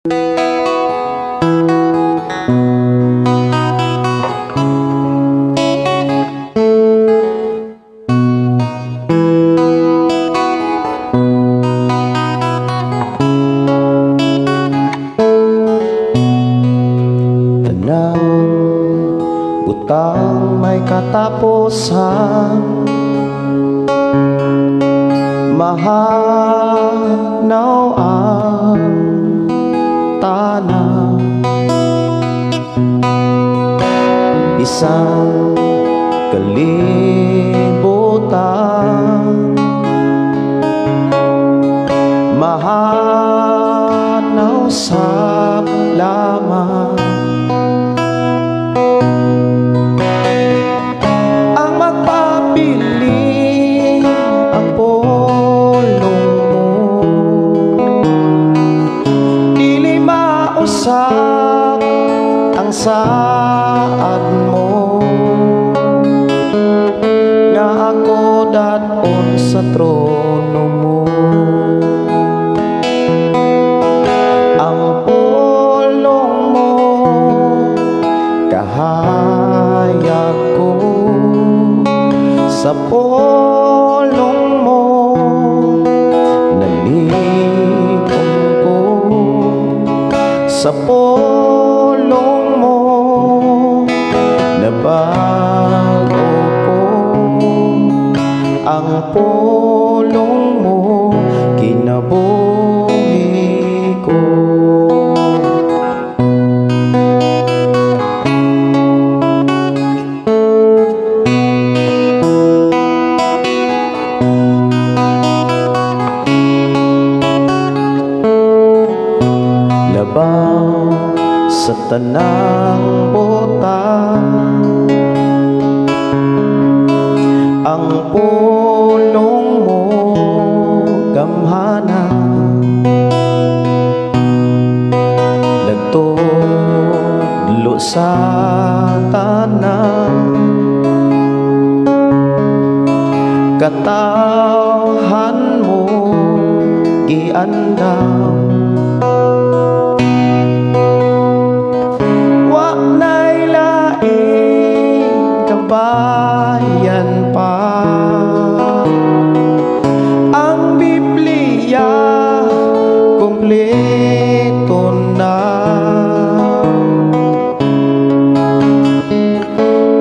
Tanang butang may katapusan, mahanaw ang tanan, bisan kalibutan, mahanaw sa lamang. Ang magpabilin ang pulong mo, dili mausap ang saad mo, nga ako daton sa trono mo. Ang pulong mo kahayag ko, sa pulong mo nalikom ko, sa pulong mo nabago ko. Ang pulong mo kinabuhi ko. Labaw sa tanang butang, ang pulong mo gamhana, nagtudlo sa tanan, katawhan mo giandam. Wa na'y laing kabayan pa, ang Biblia kumpleto na,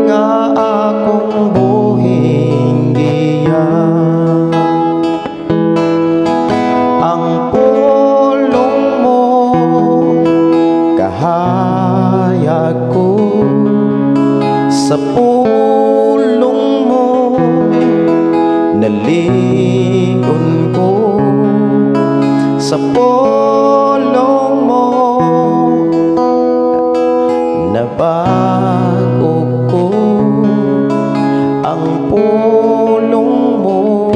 nga akong buhing giya. Ang pulong mo kahayag ko, sa pulong mo naligon ko, sa pulong mo nabago ko. Ang pulong mo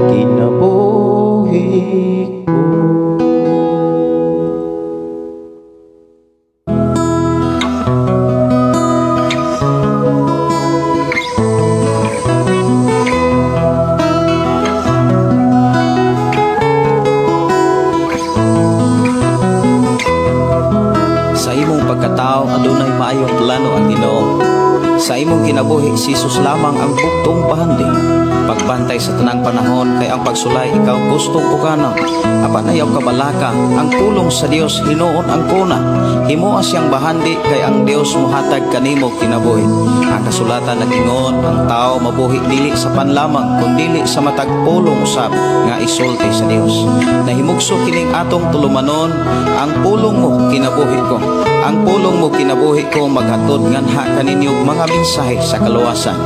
kinabuhi ko. Sa imong pagkatao adunay maayong plano ang Ginoo. Sa imong kinabuhi si Jesus lamang ang bugtong bahandi. Pagbantay sa tanang panahon kay ang pagsulay ikaw gustong uganon. Apan ayaw kabalaka ang pulong sa Dios hinuon ang kuna. Himoa siyang bahandi kay ang Dios mohatag kanimo kinabuhi. Ang kasulatan nag-ingon ang tao mabuhi dili sa panlamang kundili sa matag pulong usab nga isulti sa Dios. Nahimugso kining atong tulumanon, ang pulong mo kinabuhi ko. Ang pulong mo kinabuhi ko maghatod nganha kaninyo mga mensahe sa kaluwasan,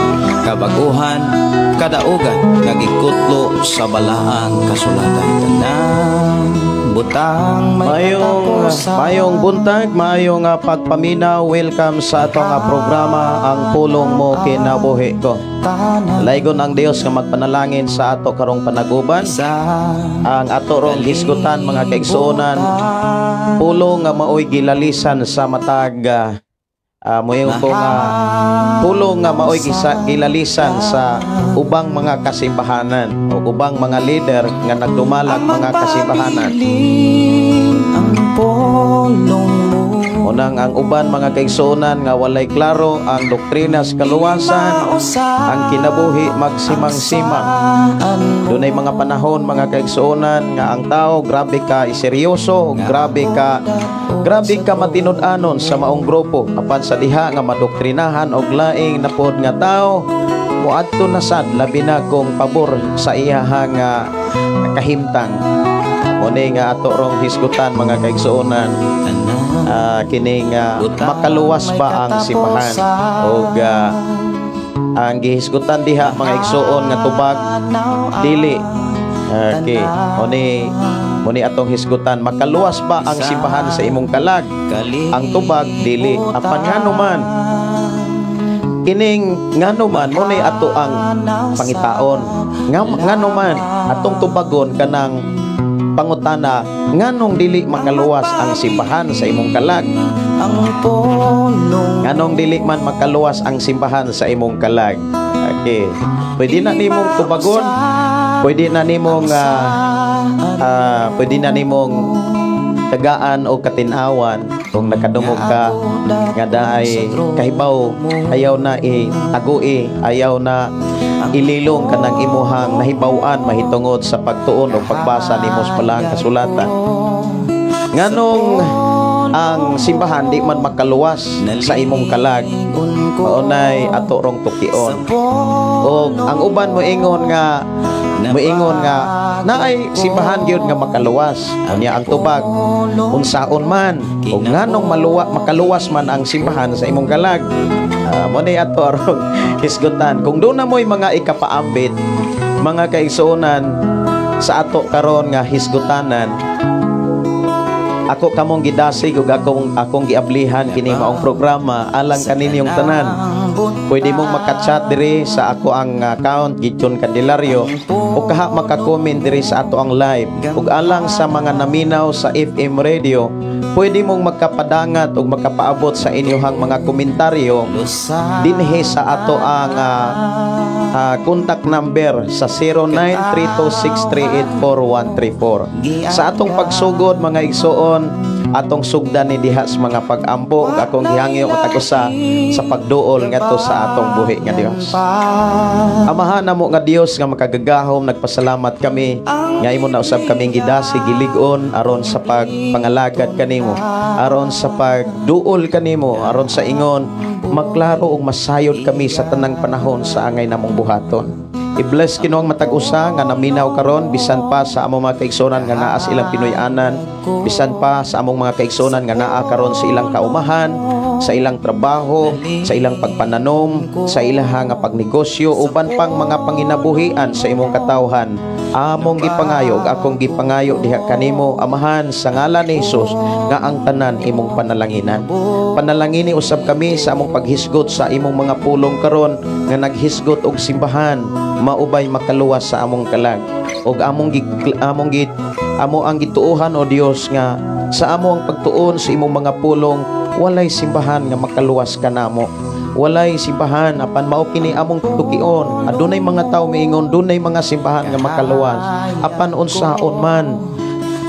kabaguhan, kadaugan nga gikutlo sa balaang kasulatan. Tanang butang may Mayong katapusan. mayong buntag, mayong pagpaminaw. Welcome sa atong programa Ang Pulong Mo Kinabuhi Ko. Laygon ang Dios nga magpanalangin sa ato karong panaguban. Ang ato rong hisgutan mga kaigsuonan, pulong nga maoy gilalisan sa matag moingon ko nga pulong nga maoy gilalisan sa ubang mga kasimbahanan o ubang mga leader nga nagdumalag mga kasimbahanan. Ang pulong Munang ang uban, mga kaigsuonan, nga walay klaro ang doktrina sa kaluwasan, ang kinabuhi magsimang-simang. Dunay mga panahon, mga kaigsuonan, nga ang tao grabe ka iseryoso, grabe ka matinud-anon sa maong grupo, apan sa diha nga madoktrinahan og laing napod nga tao, moadto na sad, labi na kung pabor sa iyahang nga kahimtang. Muni nga ato rong hisgutan, mga kaigsuonan, kining makaluwas ba ang simbahan? Og ang gihisgutan diha, mga igsuon, nga tubag, dili. Okay, muni atong hisgutan: makaluwas ba ang simbahan sa imong kalag? Ang tubag, dili. Apan ngano man kining, ngano man, mo ni ato ang pangitaon nga ngano man atong tubagon kanang pangutana nganong dili makaluwas ang simbahan sa imong kalag? Ang pulong. Nganong dili man makaluwas ang simbahan sa imong kalag? Okay, pwede na nimong tubagon, pwede na nimong tagaan o katinawan kung nakadungog ka nga daay kahibaw, ayaw na itagui, ayaw na ililong kanang imuhang nahibaw-an mahitungod sa pagtuon o pagbasa nimo sa balaang kasulatan. Nganong ang simbahan di man makaluwas sa imong kalag? Maunay ato rong tukion. O ang uban moingon nga naay simbahan gyud nga makaluwas. Unya ang tubag, unsaon man ug nganong makaluwas man ang simbahan sa imong kalag? Mo ni ato arong hisgutan. Kung doon na mo'y mga ikapaambit, mga kaigsuonan, sa ato karon nga hisgutanan, ako kamong gidasig ug akong giablihan kini maong programa alang kaninyong tanan. Pwede mong makachat diri sa ako ang account, Gideon Candelario, o kaha maka-comment diri sa ato ang live. Ug alang sa mga naminaw sa FM radio, pwede mong makapadangat ug makapaabot sa inyong mga komentaryo dinhi sa ato ang contact number sa 09326384-134. Sa atong pagsugod, mga igsuon, atong sugdan ni diha sa mga pag-ampo ug akong gihangyo matag usa sa pagduol ngadto sa atong buhi nga Dios. Amahan namo nga Dios nga makagagahom, nagpasalamat kami nga imo na usab kaming gidasig, gilig-on aron sa pagpangalagad kanimo, aron sa pagduol kanimo, aron sa ingon maklaro ug masayod kami sa tanang panahon sa angay namong buhaton. I-bless Ginoong matag usa nga naminaw karon, bisan pa sa among mga kaigsuonan nga naa sa ilang Pinoy-anan, bisan pa sa among mga kaigsuonan nga naa karon sa ilang kaumahan, sa ilang trabaho, sa ilang pagpananom, sa ilahang nga pagnegosyo, uban pang mga panginabuhian sa imong katawhan. Among gipangayo, akong gipangayo diha kanimo, Amahan, sa ngalan ni Hesus, nga ang tanan imong panalanginan. Panalangini usab kami sa among paghisgot sa imong mga pulong karon nga naghisgot og simbahan maubay makaluwas sa among kalag. Og amo ang gituohan, o Dios, nga sa amo ang pagtuon sa imong mga pulong, walay simbahan nga makaluwas kanamo. Walay simbahan, apan mao kini among tukion. Adunay mga tawo miingon dunay mga simbahan nga makaluwas. Apan unsaon man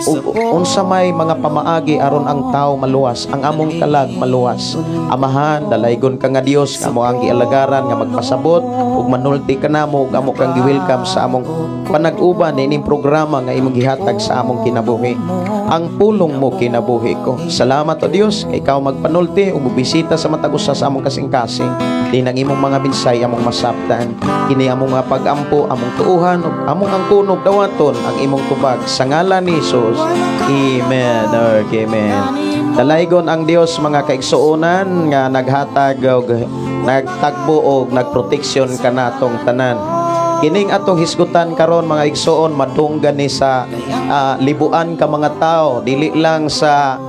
ug unsa may mga pamaagi aron ang tao maluwas, ang among kalag maluwas? Amahan, dalaygon ka nga Dios nga amo ang gialagaran nga magpasabot ug manulti kanamo, ug amo kang gi-welcome sa among panag-uban niining programa nga imong gihatag sa among kinabuhi, Ang Pulong Mo Kinabuhi Ko. Salamat, o Dios, kay ikaw magpanulti ug mobisita sa matag usa sa among kasing-kasing. Din ang imong mga minsay among masabtan. Kini among mga pag-ampo, among tuuhan ug among angkon ug dawaton ang imong tubag sa ngalan ni Jesus. Amen. Okay, amen. Dalaygon ang Dios, mga kaigsuonan, nga naghatag og nagtagbo og nagproteksyon kanatong tanan. Kining atong hisgutan karon, mga igsuon, madunggan ni sa libuan ka mga tao, dili lang sa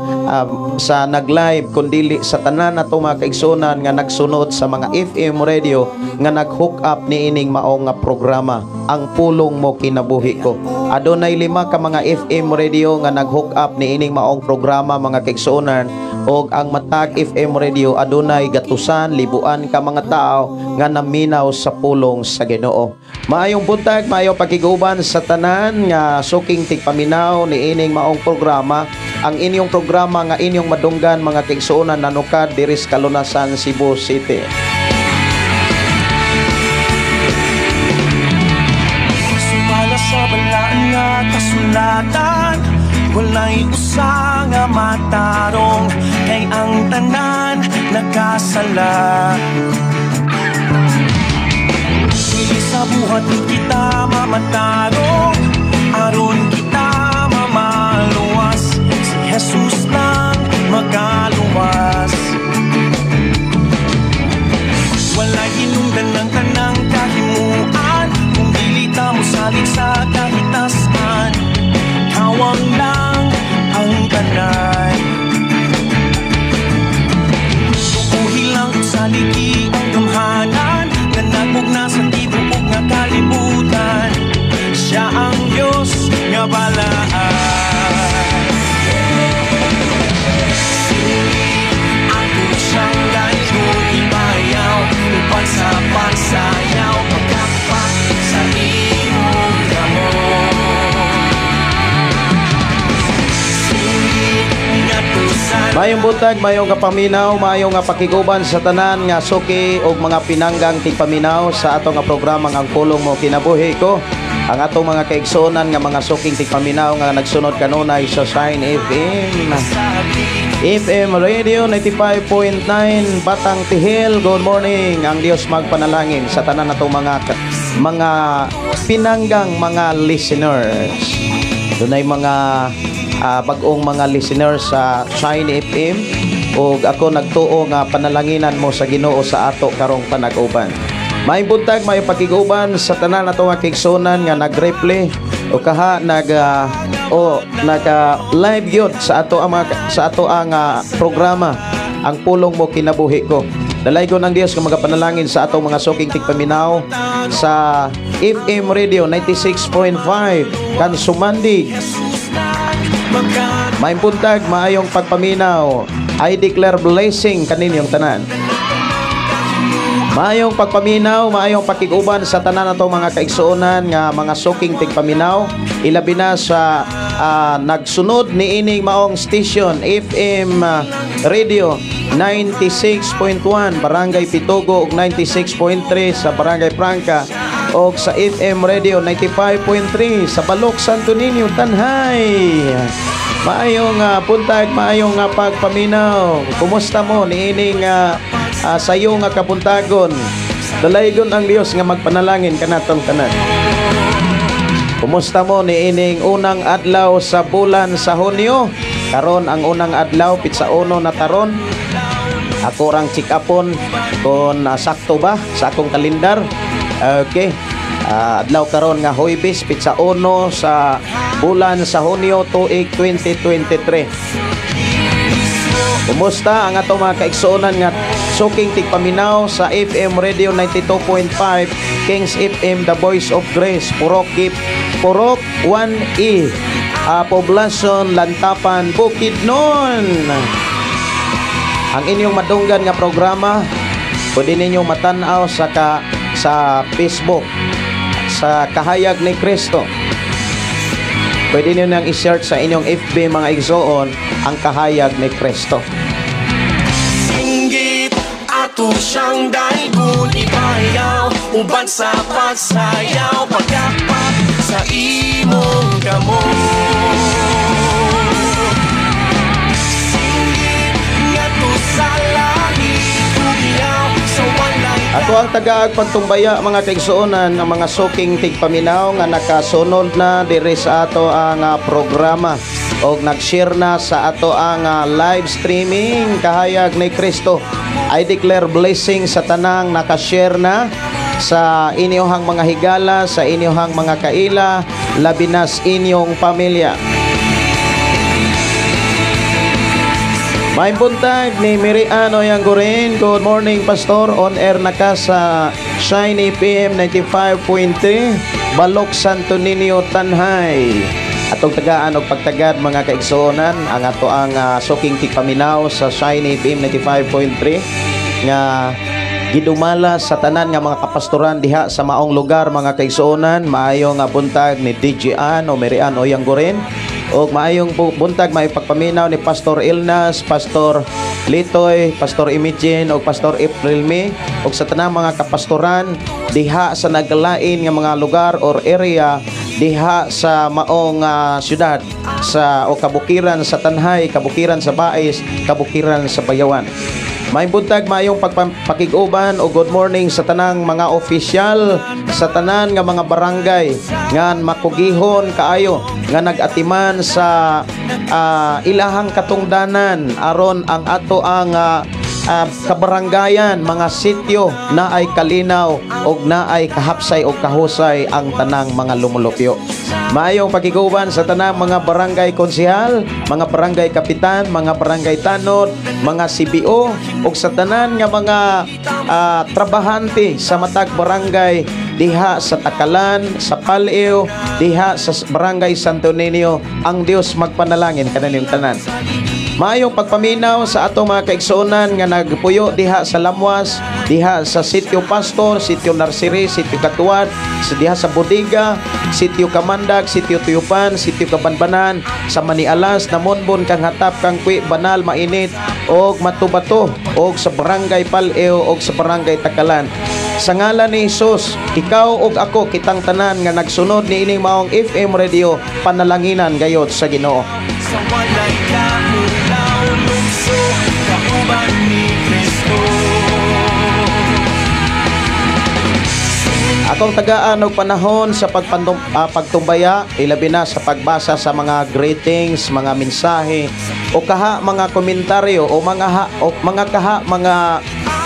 nag-live kundili sa tanan nato, mga kaigsuonan, nga nagsunod sa mga FM radio nga nag-hook up niining maong nga programa, Ang Pulong Mo Kinabuhi Ko. Adunay lima ka mga FM radio nga nag-hook up niining maong programa, mga kaigsuonan. Og ang matag FM radio adunay gatusan, libuan ka mga tao nga naminaw sa pulong sa Ginoo. Maayong buntag, maayong pakiguban sa tanan nga suking tigpaminaw niining maong programa. Ang inyong programa nga inyong madunggan, mga kaigsuonan, nanukad diri sa Kalunasan, Cebu City. Sumala sa balaan nga kasulatan, walay usa nga matarong, kay ang tanan nakasala. Dili sa buhat ni kita mamatarong, aron kita mamaluwas, si Jesus lang makaluwas. Walay hinungdan ng tanang kahimuan, kung dili ta mosalig sa kahitasan, kawang lang ang tanan. Tukuhi lang sa ligi ang gamhanan, nga nagmugna sa tibuok nga kalibutan. Siya ang Diyos nga balaan. Singit ato siyang laygon ibayaw, uban sa pagsayaw, pagkapak sa imong kamot. Singit ngadto sa Maayong buntag, maayong kapaminaw, maayong nga pakiguban sa tanan nga suki og mga pinanggang tigpaminaw sa atong nga programa Ang Pulong Mo Kinabuhi Ko. Ang atong mga kaigsuonan nga mga suking tigpaminaw nga nagsunod kanunay sa Shine FM. FM Radio 95.9 Batang Tihil. Good morning. Ang Dios magpanalangin sa tanan natong mga pinanggang mga listeners. Dunay mga bag-ong mga listeners sa Shine FM ug ako nagtuo nga panalanginan mo sa Ginoo sa ato karong panag-uban. Maayong buntag, maayong pakiguban sa tanan nato nga kaigsuonan nga nag-replay o kaha nag o naka live gyud sa ato ang mga, sa ato ang programa Ang Pulong Mo Kinabuhi Ko. Dalaygon ang Dios nga magapanalangin sa atong mga suking tigpaminaw sa FM Radio 96.5 Kansumandig. Maayong buntag, maayong pagpaminaw. I declare blessing kaninyong tanan. Maayong pagpaminaw, maayong pakiguban sa tanan natong mga kaigsuonan nga mga suking tigpaminaw, ilabi na sa nagsunod niining maong station FM Radio 96.1 Barangay Pitogo ug 96.3 sa Barangay Franca ug sa FM Radio 95.3 sa Balok, Santo Niño, Tanjay. Maayong buntag, maayong pagpaminaw. Kumusta mo niining sayo nga kabuntagon? Dalaygon ang Dios nga magpanalangin kanatong tanan. Kumusta mo niining unang adlaw sa bulan sa Hunyo? Karon ang unang adlaw, pitsa uno na taron. Ako rang check-upon kung sakto ba sa akong kalendar. Okay. Adlaw karon nga Huwebes, pitsa uno sa bulan sa Hunyo tuig 2023. Kumusta ang atong mga kaigsuonan nga suking tigpaminaw sa FM Radio 92.5 Kings FM, The Voice of Grace, Purok Gip, Purok 1E, Poblacion, Lantapan, Bukidnon. Ang inyong madunggan nga programa pwede ninyong matan-aw sa Facebook sa Kahayag ni Kristo. Pwede niyo nang i-search sa inyong FB, mga igsoon, ang Kahayag ni Kristo. Singgit ato siyang daygon ibayaw, uban sa pagsayaw, pagkapak sa imong kamot. Singgit ngadto sa langit, ugiyaw sa walay Ato ang tagaag pagtumbaya, mga kaigsuonan, ang mga suking tigpaminaw nga nakasunod na diri sa ato ang programa og nag-share na sa ato ang live streaming Kahayag ni Kristo. I declare blessing sa tanang nakashare na sa inyong mga higala, sa inyong mga kaila, labi na sa inyong pamilya. May buntag ni Miriano Yanggurin. Good morning, Pastor. On air na ka sa Shiny PM 95.3, Balok, Santo Niño, Tanjay. Atong tagaan og pagtagad, mga kaigsuonan, ang ato ang suking tigpaminaw sa Shiny FM 95.3 nga gidumala sa tanan nga mga kapastoran diha sa maong lugar, mga kaigsuonan. Maayo nga buntag ni DJ Ann o Mary Ann Oyanggoren og maayong buntag, may pagpaminaw ni Pastor Ilnas, Pastor Litoy, Pastor Imigin og Pastor April May og sa tanang mga kapastoran diha sa naglain nga mga lugar or area diha sa maong syudad sa o kabukiran sa Tanjay, kabukiran sa Bais, kabukiran sa Bayawan. May buntag, maayong pagpakig-uban o good morning sa tanang mga opisyal sa tanan nga mga barangay nga makugihon kaayo nga nag-atiman sa ilahang katungdanan aron ang ato ang kabarangayan, mga sityo na ay kalinaw og naay kahapsay og kahusay ang tanang mga lumulupyo. Maayong pakiguban sa tanang mga barangay konsehal, mga barangay kapitan, mga barangay tanod, mga CBO ug sa tanan nga mga trabahante sa matag barangay diha sa Takalan, sa Pal-eo, diha sa barangay Santo Niño. Ang Dios magpanalangin kaninyong tanan. Maayong pagpaminaw sa atong mga kaigsuonan nga nagpuyo diha sa Lamwas, diha sa Sitio Pastor, Sitio Narsiri, Sitio Katuad, sa diha sa Bodega, Sitio Kamandag, Sitio Tuyupan, Sitio Kabanbanan, sa Manialas, Namonbon, kang Hatap, kang Kwi, Banal, Mainit, og Matubato, og sa Barangay Pal-eo, og sa Barangay Takalan. Sa ngalan ni Jesus, ikaw ug ako, kitang tanan nga nagsunod ni ining maong FM radio, panalanginan gayod sa Ginoo. Sa walay kaulaw, lukso, kauban ni Kristo. Akong tagaan og panahon sa pagtumbaya, ilabi na sa pagbasa sa mga greetings, mga mensahe o kaha mga komentaryo o mga ha, o mga kaha mga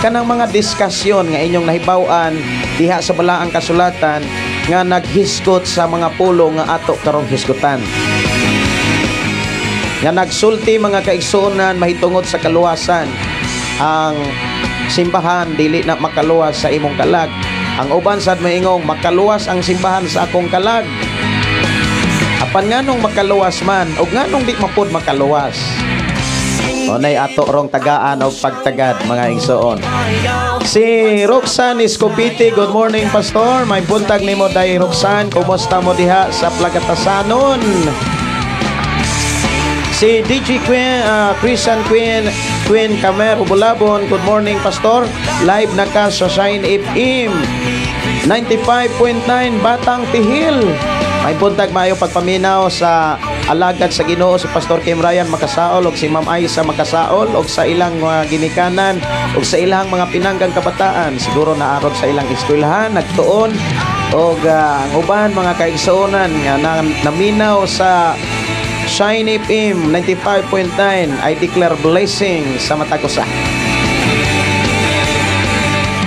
kanang mga diskusyon nga inyong nahibaw-an diha sa balaang kasulatan nga naghisgot sa mga pulong nga ato karong hisgutan. Nga nagsulti, mga kaigsuonan, mahitungod sa kaluwasan. Ang simbahan dili na makaluwas sa imong kalag. Ang uban sad maingong makaluwas ang simbahan sa akong kalag. Apan nganong makaluwas man og nganong di mapud makaluwas? Unay ato rong tagaan og pagtagad, mga igsoon. Si Roxanne Escopiti, good morning, Pastor. May buntag nimo day, Roxanne. Kumusta mo diha sa Plagatasanon? Si DJ Queen, Christian Queen, Queen Camer Bulabon, good morning, Pastor. Live na ka sa Shine FM 95.9 Batang Pihil. May buntag, maayo pagpaminaw sa alagad sa Ginoo si Pastor Kim Ryan Makasaol og si Ma'am Aisa Makasaol og sa ilang mga ginikanan og sa ilang mga pinanggang kabataan, siguro naarog sa ilang eskwelahan nagtuon og ang uban mga kaigsuonan nga naminaw sa Shine FM 95.9. I declare blessing sa matag usa.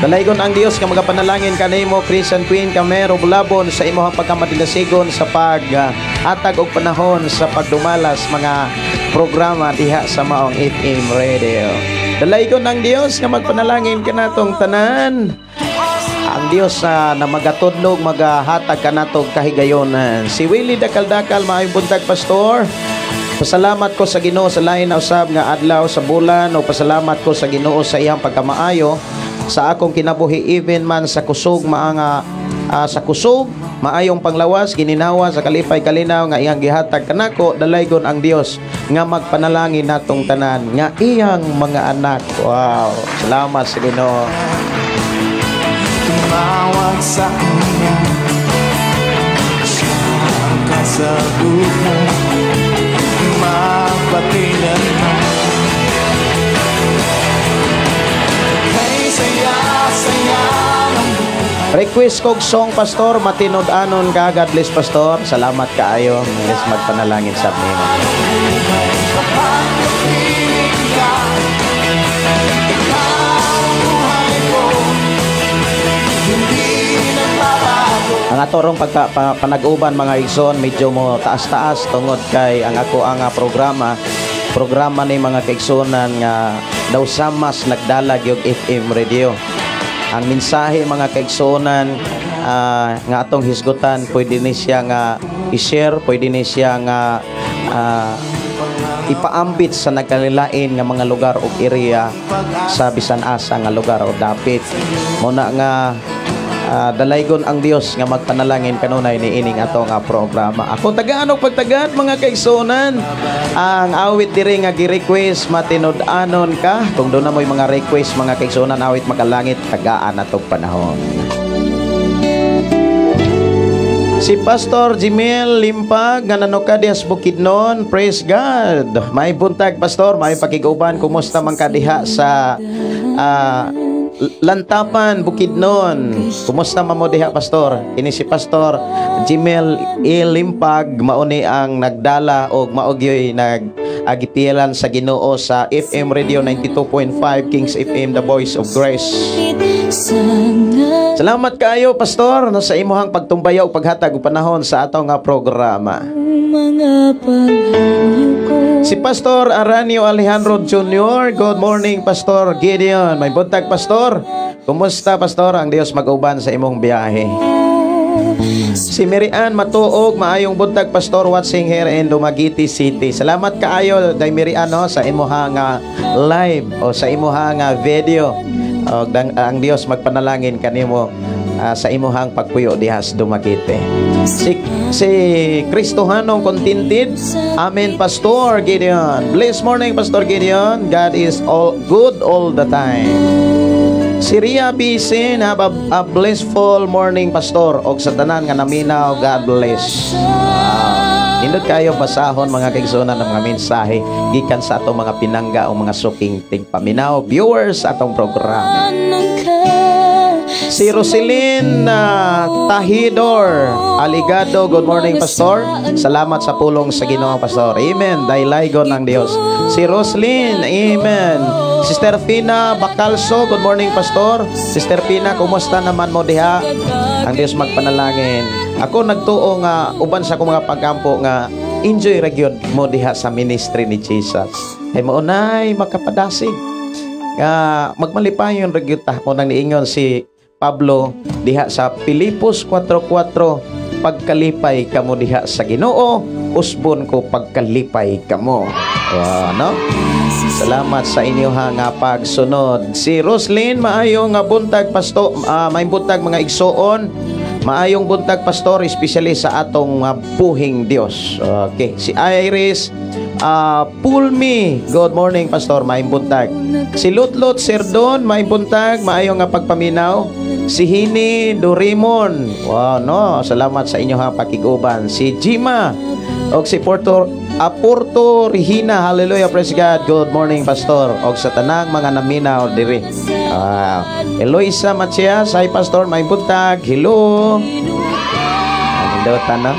Dalaygon ang Dios nga magapanalangin kanimo, Christian Queen Camero Bulabon, sa imong pagkamadinasigon sa pag-atag og panahon sa pagdumalas mga programa diha sa maong FM radio. Dalaygon ang Dios nga magpanalangin kanatong tanan. Ang Dios na magatudlog, magahatag kanatog kahigayonan. Si Willie Dakaldakal, maayong buntag, Pastor. Pasalamat ko sa Ginoo sa lain na usab nga adlaw sa bulan o pasalamat ko sa Ginoo sa iyang pagkamaayo sa akong kinabuhi, even man sa kusog maanga sa kusog maayong panglawas, gininawa sa kalipay, kalinaw nga iyang gihatag kanako. Dalaygon ang Dios nga magpanalangin natong tanan nga iyang mga anak. Wow, salamat sa Ginoo. Tumawag sa kanya, siya ang kasagutan magpakailanman. Kay saya-saya ng buhay. Request kog song, Pastor, matinud-anon ka. God bless, Pastor. Salamat kaayo. Yes, magpanalangin sa nimo. Kapag kapiling ka, ikaw ang buhay ko, hindi nagbabago. Ang ato rong panag-uban, mga igsoon, medyo mo taas-taas tungod kay ang ako ang programa programa ni mga kaigsuonan nga daw sa mas nagdalag yung FM radio. Ang mensahe, mga kaigsuonan, nga atong hisgutan, pwede ni siya nga i-share, pwede ni siya nga ipaambit sa nagkalilain nga mga lugar o area sa bisan asa nga lugar o dapit. Muna nga dalaygon ang Dios nga magpanalangin kanunay ni ining ato nga programa. Ako tagaan og pagtagad, mga kaigsuonan. Ang awit diri nga gi-request, "Matinud-anon Ka". Kung duna mo'y mga request, mga kaigsuonan, awit makalangit, tagaan atong panahon. Si Pastor Jimel Limpag nga nanuka diha sa Bukidnon, praise God. May buntag, Pastor, may pakiguban, kumusta man ka diha sa Lantapan, Bukidnon? Kumusta man mo diha, Pastor? Ini si Pastor Jimel E. Limpag, mauni ang nagdala og mao gyoy nag agipilan sa Ginoo sa FM Radio 92.5 Kings FM, The Voice of Grace. Salamat kaayo, Pastor, no, sa imuhang pagtumbaya ug paghatag og panahon sa ato nga programa. Si Pastor Aranio Alejandro Jr., good morning, Pastor Gideon. May buntag, Pastor. Kumusta, Pastor? Ang Dios mag-uban sa imong biyahe. Si Mary Ann Matuog, maayong buntag, Pastor, watching here in Dumaguete City. Salamat kaayo, day Mary Ann, no, sa imuha nga live o sa imuha nga video. O, ang Dios magpanalangin kanimo sa imuhang pagpuyo diha sa Dumaguete. Si Kristohanong Contented, Amen, Pastor Gideon. Bless morning, Pastor Gideon. God is all good all the time. Si Ria Bisin, have a blissful morning, Pastor. Og sa tanan nga naminaw, God bless. Wow. Nindot kayo basahon, mga kaigsuonan, ng mga mensahe gikan sa atong mga pinangga o mga suking tigpaminaw viewers sa atong programa. Si Roselyn Tahidor Aligado, good morning, Pastor. Salamat sa pulong sa Ginoo, Pastor. Amen. Daylaygon ng Dios. Si Roslyn, amen. Sister Fina Bacalso, good morning, Pastor. Sister Fina, kumusta naman mo diha? Ang Dios magpanalangin. Ako nagtuo nga uban sa akong mga pagkampo nga enjoy ra gyud mo diha sa ministry ni Jesus. Ay maunay makapadasig. Nga magmalipayon ra gyud ta mo nang niingon si Pablo diha sa Filipos 4:4, "Pagkalipay kamo diha sa Ginoo, usbon ko pagkalipay kamo." Wow, no? Salamat sa inyo ha nga pagsunod. Si Roslyn, maayo nga buntag, pasto, may buntag, mga igsoon. Maayong buntag, Pastor, especially sa atong buhing Dios. Okay, si Iris Pulmi, good morning, Pastor, maayong buntag. Si Lutlot Serdon, maayong buntag, maayo nga pagpaminaw. Si Hini Dorimon, wow, no, salamat sa inyo ha pakiguban. Si Jima og si Porto Aporto Regina, hallelujah, praise God. Good morning, Pastor. Og sa tanang mga naminaw diri. Eloisa Matias, hi, Pastor, may buntag. Hello. Nindota, no?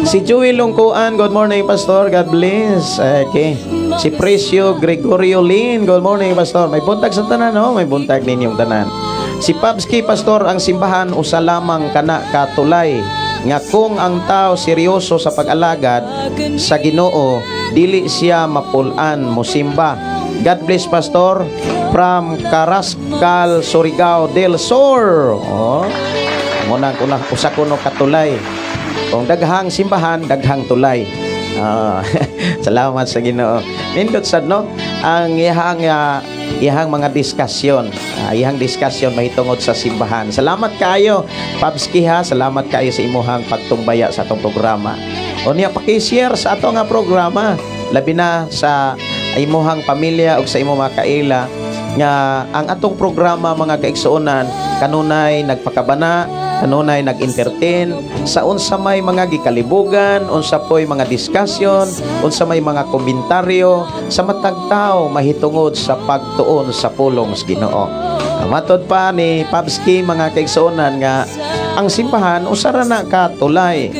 Si Joey Lungkuan, good morning, Pastor. God bless. Okay. Si Precio Gregorio Lin, good morning, Pastor. May buntag sa tanan, no? May buntag ninyong tanan. Si Pabski, Pastor, ang simbahan usa lamang kana katulay nga kung ang tao seryoso sa pag-alagad sa Ginoo, dili siya mapulan mosimba. God bless, Pastor, from Carrascal, Surigao del Sur. Oh. Muna kuna usa kuno katulay. Kung daghang simbahan, daghang tulay. Salamat sa Ginoo. Nindot sad, no, ang iyahang mga diskusyon, iyahang diskusyon mahitungod sa simbahan. Salamat kaayo, Pabski, ha. Salamat kaayo sa imuhang pagtumbaya sa atong programa. O niya paki-share sa ato nga programa, labi na sa imuhang pamilya ug sa imong mga kaila nga ang atong programa, mga kaigsuonan, kanunay nagpakabana, kanunay nag-entertain sa unsa may mga gikalibugan, unsa po'y mga diskusyon, unsa may mga komentaryo sa matag tao mahitungod sa pagtuon sa pulong sa Ginoo. Matod pa ni Pabski, mga kaigsuonan, nga ang simbahan usa ra na katulay.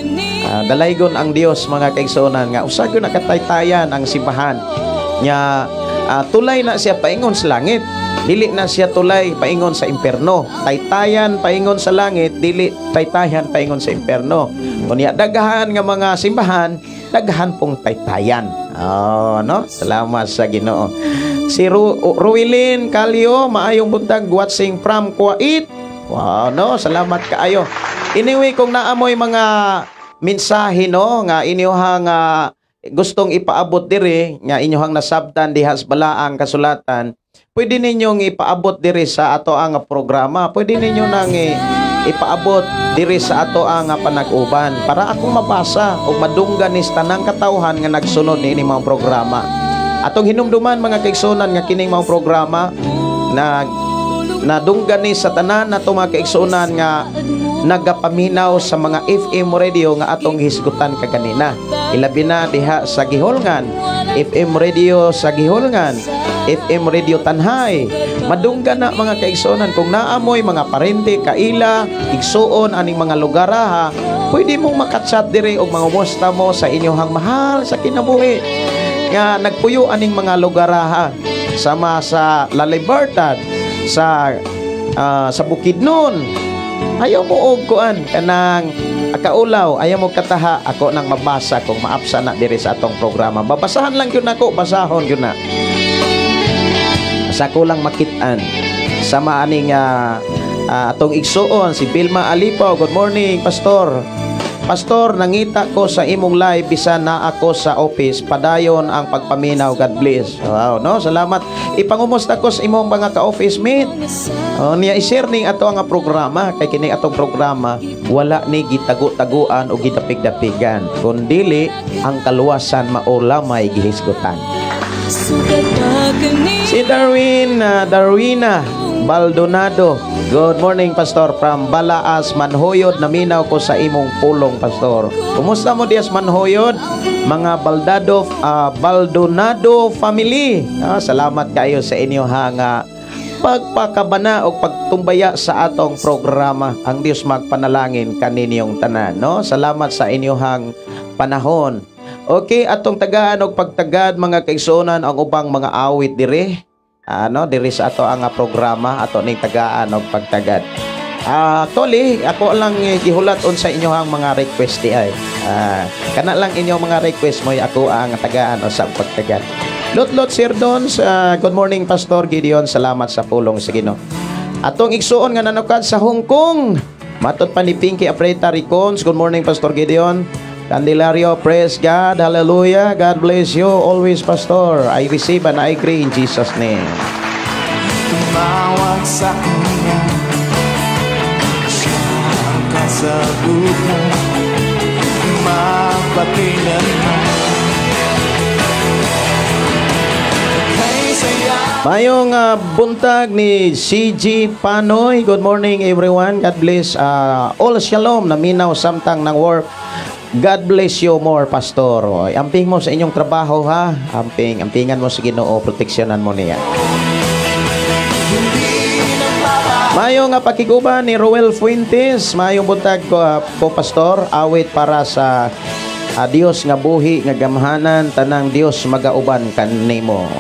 Dalaygon ang Dios, mga kaigsuonan, nga usa gyud na kataytayan ang simbahan. Nya tulay na siya paingon sa langit. Dili na siya tulay paingon sa imperno. Taytayan paingon sa langit, dili taytayan paingon sa imperno. Unya daghan nga mga simbahan, daghan pong taytayan. Oh, no? Salamat sa Ginoo. Si Ruilin Calio, maayong buntag, watching from Kuwait. Wow, no, salamat kaayo. Anyway, kung naamoy mga mensahe, no, nga inyohang gustong ipaabot diri, nga inyohang nasabtan diha sa balaang kasulatan, pwede ninyong ipaabot diri sa ato ang programa. Pwede ninyo nang ipaabot diri sa ato ang panag-uban para akong mabasa ug madunggan ni tanang katawhan nga nagsunod niini mga programa. Atong hinumduman, mga kaigsunan, nga kining mga programa na nadunggan ni sa tanan nato, mga kaigsunan, nga nagapaminaw sa mga FM radio nga atong hisgutan kaganina. Ilabi na diha sa Guihulngan, FM radio sa Guihulngan, FM Radio Tanjay. Madunggan na, mga kaigsunan, kung naamoy mga parente, kaila, igsuon aning mga lugar ha, pwede mong makachat diri og mangumusta mo sa inyong mahal sa kinabuhi nga nagpuyo aning mga lugar ha, sama sa La Libertad, sa Bukidnon. Ayaw mo og kuan kanang kaulaw, ayaw mo kataha, ako nang mabasa kung maapsa na diri sa atong programa. Babasahan lang gyud nako, basahon gyud na. Sa ko lang makit-an. Sama aning atong igsuon si Vilma Alipaw. Good morning, Pastor. Pastor, nangita ko sa imong live bisan na ako sa office. Padayon ang pagpaminaw. God bless. Wow, no? Salamat. Ipangumusta ko sa imong mga ka-office mate. Oh, niya i-share ning ato ang programa kay kini atong programa wala ni gitago-taguan o gidapig-dapigan. Kun dili ang kaluwasan mao lamay gihisgutan. Si Darwin, Darwina Baldonado. Good morning, Pastor, from Balaas, Manhoyod. Naminaw ko sa imong pulong, Pastor. Kumusta mo diyas Manhoyod? Mga Baldonado family. Salamat kayo sa inyo ha nga pagpakabana o pagtumbaya sa atong programa. Ang Dios magpanalangin kaninyong tanan, no? Salamat sa inyong panahon. Okay, atong tagaan og pagtagad, mga kaigsuonan, ang ubang mga awit diri. Ano, diri sa ato ang programa ato ning tagaan og pagtagad. Actually, ako lang gihulat unsa inyohang mga request di ay. Kana lang inyong mga request mo ako ang tagaan o sa pagtagad. Lotlot Sir Don, good morning, Pastor Gideon, salamat sa pulong sa Ginoo. Atong igsuon nga nanukad sa Hong Kong. Matod pa ni Pinky Apreta Ricons, good morning, Pastor Gideon. Candelario, praise God, hallelujah. God bless you always, Pastor. I receive and I agree in Jesus' name. Tumawag sa kanya, siya ang kasagutan. Magpakailanman. Kay saya. Mayong buntag ni CG Panoy. Good morning, everyone. God bless all. Shalom. Naminaw samtang ng work. God bless you more, Pastor. Oy, amping mo sa inyong trabaho ha. Amping, ampingan mo sa Ginoo, proteksyonan mo niya. Mayo nga pakiguban ni Roel Fuentes. Mayong buntag ko, Pastor. Awit para sa Dios nga buhi nga gamhanan, tanang Dios magauban kanimo.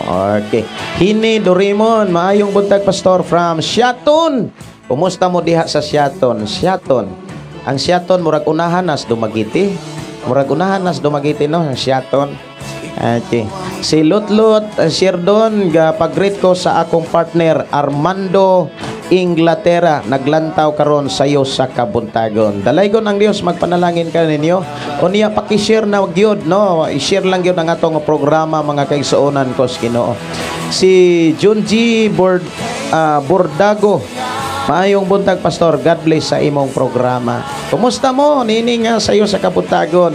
Okay. Hini Dorimon, maayong buntag, Pastor, from Siaton. Kumusta mo diha sa Siaton? Siaton. Ang Siaton murag unahan nas Dumaguete. Murag unahan nas Dumaguete, no, ang Siaton. Okay. Si Lutlot Sirdon, ga pag-greet ko sa akong partner Armando Inglaterra, naglantaw karon sayo sa kabuntagon. Dalaygon ang Dios magpanalangin ka ninyo. O niya paki-share na gyud, no. I-share lang gyud ang atong programa, mga kaigsuonan ko sa Ginoo. Si Junji Bordago. Maayong buntag, Pastor. God bless sa imong programa. Kumusta mo? Nini nga sayo sa kabuntagon.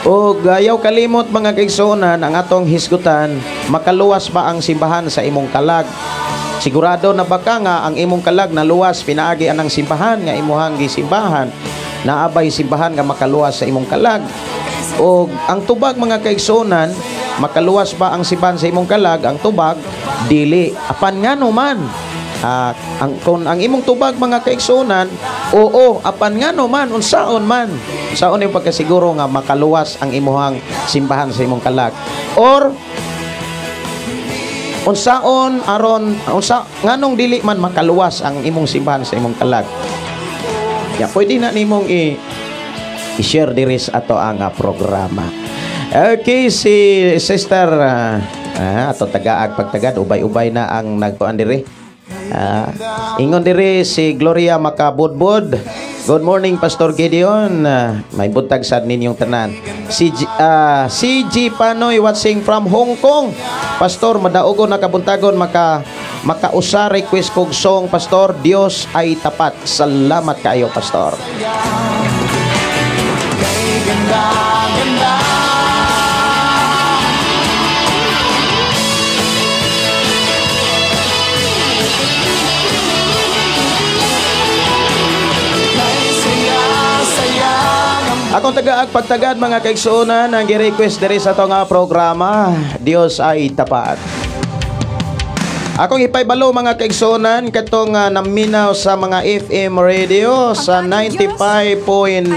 O ayaw kalimot, mga kaigsuonan, ang atong hisgutan, makaluwas ba ang simbahan sa imong kalag? Sigurado na ba ka nga ang imong kalag naluwas pinaagi anang simbahan nga imuhang gisimbahan? Naabay simbahan nga makaluwas sa imong kalag? O ang tubag, mga kaigsuonan, makaluwas ba ang simbahan sa imong kalag? Ang tubag, dili. Apan ngano man? Ang kung ang imong tubag, mga kaigsuonan, oo, apan ngano man, unsaon man? Unsaon yung pagkasiguro nga makaluwas ang imuhang simbahan sa imong kalag? Or unsaon aron unsa nganong dili man makaluwas ang imong simbahan sa imong kalag? Ya, pwede na nimong i-share diri sa ato ang programa. Okay, si Sister ato tagaag pagtagad, ubay-ubay na ang nagkuan diri. Ingon diri si Gloria Makabudbud. Good morning, Pastor Gideon. May buntag sad ninyong tanan. Si CG Panoy watching from Hong Kong. Pastor, madaugo na kabuntagon, makausa request kog song, Pastor, "Dios ay Tapat." Salamat kaayo, Pastor. Kay ganda, ganda. Kay saya, saya. Akong tagaag pagtagad, mga kaigsuonan, ang gi-request diri sa ato nga programa, "Dios ay Tapat." Akong ipaybalo, mga kaigsuonan, katong naminaw sa mga FM radio sa 95 point,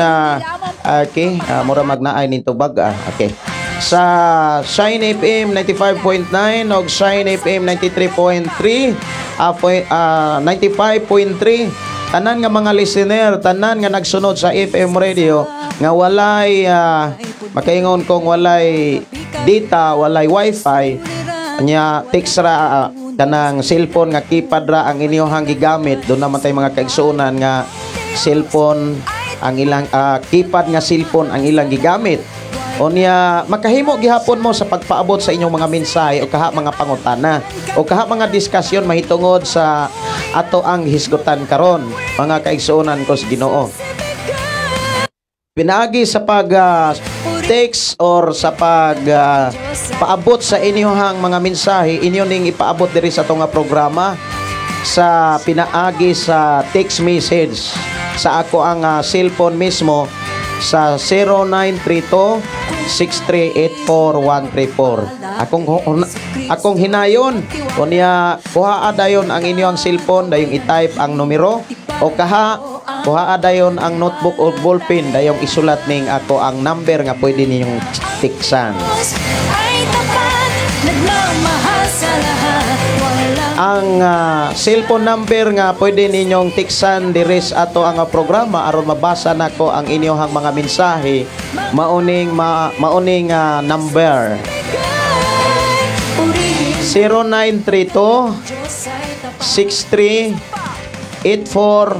okay, mura magnaay ning tubag ah. Okay. Sa Shine FM 95.9 og Shine FM 93.3, 95.3, tanan nga mga listener, tanan nga nagsunod sa FM radio nga walay makaingon kong walay data, walay wifi nya, text ra, kanang cellphone nga keypad ra ang inyong gigamit. Doon naman tay mga kaigsuonan nga cellphone ang ilang keypad nga cellphone ang ilang gigamit. Unya makahimo gihapon mo sa pagpaabot sa inyong mga mensahe o kaha mga pangutana o kaha mga diskusyon mahitungod sa ato ang hisgutan karon, mga kaigsuonan ko sa Ginoo. Pinaagi sa pag text or sa pag paabot sa inyong mga mensahe, inyo ning ipaabot diri sa atong nga programa sa pinaagi sa text message sa ako ang cellphone mismo sa 0932 6384134. Akong hinayon unya, kuhaa dayon ang inyong cellphone, dayong i-type ang numero, o kaha kuhaa dayon ang notebook o ballpen, dayong isulat ning ako ang number nga pwede ninyong tiksan. Ay tapat, nagmamahal sa lahat. Walang Ang cellphone number nga pwede ninyong tiksan diri sa ato ang programa aron mabasa nako ang inyong mga mensahe, mauning number: Purihin 0932 Diyos ay tapat. 63 84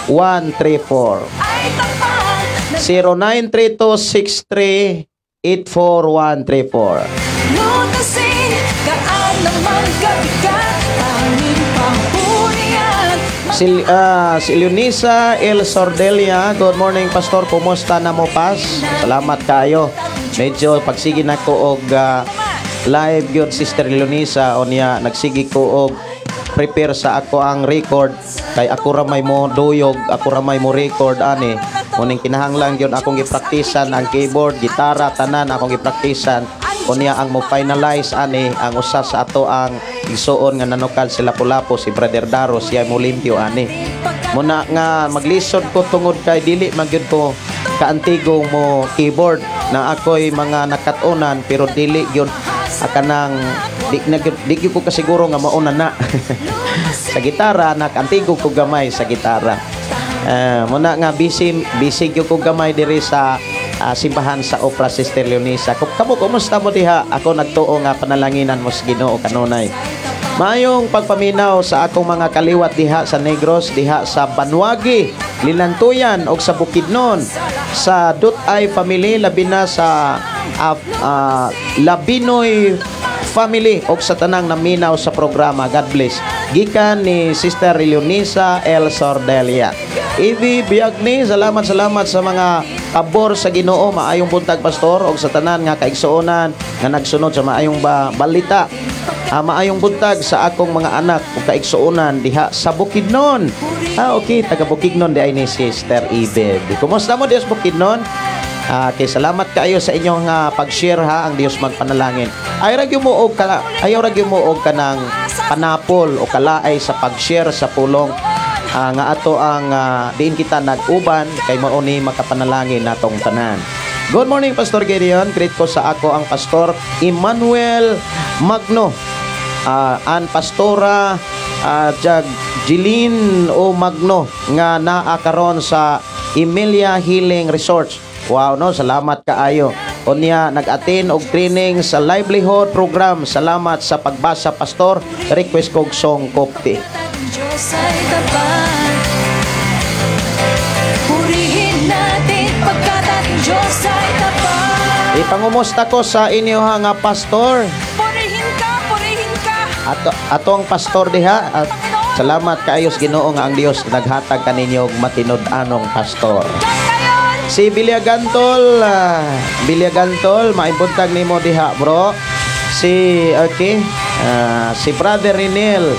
134. Ay tapat, 0932 63 84134. Lutasin, gaan naman kabigat, tanging papurihan. Si Leonisa El Sordelia, good morning, Pastor, kumusta na mo, pas? Salamat kayo. Medyo pagsige na ko og live gyud, Sister Leonisa, unya nagsige ko og prepare sa ako ang record kay ako ra may mo duyog, ako ra may mo record ani. Muning kinahanglan gyud akong gipraktisan ang keyboard, gitara, tanan akong gipraktisan. Unya ang mo finalize ani ang usa sa ato ang igsuon nga nanukal si Lapu-Lapu, si Brother Daro, siya mo limpyo ani. Muna nga maglisod ko tungod kay dili man gyud ko kaantigo mo keyboard, na ako'y mga nakatunan pero dili gyud kanang di na gyud, di gyud ko kasiguro nga mauna na. Sa gitara nakantigo ko gamay sa gitara. Muna nga busy busy gyud ko gamay diri sa simbahan sa Opera, Sister Leonisa. Kamo, kumusta mo diha? Ako nagtuo nga panalanginan mo sa Ginoo kanunay. Maayong pagpaminaw sa akong mga kaliwat diha sa Negros, diha sa Banwagi, Lilantuyan og sa Bukidnon, sa Dutay family, labi na sa Labinoy family og sa tanang naminaw sa programa. God bless. Gikan ni Sister Leonisa El Sordelia. Evie Biagni, salamat, salamat sa mga pabor sa Ginoo. Maayong buntag, Pastor, og sa tanan nga kaigsuonan nga nagsunod sa maayong balita. Maayong buntag sa akong mga anak ug kaigsuonan diha sa Bukidnon. Okay, taga Bukidnon di ay ni Sister Ibed. Kumusta mo diha sa Bukidnon? Okay, salamat kaayo sa inyong pag-share ha, ang Dios magpanalangin. Ayaw ra gyud mo og kanang panapol o kalaay sa pag-share sa pulong nga ato ang diin kita nag-uban kay mao ni makapanalangin natong tanan. Good morning, Pastor Gideon. Greet ko sa ako ang Pastor Emmanuel Magno. An Pastora Jag Jeline O Magno nga naa karon sa Emilia Healing Resorts. Wow no, salamat kaayo. Unya nag-attend og training sa livelihood program. Salamat sa pagbasa, Pastor. Request kog song "Kopti." Diyos ay tapat. Purihin natin pagkat ating Diyos ay tapat. Ipangumusta ko sa inyo nga pastor. Purihin ka, purihin ka. Ato atong pastor diha at salamat kaayo sa Ginoo nga ang Dios naghatag kaninyo og matinud-anong pastor. Si Bilyagantol, Bilyagantol, maibuntag nimo diha, bro. Si okay, si Brother Renel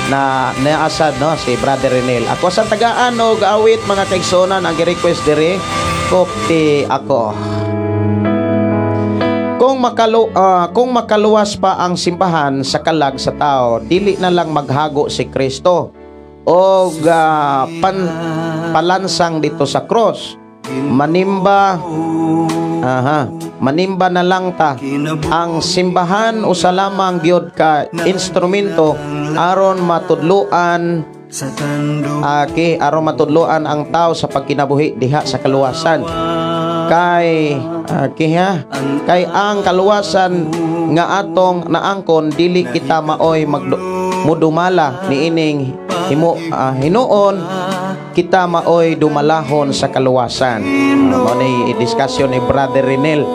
na naasad, no, si Brother Renel. Ako sa tagaan og awit, mga kaigsuonan, ang gi-request diri, "Kopti Ako". Kung makaluwas pa ang simbahan sa kalag sa tao, dili na lang maghago si Kristo og palansang dito sa cross. Manimba, aha, manimba na lang ta. Ang simbahan usa lamang gyud ka instrumento aron matudloan, aki, aron matudloan ang tao sa pagkinabuhi diha sa kaluwasan. Kay aki ha, kay ang kaluwasan nga atong naangkon, dili kita maoy mudumala niining himo, hinuon kita maoy dumalahon sa kaluwasan. Mao ni discussion ni Brother Renel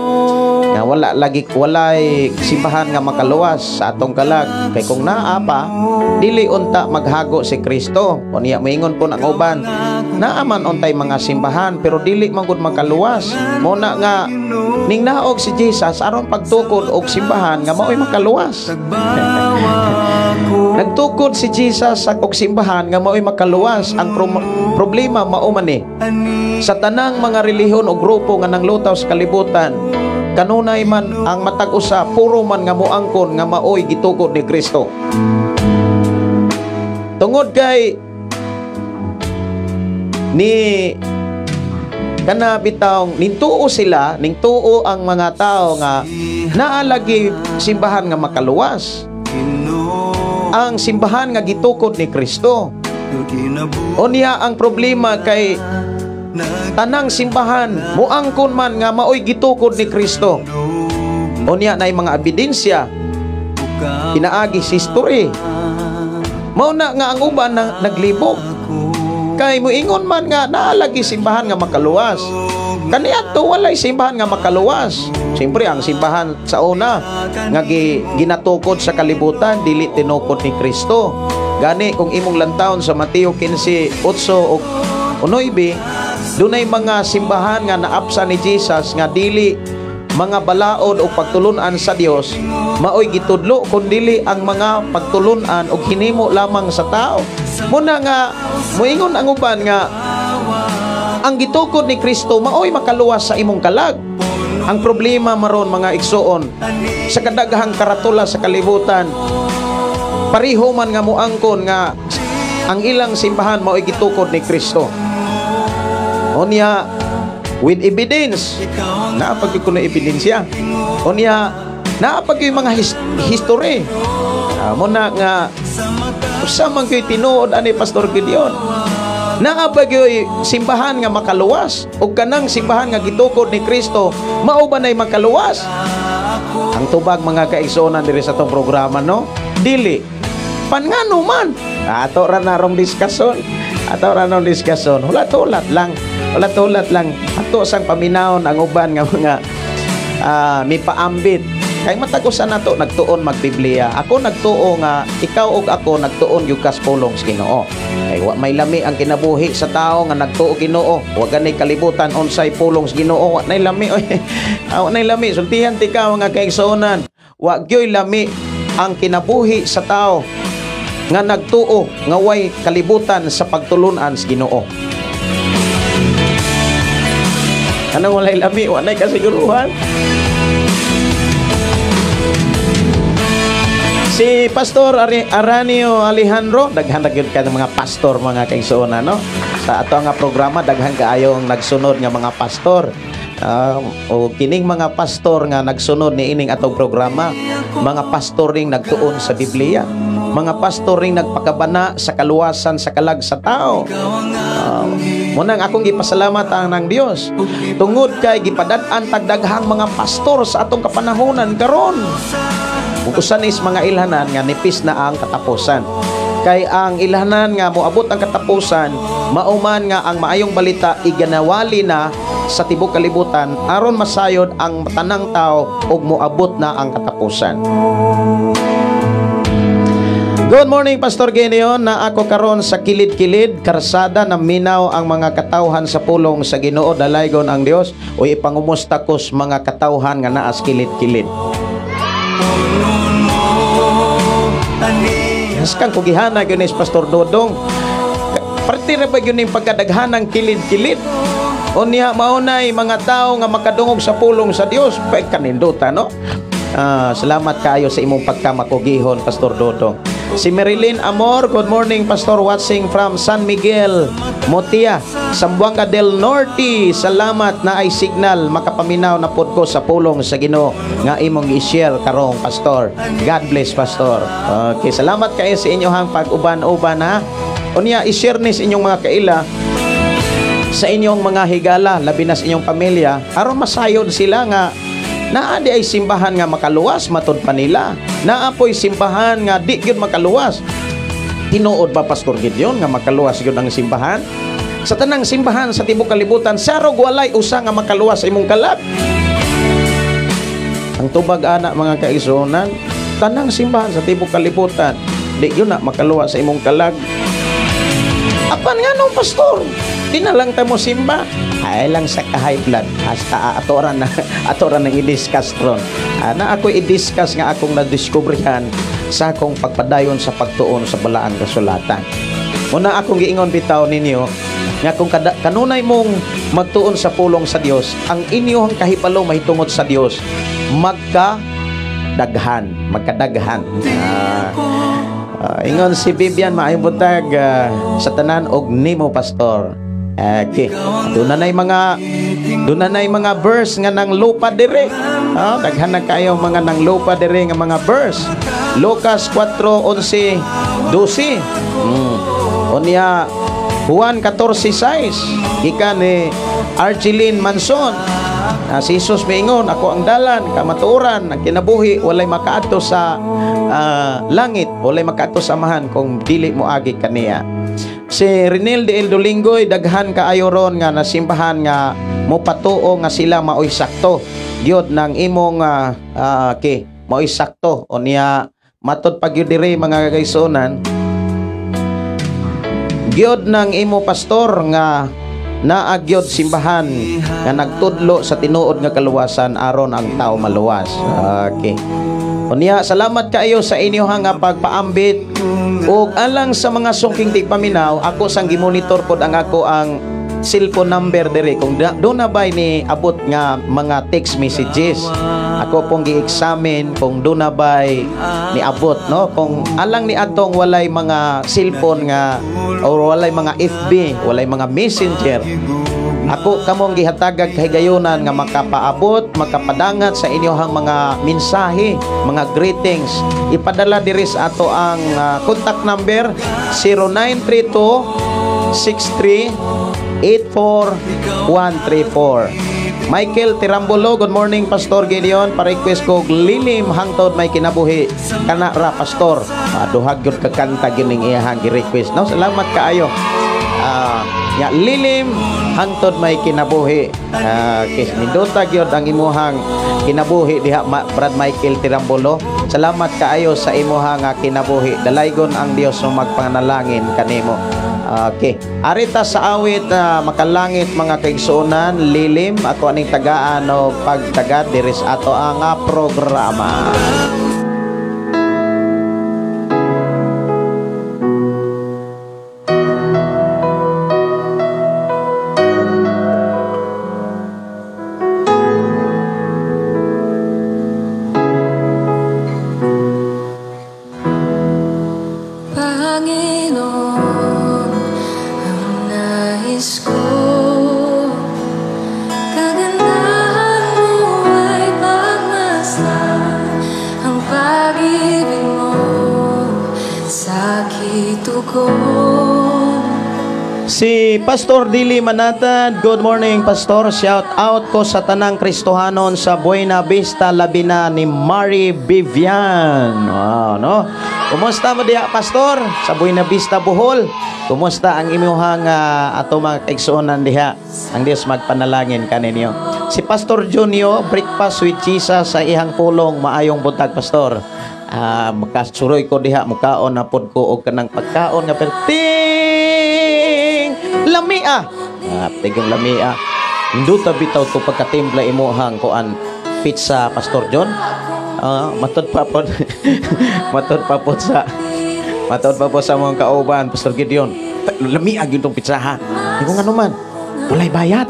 nga wala lagi, walay simbahan nga makaluwas sa atong kalag, kay kung naa pa, dili unta maghago si Kristo. Unya moingon po ang uban, naa man untay mga simbahan pero dili man gud makaluwas. Mo na nga ning naog si Jesus aron pagtukod og simbahan nga maoy makaluwas. Nagtukod si Jesus sa og simbahan nga maoy makaluwas. Ang problema mao man ni sa tanang mga relihiyon o grupo nga nanglutaw sa kalibutan, kanunay man ang matag usa puro man nga moangkon nga maoy gitukod ni Kristo. Tungod kay ni kana bitawng nintuo sila, ningtuo ang mga tao nga naalagi simbahan nga makaluwas, ang simbahan nga gitukod ni Kristo. Unya ang problema kay tanang simbahan moangkon man nga maoy gitukod ni Kristo. Unya naay mga ebidensya pinaagi sa history. Mao na nga ang uban na naglibog. Kay moingon man nga naalagi simbahan nga makaluwas. Kaniadto walay simbahan nga makaluwas. Siyempre ang simbahan sa una nga ginatukod sa kalibutan, dili tinukod ni Kristo. Gani kung imong lantawon sa Mateo 15:8 ug 9, dunay mga simbahan nga naapsa ni Jesus nga dili mga balaod o pagtulunan sa Dios maoy gitudlo, kun dili ang mga pagtulunan og hinimo lamang sa tao. Muna nga moingon ang uban nga ang gitukod ni Kristo maoy makaluwas sa imong kalag. Ang problema maron, mga igsuon, sa kadaghang karatula sa kalibutan, pareho man nga moangkon nga ang ilang simbahan maoy gitukod ni Kristo. Unya with evidence, naa pa gyud kuno ebidensya. Unya naa pa gyud mga history. Muna nga usa man gyud tinuod ani, Pastor Gideon? Naa ba gyud simbahan nga makaluwas ug kanang simbahan nga gitukod ni Kristo mao ba nay makaluwas? Ang tubag, mga kaigsuonan, diri sa atong programa, no, dili. Pan ngano man? Ato ra narong diskusyon, ato ra narong diskusyon. Hulat-hulat lang, hulat-hulat lang. Ato sang paminawon ang uban nga mga mipaambit, kay matag usa nato nagtuon magbiblia. Ako nagtuo nga ikaw ug ako nagtuon gyud kas pulong sa Ginoo, kay wa may lami ang kinabuhi sa tao nga nagtuo Ginoo wa gani kalibutan unsay pulong sa Ginoo. Wa nay lami oy. Wa nay lami. Sultihan ti ka, mga kaigsuonan, wa gyoy lami ang kinabuhi sa tao nga nagtuo nga way kalibutan sa pagtulunan sa Ginoo. Anong walay lami? Wa nay kasiguruhan. Si Pastor Aranio Alejandro, daghan na gyud ka ng mga pastor, mga kaigsuonan, no? Sa ato nga programa, daghan kaayong nagsunod nga mga pastor. O kining mga pastor nga nagsunod ni ining atong programa, mga pastor ring nagtuon sa Biblia, mga pastor ring nagpakabana sa kaluwasan sa kalag sa tao. Munang akong gipasalamat ang ng Dios tungod kay gipadad-an tagdaghang mga pastor sa atong kapanahonan karon. Ug usan is mga ilhanan nga nipis na ang katapusan. Kay ang ilhanan nga moabot ang katapusan, mauman nga ang maayong balita iganawali na sa tibuok kalibutan aron masayod ang tanang tao ug moabot na ang katapusan. Good morning, Pastor Gideon. Na ako karon sa kilid-kilid karsada, naminaw ang mga katawhan sa pulong sa Ginoo. Dalaygon ang Dios. Uy, ipangumusta ko sa mga katawhan nga naas kilid-kilid. Haskang kugihana gyud ni Pastor Dodong. Parte ra ba gyud ning pagkadaghanang kilid-kilid? Unya maunay mga tao nga makadungog sa pulong sa Dios, pagkaninduta, no? Salamat kaayo sa imong pagkamakugihon, Pastor Dodong. Si Marilyn Amor, good morning, Pastor, watching from San Miguel, Motia, Zamboanga del Norte. Salamat na ay signal, makapaminaw na pod ko sa pulong sa Ginoo nga imong i-share karong, Pastor. God bless, Pastor. Okay, salamat kayo sa inyong pag-uban-uban, ha. Unya i-share ni sa inyong mga kaila, sa inyong mga higala, labi na sa inyong pamilya, aron masayod sila nga naa di ay simbahan nga makaluwas matud pa nila. Naa po'y simbahan nga di gyud makaluwas. Tinuod ba, Pastor Gideon, nga makaluwas gyud ang simbahan? Sa tanang simbahan sa tibuok kalibutan, sarog walay usa nga makaluwas sa imong kalag. Ang tubag ana, mga kaigsuonan, tanang simbahan sa tibuok kalibutan di gyud na makaluwas sa imong kalag. Apan nga no, Pastor, di na lang ta mo simba. Ay lang sa ka-high blood. Hasta atoran na, atoran na i-discuss ron. Na ako i-discuss nga akong nadiskubrihan sa akong pagpadayon sa pagtuon sa balaan kasulatan. Muna akong giingon bitaw ninyo nga kung kanunay mong magtuon sa pulong sa Dios, ang inyong kahibalo mahitungod sa Dios magkadaghan, magkadaghan. Ingon si Vivian, maayong buntag sa tanan og nimo, Pastor. Okay. Doon na mga verse nga nang lupa dire. Daghan na kayo mga nang lupa dire nga mga verse. Lucas 4:11-12. Unya Juan 14:6. Gikan ni Argeline Manson. Si Jesus miingon, ako ang dalan, kamatuoran, ang kinabuhi, walay makaadto sa langit, walay makaadto sa Amahan kung dili mo agi kaniya. Si Renel de El Dolingoy, daghan kaayo ron nga nasimbahan nga mopatuo nga sila maoy sakto. Gyud nang imong maoy sakto. Unya matod pag gyud diri, mga kagaisunan, gyud nang imo, Pastor, nga naa gyud simbahan nga nagtudlo sa tinuod nga kaluwasan aron ang tao maluwas. Okay. Unya salamat kaayo sa inyo nga pagpaambit ug alang sa mga sungking tigpaminaw, ako sang gimonitor pod ang ako ang cellphone number diri kung do na bay ni abot nga mga text messages. Ako pong gi-examine kung do na bay ni abot, no, kung alang ni atong walay mga cellphone nga or walay mga FB, walay mga messenger. Ako kamong gihatagag kahigayunan nga makapaabot, makapadangat sa inyohang mga mensahe, mga greetings. Ipadala diri sa ato ang contact number 0932 63 84134. Michael Tirambolo, good morning, Pastor Gideon. Pa-request ko lilim hangtod may kinabuhi. Kana ra, Pastor. Duhag gyud ka kanta gining iyahang gi-request. No, salamat kaayo. Ya lilim hangtod may kinabuhi. Kis nindota gyud ang imuhang kinabuhi diha, Brad Michael Tirambolo. Salamat kaayo sa imuhang kinabuhi. Dalaygon ang Dios mo magpanalangin kanimo. Okay. Arita sa awit makalangit, mga kaigsuonan, lilim ako aning tagaan o pagtagad diri sa ato ang programa. Panginoon, ang nais ko, kagandahan mo ay pagmasdan, ang pag-ibig mo sa kitugon. Si Pastor Dili Manatad, good morning, Pastor. Shout out ko sa tanang Kristohanon sa Buena Vista, Labina ni Mary Vivian. Wow, no? Kumusta mo diha, Pastor? Sa Buena Vista, Bohol. Kumusta ang imuhang ato mga kaigsuonan diha? Ang Dios magpanalangin kaninyo. Si Pastor Junio, Breakfast with Jesus sa ihang pulong, maayong buntag, Pastor. Makasuroy ko diha, mukaon na pod ko og kanang pagkaon nga perting lamia. Tigong lamia. Induta bitaw to pagkatimpla imuhang kuan pizza, Pastor John. Matod pa pod. Matod pa po sa mga kauban, Pastor Gideon. Lamia gyud tong pizza ha. Di ko ngano man. Walay bayad.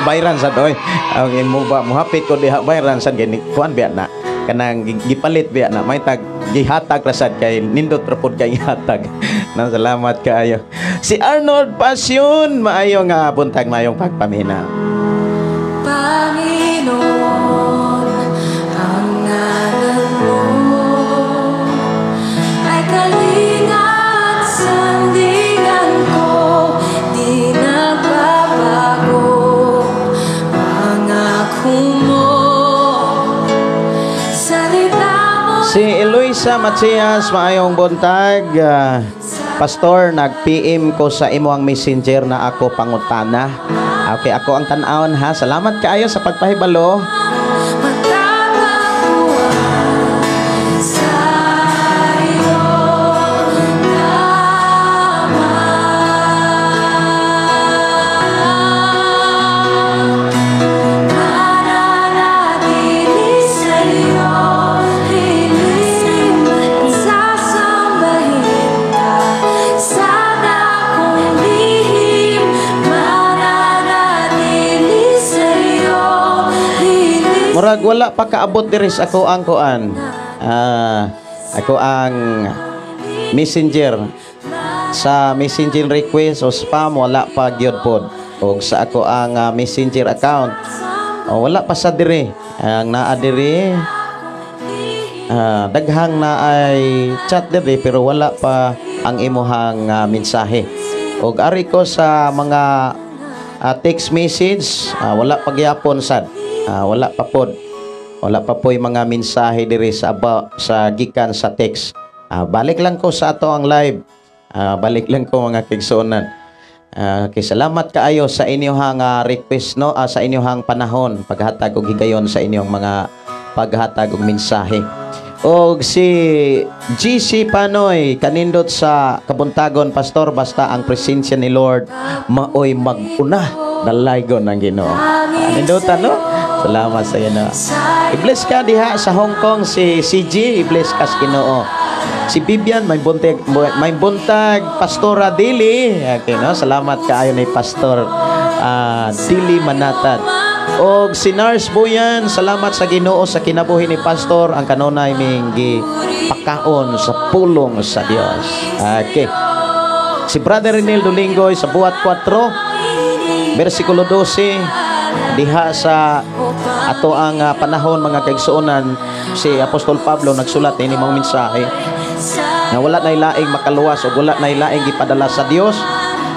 Bayran sad oy. Ang imo ba muhapit ko diha, bayran sad gani kuan biya na. Kanang gipalit biya na. May tag gihatag ra sad kay nindot ra pod kay gihatag. No, salamat kaayo. Si Arnold Passion, maayo nga buntag, maayong pagpamina. Panginoon, ang ngalan mo ay kalinga at sandigan ko, di nagbabago pangako mo, salita mo. Si Eloisa Matias, maayong buntag. Pastor, nag-PM ko sa imo ang messenger na ako pangutana. Okay, ako ang tan-awon ha. Salamat kaayo sa pagpahibalo. Matatagpuan sa iyo lamang. Mananatili sa iyo lihim, sasambahin ka sa dakong lihim. Mananatili sa iyo lihim. Murag wala pa kaabot diri sa ako ang kuan. Ako ang messenger. Sa messenger request o spam wala pa gyud pod. Og sa ako ang messenger account, o, wala pa sa diri. Ang naa diri, daghang na ay chat diri pero wala pa ang imuhang mensahe. Og ari ko sa mga text message, wala pa gyapon sad. Wala pa pod. Wala pa po'y mga mensahe diri sa aba, sa gikan sa text. Balik lang ko sa ato ang live. Balik lang ko, mga kaigsuonan. Kay salamat kaayo sa inyong request, no, sa inyong panahon paghatag og higayon sa inyong mga paghatag og mensahe. Og si GC Panoy, kanindot sa kabuntagon, Pastor, basta ang presensya ni Lord maoy mag-una, dalaygon ang Ginoo. Kanindutan, no? Salamat sa Ginoo. I-bless ka diha sa Hong Kong, si CG, i-bless ka sa Ginoo. Si Vivian, may buntag, Pastora Dili. Okay, no? Salamat kaayo ni Pastor Dili Manatad. Og si Nars Buyan, salamat sa Ginoo sa kinabuhi ni Pastor ang kanunay ming gipakaon sa pulong sa Dios. Okay. Si Brother Renel Dolingoy sa Buhat 4, versikulo 12, diha sa ato ang panahon, mga kaigsuonan, si Apostol Pablo nagsulat ini mga mensahe nga wala nay laing makaluwas o wala nay laing gipadala sa Dios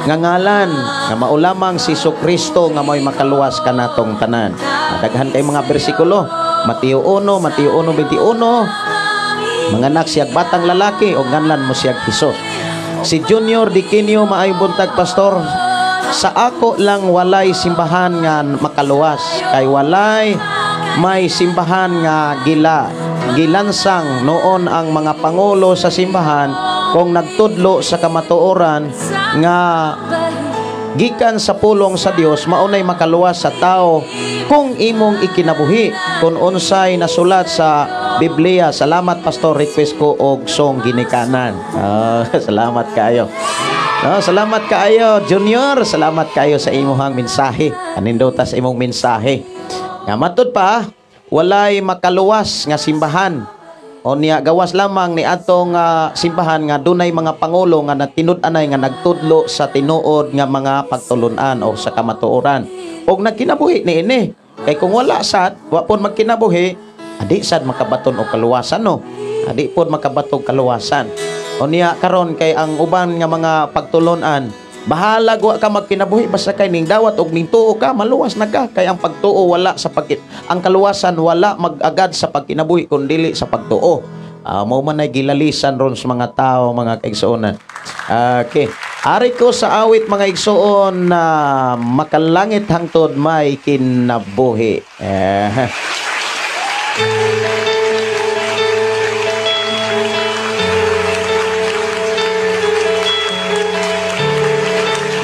nga ngalan nga mao lamang si Kristo nga mo'y makaluwas kanatong tanan. Daghan kay mga bersikulo. Mateo 1, Mateo 1:21, manganak siyag batang lalaki o nganlan mo siyag Hesus. Si Junior Diquinio, maayong buntag, Pastor. Sa ako lang walay simbahan nga makaluwas kay walay may simbahan nga gila gilansang noon ang mga pangulo sa simbahan kung nagtudlo sa kamatuoran nga gikan sa pulong sa Dios, maunay makaluwas sa tao kung imong ikinabuhi kung unsay nasulat sa Biblia. Salamat, Pastor, request ko og song Ginikanan. Salamat kaayo. No, salamat kaayo, Junior, salamat kaayo sa imuhang mensahe. Anindota sa imong mensahe. Nga matud pa, walay makaluwas nga simbahan. O niya gawas lamang ni atong simbahan nga dunay mga pangulo nga natinud-anay nga nagtudlo sa tinuod nga mga pagtulunan o sa kamatuoran. Og nagkinabuhi niini. Kay kung wala sad, wa pud magkinabuhi, adi sad makabaton og kaluwasan, no. Adi pod makabaton kaluwasan. O niya karon kay ang uban nga mga pagtulunan, bahala wa ka magkinabuhi basta kay ning dawat og ning tuo ka, maluwas na ka, kay ang pagtuo wala sa pagkin ang kaluwasan wala mag-agad sa pagkinabuhi kun dili sa pagtuo. Mao man ay gilalisan ron sa mga tao, mga kaigsuonan. Okay. Ari ko sa awit, mga igsuon, na makalangit hangtod may kinabuhi. Eh.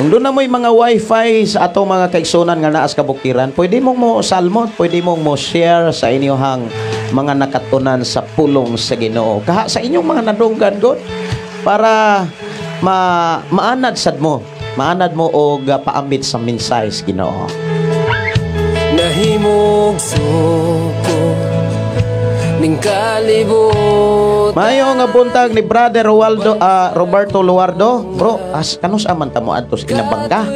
Kung doon na mo'y mga wifi sa atong mga kaigsunan nga naas kabukiran, pwede mong mo salmot, pwede mong mo share sa inyong mga nakatunan sa pulong sa Ginoo. Kaha sa inyong mga nadunggan god para maanad sad mo, maanad mo og paambit sa mensahe sa Ginoo. Nahimog suko ning kalibot. Mayo nga buntag ni Brother Waldo, Roberto Luardo. Bro, as kanus aman ta mo adto sa Inabangga?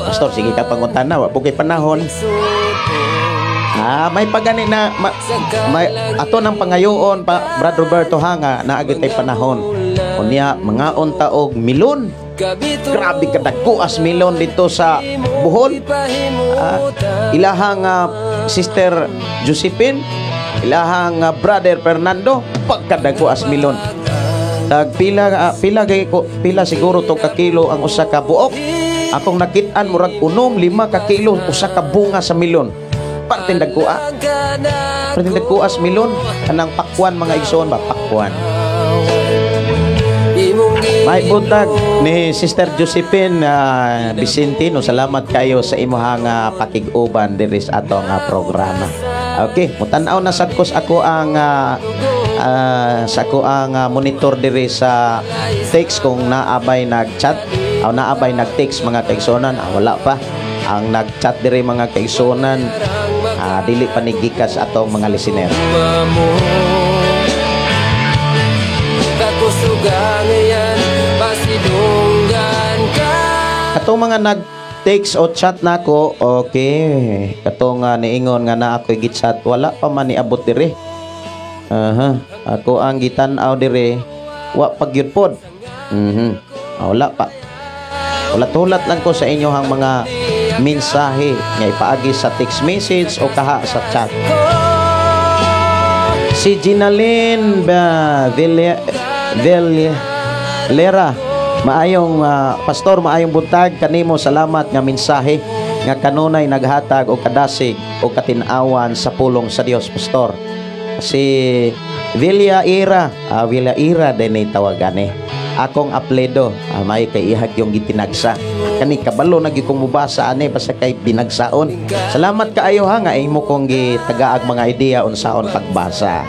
Pastor, sige ka pangutana, wa po kay panahon. May pagani na may ato nang pangayoon pa Brad Roberto ha nga naa gyud tay panahon. Unya mga unta og milon. Grabe kadagko as milon dito sa Bohol. Ilahang Sister Josephine, ilahang Brother Fernando, pagkadagko as milon. Tag pila pila gay ko, pila siguro to ka kilo ang usa ka buok. Akong nakit-an murag 6-5 ka kilo usa ka bunga sa milon. Parte dagko Parte dagko as milon kanang pakwan mga igsoon ba, pakwan. May buntag ni Sister Josephine Vicentino, salamat kayo sa imuhang pakig-uban diri sa atong programa. Okay, mutan-aw na sad ko sa ako ang sa ako ang monitor diri sa text kung naabay nag-chat o naabay nag-text mga kaigsuonan. Wala pa ang nag-chat diri mga kaigsuonan. Dili pa ni gikas atong mga listener. Katong mga nag-text o chat nako, okay. Katong niingon nga na ako'y gichat, wala pa man niabot diri. Ako ang gitan-aw diri, wa pa gyud pod. Wala pa. Hulat-hulat lang ko sa inyo ang mga mensahe nga ipaagi sa text message o kaha sa chat. Si Ginaline Villera, maayong pastor, maayong buntag kanimo, salamat nga mensahe nga kanunay naghatag og kadasig o katin-awan sa pulong sa Dios, pastor. Si Villa Ira, Villa Ira din ay tawagan eh. Akong apledo, may kay ihag yung gitinagsa. Kani kabalo na gyud kong mubasa ani basta kay binagsaon. Salamat kaayo ha nga imo kong gitagaag mga ideya unsaon pagbasa.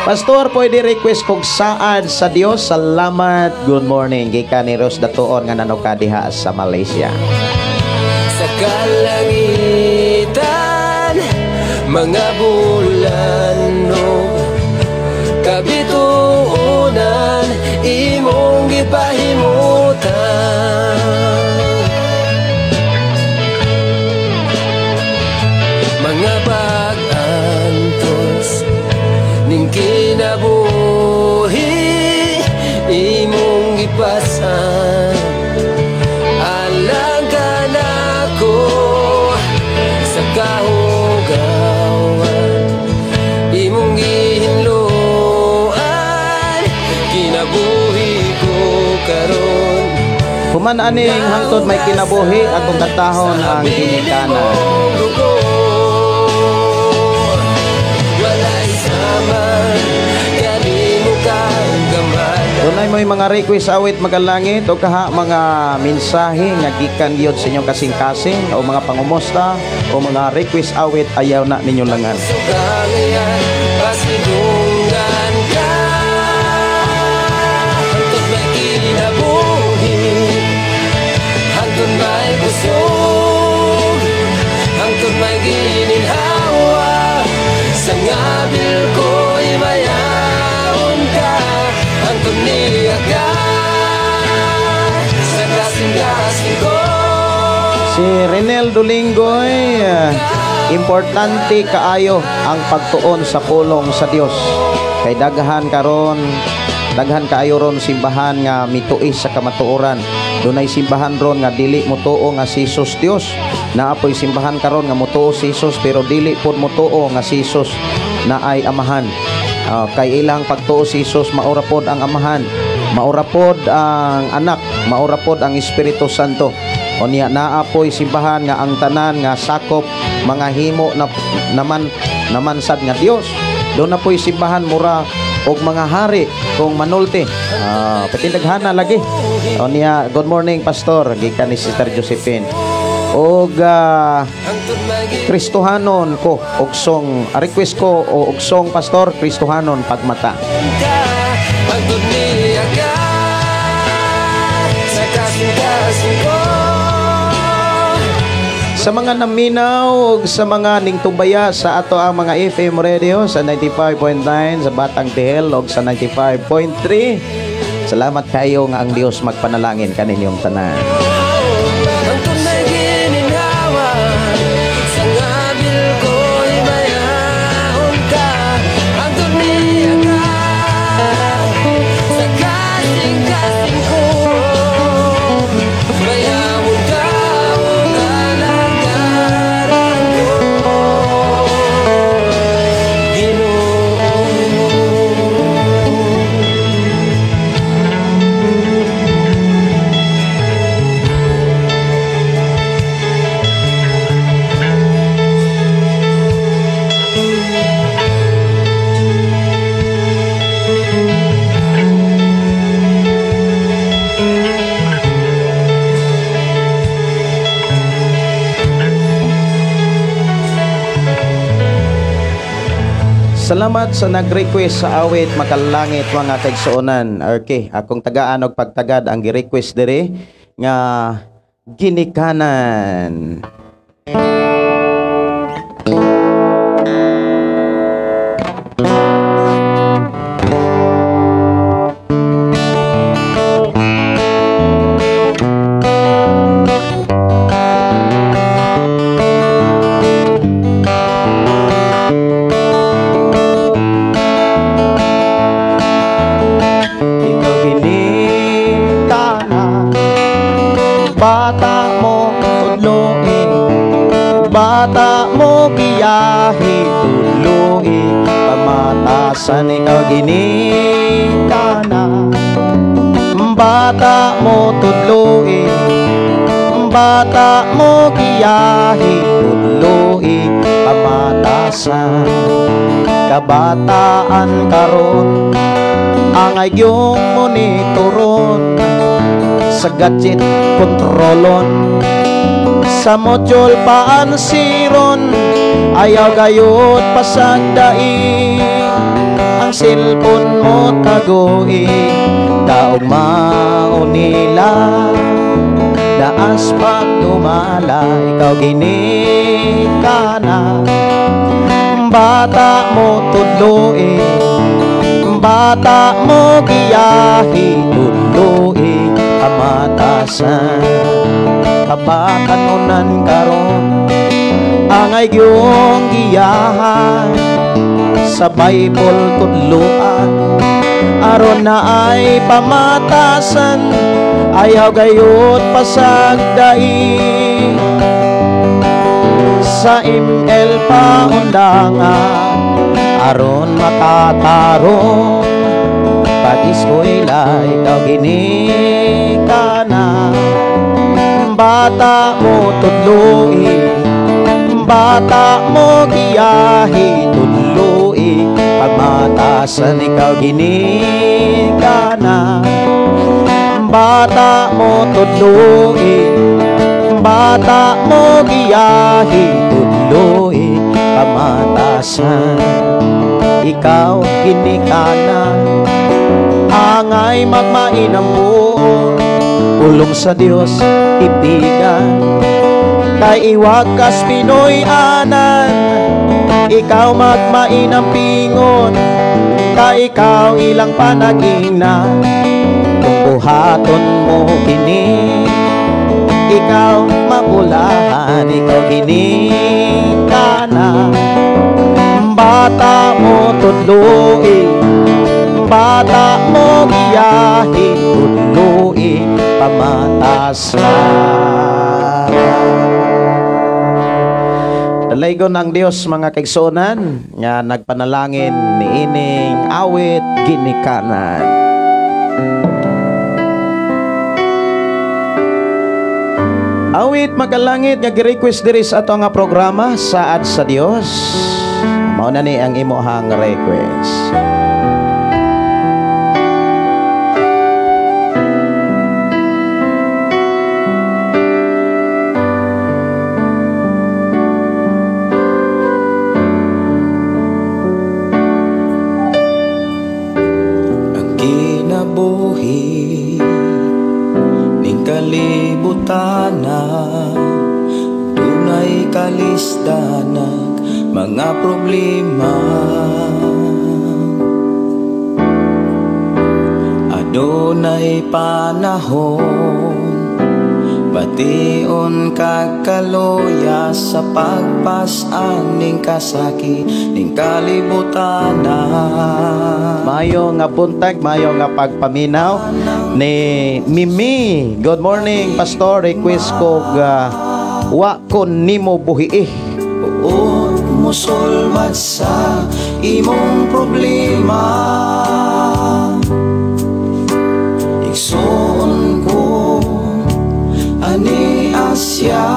Pastor, pwede request kog saad sa Dios. Salamat. Good morning. Gikan ni Rose Datuon nga nanuka diha sa Malaysia. Sa kalangitan, mga bulan no, kabituonan, imong gipahimutan. Mga pag-antos ning kinabuhi, imong gipasan. Alang kanako sa kahugawan, imong gihinloan, kinabuhi ko karon. Human aning hangtod may kinabuhi, akong kantahon ang ginikanan. Dunay mo'y mga request awit magalangit o kaha mga mensahe nga gikan gyud sa inyong kasing-kasing o mga pangumusta o mga request awit, ayaw na ninyo langan. Hangtod may gininhawa, sa ngabil ko'y mayaon ka. Hangtod niya ka sa kasing-kasing ko. Si Renel Dulingoy, importante kaayo ang pagtuon sa pulong sa Dios. Kay daghan karon, daghan kaayo ron simbahan nga mituis sa kamatuoran. Dunay simbahan ron nga dili motuo nga si Jesus Dios. Naapoy simbahan karon nga motuo si Jesus pero dili pod motuo nga si Jesus na ay amahan. Kay ilang pagtuo si Jesus maura pod ang Amahan, maura pod ang Anak, maura pod ang Espiritu Santo. Unya naa poy simbahan nga ang tanan nga sakop mga himo na naman naman sad nga Dios. Doon na po'y simbahan mura og mga hari kung manulti. Patindaghana lagi. Unya, good morning Pastor, gikan ni Sister Josephine. Og Kristohanon ko og song, request ko og song Pastor, Kristohanon Pagmata. Hangtod niya ka sa kasing-kasing ko. Sa mga naminaw ug sa mga ningtubaya sa ato ang mga FM radio sa 95.9 sa Batang Tihel ug sa 95.3. Salamat kayo nga ang Dios magpanalangin kaninyong tanan. Hangtod may gininhawa sa ngabil ko'y mayahon ka. Hangtod niya ka sa kasing-kasing ko. Mayahon ka ug alagaran ko, Ginoo. Salamat sa nag-request sa awit Makalangit mga kaigsuonan. Okay, akong tagaan og pagtagad ang gi-request diri nga ginikanan. Ikaw ginikana, bata mo tudloi, bata mo giyahi tudloi, pamatasan. Ikaw ginikana, bata mo tudloi, bata mo giyahi tudloi, pamatasan. Kabataan karon ang agyong monitoron, sa gadget kontrolon, sa module paansiron, ayaw gayud pasagdai ang cellphone mo tagoi, daog mao nila daas pagdumala. Ikaw ginikana, bata mo tudloi, bata mo giyahi tudloi, pamatasan. Kabatanunan karon ang agyong giyahan, sa Bible tudloan aron na ay pamatasan, ayaw gayud pasagdai sa ML paundangan aron makatarong pag-eskwela. Ikaw ginikana, bata mo tudloi, bata mo giyahi tudloi, pamatasan. Ikaw ginikana, bata mo tudloi, bata mo giyahi tudloi, pamatasan. Ikaw ginikana, angay magmainang buo, pulong sa Dios tipigan, kay iwag kas Pinoy anan. Ikaw magmainang pingon, kay ikaw ilang panagina. Kung buhaton mo kini, ikaw mabulahan. Ikaw ginikana, bata mo tudloi, bata mo giyahi tudloi, pamatasan. Dalaygon ang Dios, mga kaigsuonan, nga nagpanalangin niining awit ginikanan. Awit makalangit nga gi-request diri sa ato nga programa Saad sa Dios. Mao na ni ang imuhang request. Kinabuhi ning kalibutana, dunay kalisdanan, mga problema. Adunay panahon bation kag kaluya sa pagpas-an ning kasakit ning kalibutana. Mayo nga buntag, mayo nga pagpaminaw ni Mimi. Good morning, Pastor. Request ko wa ko nimo buhi. Buot mosulbad sa imong problema. Igsoon ko ani Asya,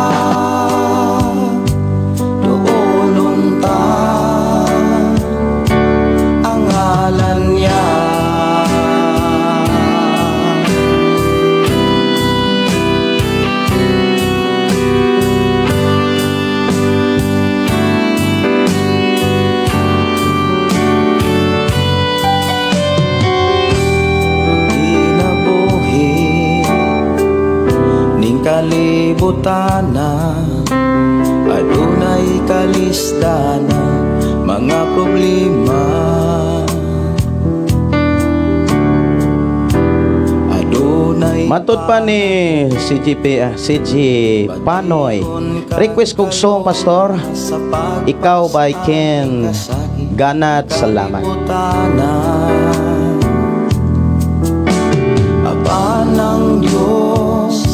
doon ta ang ngalan niya. Kalibutana, adunay kalisdana, mga problema. Adunay Matod pa ni CGP, CG Panoy. Request kog song, Pastor. Ikaw by Ken Ganat. Salamat. Apan ang Diyos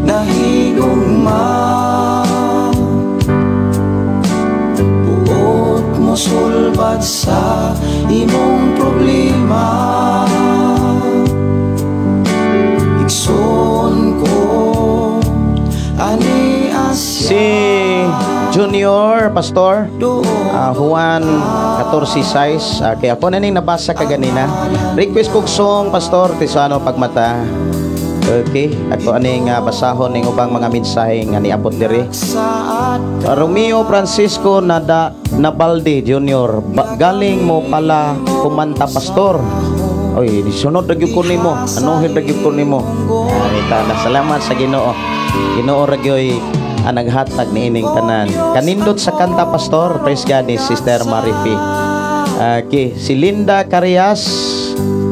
nahigugma, buot mosulbad sa imong problema. Igsoon ko ani Asya. Si Junior, Pastor, Juan 14 size. Okay, ako na ning nabasa kaganina. Request kog song, Pastor, Tisano Pagmata. Okay, ako aning basahon ning ubang mga mensahe nga niabot diri. Romeo Francisco Nada Nabalde Jr. Galing mo pala kumanta, Pastor. Oy, sunod ra gyud ko nimo. Anuhin ra gyud ko nimo. Anita na, salamat sa Ginoo. Ginoo ra gyoy ang naghatag niining tanan. Kanindot sa kanta, Pastor. Praise God ni Sister Marifi. Okay, si Linda Carias.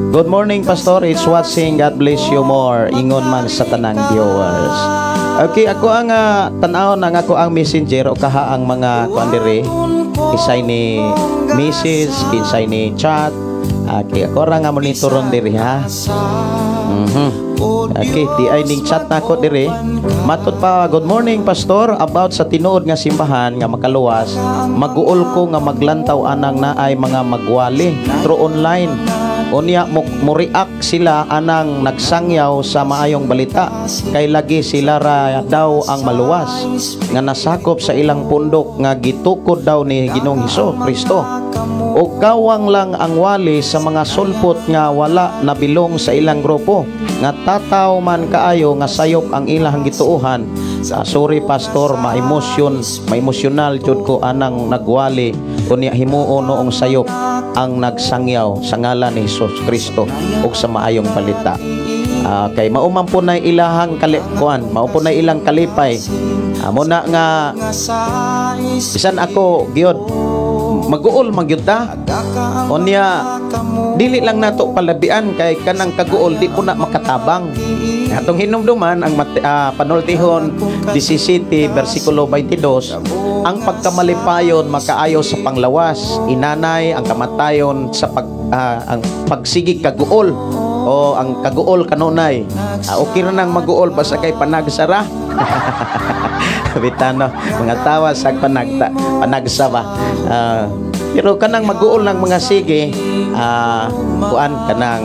Good morning, Pastor. It's watching. God bless you more. Ingon man sa tanang viewers. Okay, ako ang tan-aw ang ako ang messenger o kaha ang mga kuan diri. Kisay ni message, kinsay ni chat. Okay, ako ra nga monitoron diri ha. Okay, di ay ning chat nako diri. Matod pa, good morning, Pastor, about sa tinuod nga simbahan nga makaluwas, maguol ko nga maglantaw anang naay mga magwali through online. Unya mo-react sila anang nagsangyaw sa maayong balita kay lagi sila ra daw ang maluwas nga nasakop sa ilang pundok nga gitukod daw ni Ginoong Hesus Kristo. O kawang lang ang wali sa mga sulpot nga wala nabilong sa ilang grupo nga tataw man kaayo nga sayop ang ilang gituohan. Sorry, Pastor, ma-emosyonal jud ko anang nagwali unya himuon noong sayop ang nagsangyaw sa ngalan ni Hesus Kristo ug sa maayong balita. Kay mao man po na ilahang kalikuan, mao po na ilang kalipay. Amo na nga bisan ako gyud maguol man gyud ta. Unya dili lang nato palabian kay kanang kaguol di po na makatabang. Atong hinumduman ang panultihon 17 versikulo 22, ang pagkamalipayon makaayo sa panglawas, inanay ang kamatayon sa ang pagsigig kaguol O ang kaguol kanunay. Okay ra nang maguol basta kay panagsara. Bitano, mga tawa sa panagsa ba. Pero kanang maguol ng mga sige, kuan kanang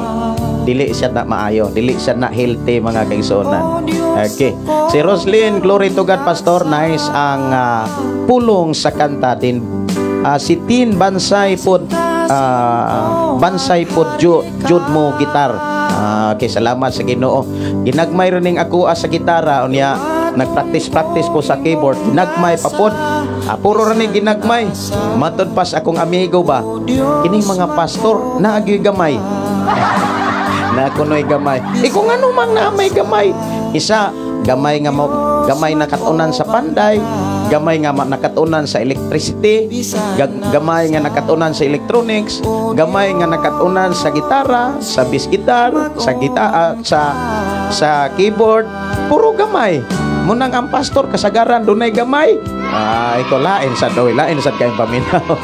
dili siya na maayo, dili siya na healthy, mga kaigsuonan. Okay. Si Roslyn, "Glory to God, Pastor, nice ang pulong sa kanta din." Si Tin Bansay pod, bansay pod jud mo gitar. Okay, salamat sa Ginoo. Ginagmay rin ning ako sa gitara, unya nagpractice practice ko sa keyboard, ginagmay pa pod. Puro ra ni ginagmay. Matod pas akong amigo ba? Kining mga pastor naagyoy gamay. Na kunoy gamay. Eh kung ano mang na may gamay. Isa, gamay nga mo, gamay nakatunan sa panday, gamay nga nakatunan sa electricity, gamay nga nakatunan sa electronics, gamay nga nakatunan sa gitara, sa bass guitar, sa gitara, sa keyboard, puro gamay. Munang ang pastor kasagaran dunay gamay. Ito lain sa doy, lain sad kayong paminaw.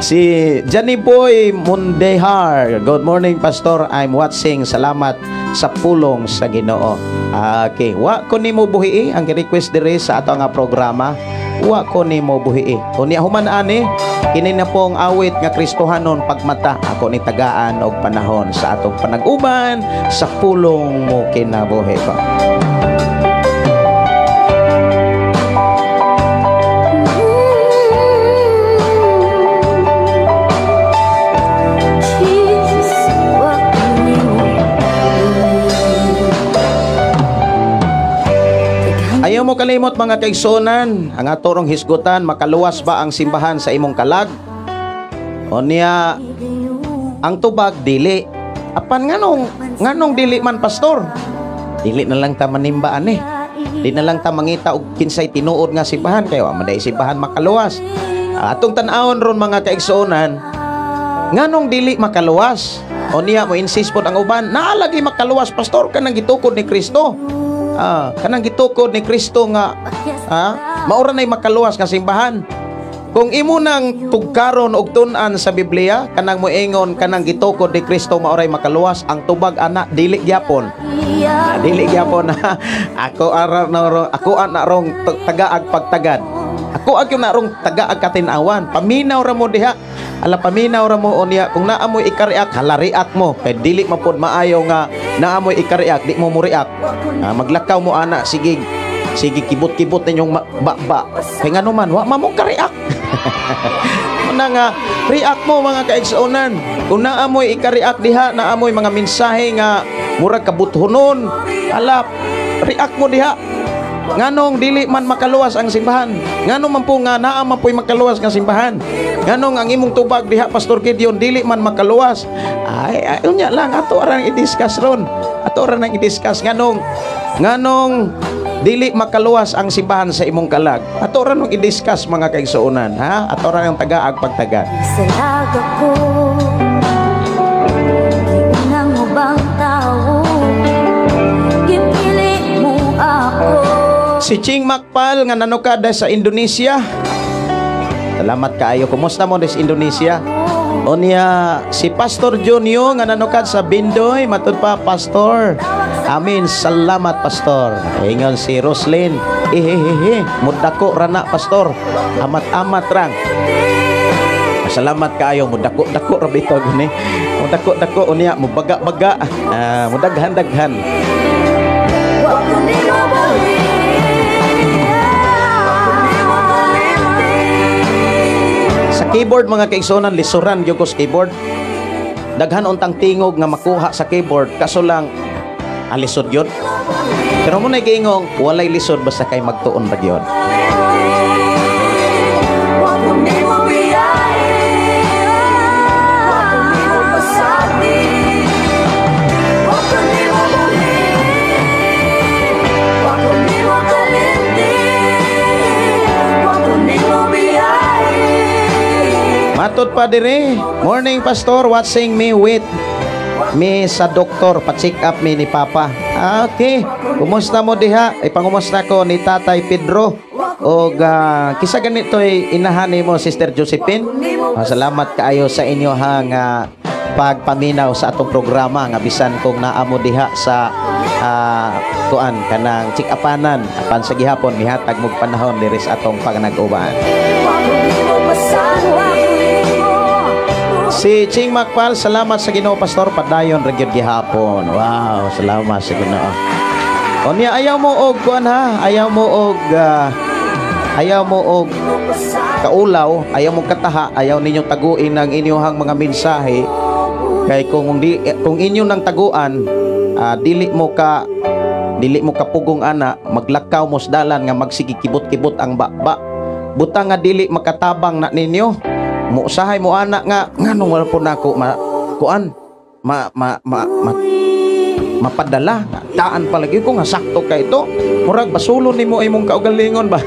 Si Johnny Boy Mundehar. "Good morning, Pastor. I'm watching. Salamat sa pulong sa Ginoo." Okay, "Wa ko nimo buhi" ang request diri sa ato nga programa. "Wa ko nimo buhi." Unya human ani, kini na pong awit nga Kristohanon, "Pagmata," ako ni tagaan og panahon sa atong panag-uban sa Pulong Mo Kinabuhi Ko. Jesus, wa ko nimo. Ayaw mo kalimot, mga kaigsuonan, ang atorong hisgutan, makaluwas ba ang simbahan sa imong kalag? O niya, ang tubag, dili. Apan nganong dili man, Pastor? Dili na lang ta manimbaan eh. Di na lang ta mangita og kinsay tinuod nga simbahan kay wa man day simbahan makaluwas. Atong tan-awon ron, mga kaigsuonan, nganong dili makaluwas? O niya mo insist pod ang uban, naa lagi makaluwas, Pastor, kanang gitukod ni Kristo. Kanang gitukod ni Kristo nga maura na'y makaluwas nga simbahan. Kung imo nang tugkaron og tun-an sa Biblia, kanang moingon kanang gitukod ni Kristo maoray makaluwas, ang tubag ana dili gyapon. Dili gyapon. Ako ara na ako ana rong tagaag pagtagad. Ako ag na rong tagaag katin-awan. Paminaw ra mo diha. Ala, paminaw ra mo unya kung naa mo'y ika-react, hala, react mo. Kay dili man pod maayo nga naa mo'y ika-react, di mo mo react. Maglakaw mo ana, sige sige kibot-kibot ninyong ba-ba. Kay ngano man wa man mo ka-react. Una nga react mo, mga kaigsuonan. Kung naa mo'y ika-react diha, naa mo'y mga mensahe nga murag kabuthonon, ala, react mo diha. Nganong dili man makaluwas ang simbahan? Nganong man po nga naa man po'y makaluwas nga simbahan? Nganong ang imong tubag diha, Pastor Gideon, dili man makaluwas? Ay, ay unya lang ato arang i-discuss ron. Ato ra nang i-discuss nganong dili makaluwas ang simbahan sa imong kalag. Ato ra nang i-discuss, mga kaigsuonan, ha? Ato ra ang tagaag pagtagad. Salag ako, Giunang ubang tao, gipili mo ako. Si Ching Makpal nga nanukad sa Indonesia. Salamat kaayo. Kumusta mo sa Indonesia? Unya si Pastor Junio nga nanukad sa Bindoy, matud pa, Pastor. Amin, salamat, Pastor. Ingon si Roslyn, "Ihehehe, mudako rana, Pastor. Amat-amat rang." Salamat kaayo, mudako-dako ra bitaw gani. Mudako-dako unya mubaga-baga, mudaghan-daghan. Wa ko nimo buhi, wa ko nimo kalimti. Sa keyboard, mga kaigsuonan, lisuran gyud ko sa keyboard. Daghan untang tingog nga makuha sa keyboard, kaso lang alisod gyud. Pero mo na giingong walay lisod basta kay magtuon ra gyud. Wa ko nimo biyahe, wa ko nimo pasati. Wa ko nimo buhi, wa ko nimo kalimti. Wa ko nimo biyahe. Matod pa dire, "Morning, Pastor, watching me with me sa doktor, pa-check up mi ni Papa." Okay. Kumusta mo diha? Ipangumusta ko ni Tatay Pedro. Og kisa ganito'y inahan nimo, Sister Josephine. Salamat kaayo sa inyo ha nga pagpaminaw sa atong programa nga bisan kung naa mo diha sa kuan kanang check-upanan apan sa gihapon mihatag mo panahon diri sa atong panag-uban. Si Ching Makpal, salamat sa Ginoo Pastor, padayon ra gyud gihapon. Wow, salamat sa Ginoo. Unya ayaw mo og kuan ha, ayaw mo og ayaw mo og kaulaw, ayaw mo kataha, ayaw ninyong taguin ang inyong mga mensahe kay kung di, kung inyo nang taguan, dili mo kapugong ana, maglakaw mo sa dalan nga magsige kibot-kibot ang baba. Butang nga dili makatabang na ninyo. Mo usahay mo ana nga nganong wala po nako ma kuan ma ma ma, ma mapadala daan palagi ko nga sakto kay ito murag basulo nimo imong kaugalingon ba.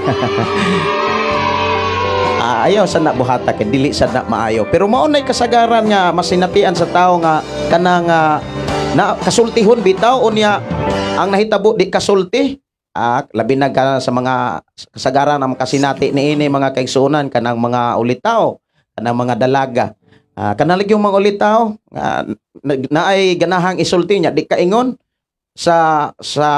Ayaw sa na buhata kay dili sa na maayo pero mao nay kasagaran nga masinatian sa tawo nga kanang na kasultihon bitaw unya ang nahitabo di kasulti. Labi na ka sa mga kasagaran ang makasinati niini mga kaigsuonan kanang mga ulitaw, kanang mga dalaga. Kanang lagi yung mga ulitaw naay ganahang isulti niya di kaingon sa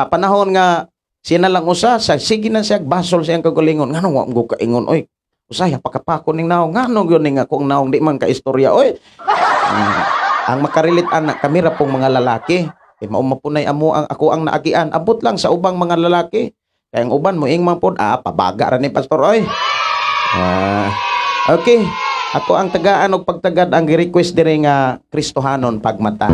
panahon nga siya na lang usa sa sige na siya basol siyang kagalingon nganong wa mo kaingon oy usay pakapako ning naong nganong gyud ning akong naong di man ka istorya oy. Ang makarilit ana kami ra pong mga lalaki eh, mao mapunay amo ang ako ang naagian abot lang sa ubang mga lalaki kay ang uban moing man pod pabaga ra ni pastor oy. Okay, ako ang tagaan og pagtagad ang gi-request diri nga Kristohanon pagmata.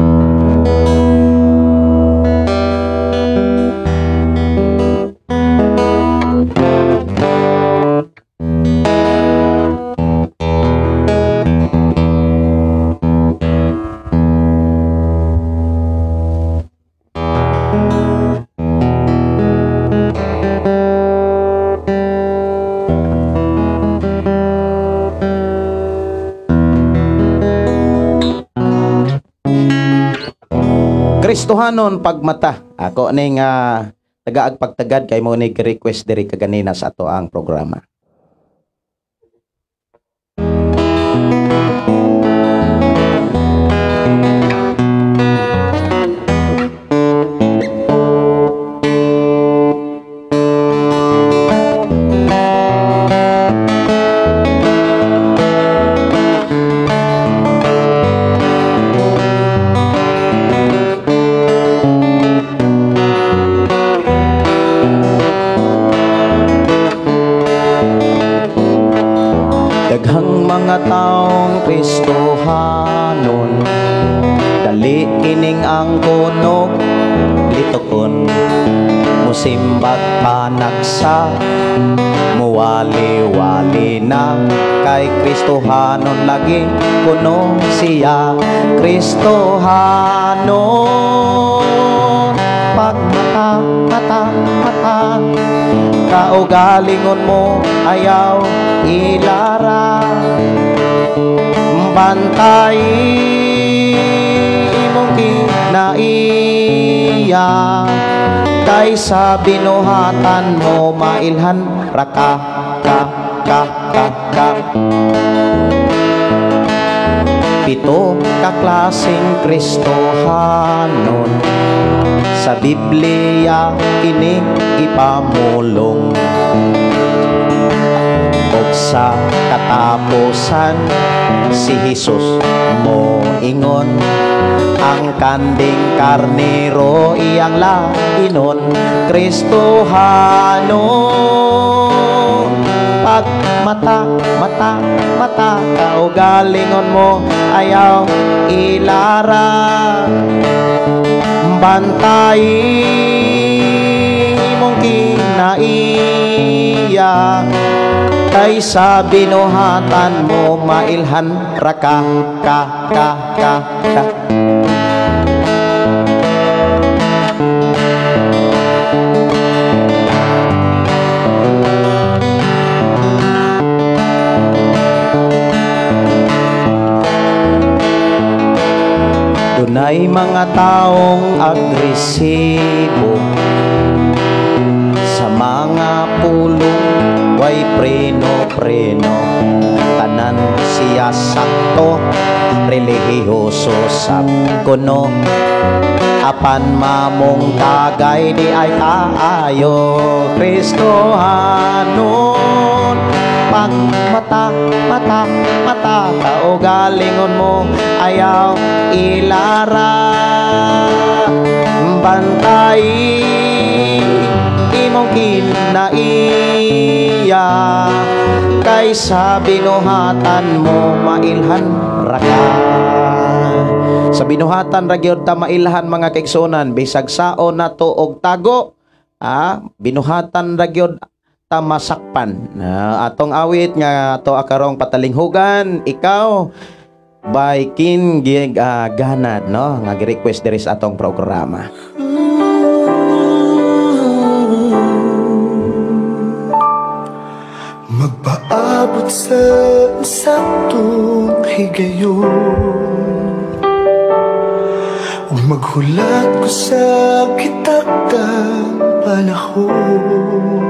Kristohanon pagmata. Ako ning tagaag pagtagad kay mo ni request diri kaganina sa ato ang programa. Daghang mga taong Kristohanon, dali kining ang kunog litokon, musimbag panagsa, muwali-wali na kay Kristohanon lagi kuno siya. Kristohanon pagmata mata mata, kaugalingon mo ayaw ilara, bantay imong kinaiya, kaysa binuhatan mo mailhan raka ka ka ka ka. Pito ka klaseng Kristohanon, sa Biblia kini ipamulong, og sa katapusan si Jesus moingon, ang kanding karnero iyang lainon. Kristohanon pag mata mata mata, kaugalingon mo ayaw ilara, bantay mong kinaiya, kaysa binuhatan mo mailhan raka ka ka ka ka. Dunay mga taong agresibo sa mga pulong, Way preno-preno, tanan siya sakto, relihiyoso sa kuno. Apan mamong tagay di ay kaayo, Kristohanon. Pag mata, mata, mata, kaugalingon mo, ayaw ilara. Bantay imong kinaiya, kaysa binuhatan mo mailhan ra ka. Sa binuhatan ra gyud ta mailhan, mga kaigsuonan, bisag saon nato og tago, binuhatan ra gyud ta masakpan. Atong awit nga ato akarong patalinghugan, "Ikaw" by King Ganad, no, nga gi-request diri sa atong programa. Magpaabot sa saktong higayon ug maghulat ko sa kitakdang panahon.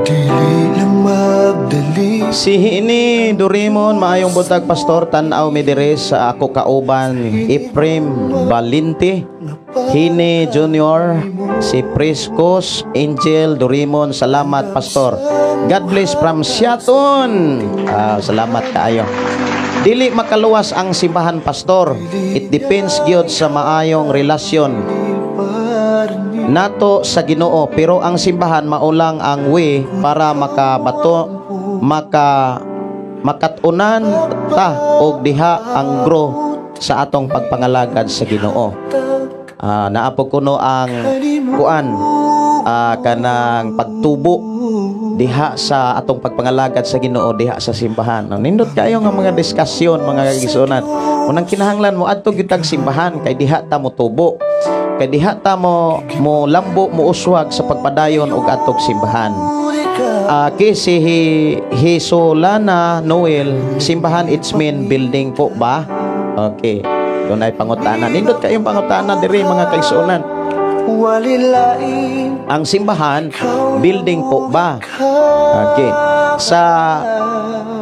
Dili lang magdali. Si Hini Dorimon, maayong buntag, pastor, tan-aw mi diri sa ako kauban Ephraim Valinti, Hini Junior, si Priscos Angel Dorimon. Salamat, pastor. God bless from Siaton. Salamat kaayo. Dili makaluwas ang simbahan, pastor. It depends gyud sa maayong relasyon nato sa Ginoo, pero ang simbahan maulang ang way para makabato, makatunan ta og diha ang grow sa atong pagpangalagad sa Ginoo. Naa po kuno ang kuan, kanang pagtubo diha sa atong pagpangalagad sa Ginoo diha sa simbahan. No, nindot kayo nga mga diskusyon, mga kagisunan. Unang kinahanglan mo adto gyud tag simbahan kay diha ta motubo. Kay diha ta mo lambo, mo uswag sa pagpadayon og atog simbahan. Kay si Hisolana Noel, simbahan it's main building po ba? Okay. Doon ay pangutana. Nindot kayong pangutana diri, mga kaigsuonan. Ang simbahan, building po ba? Okay.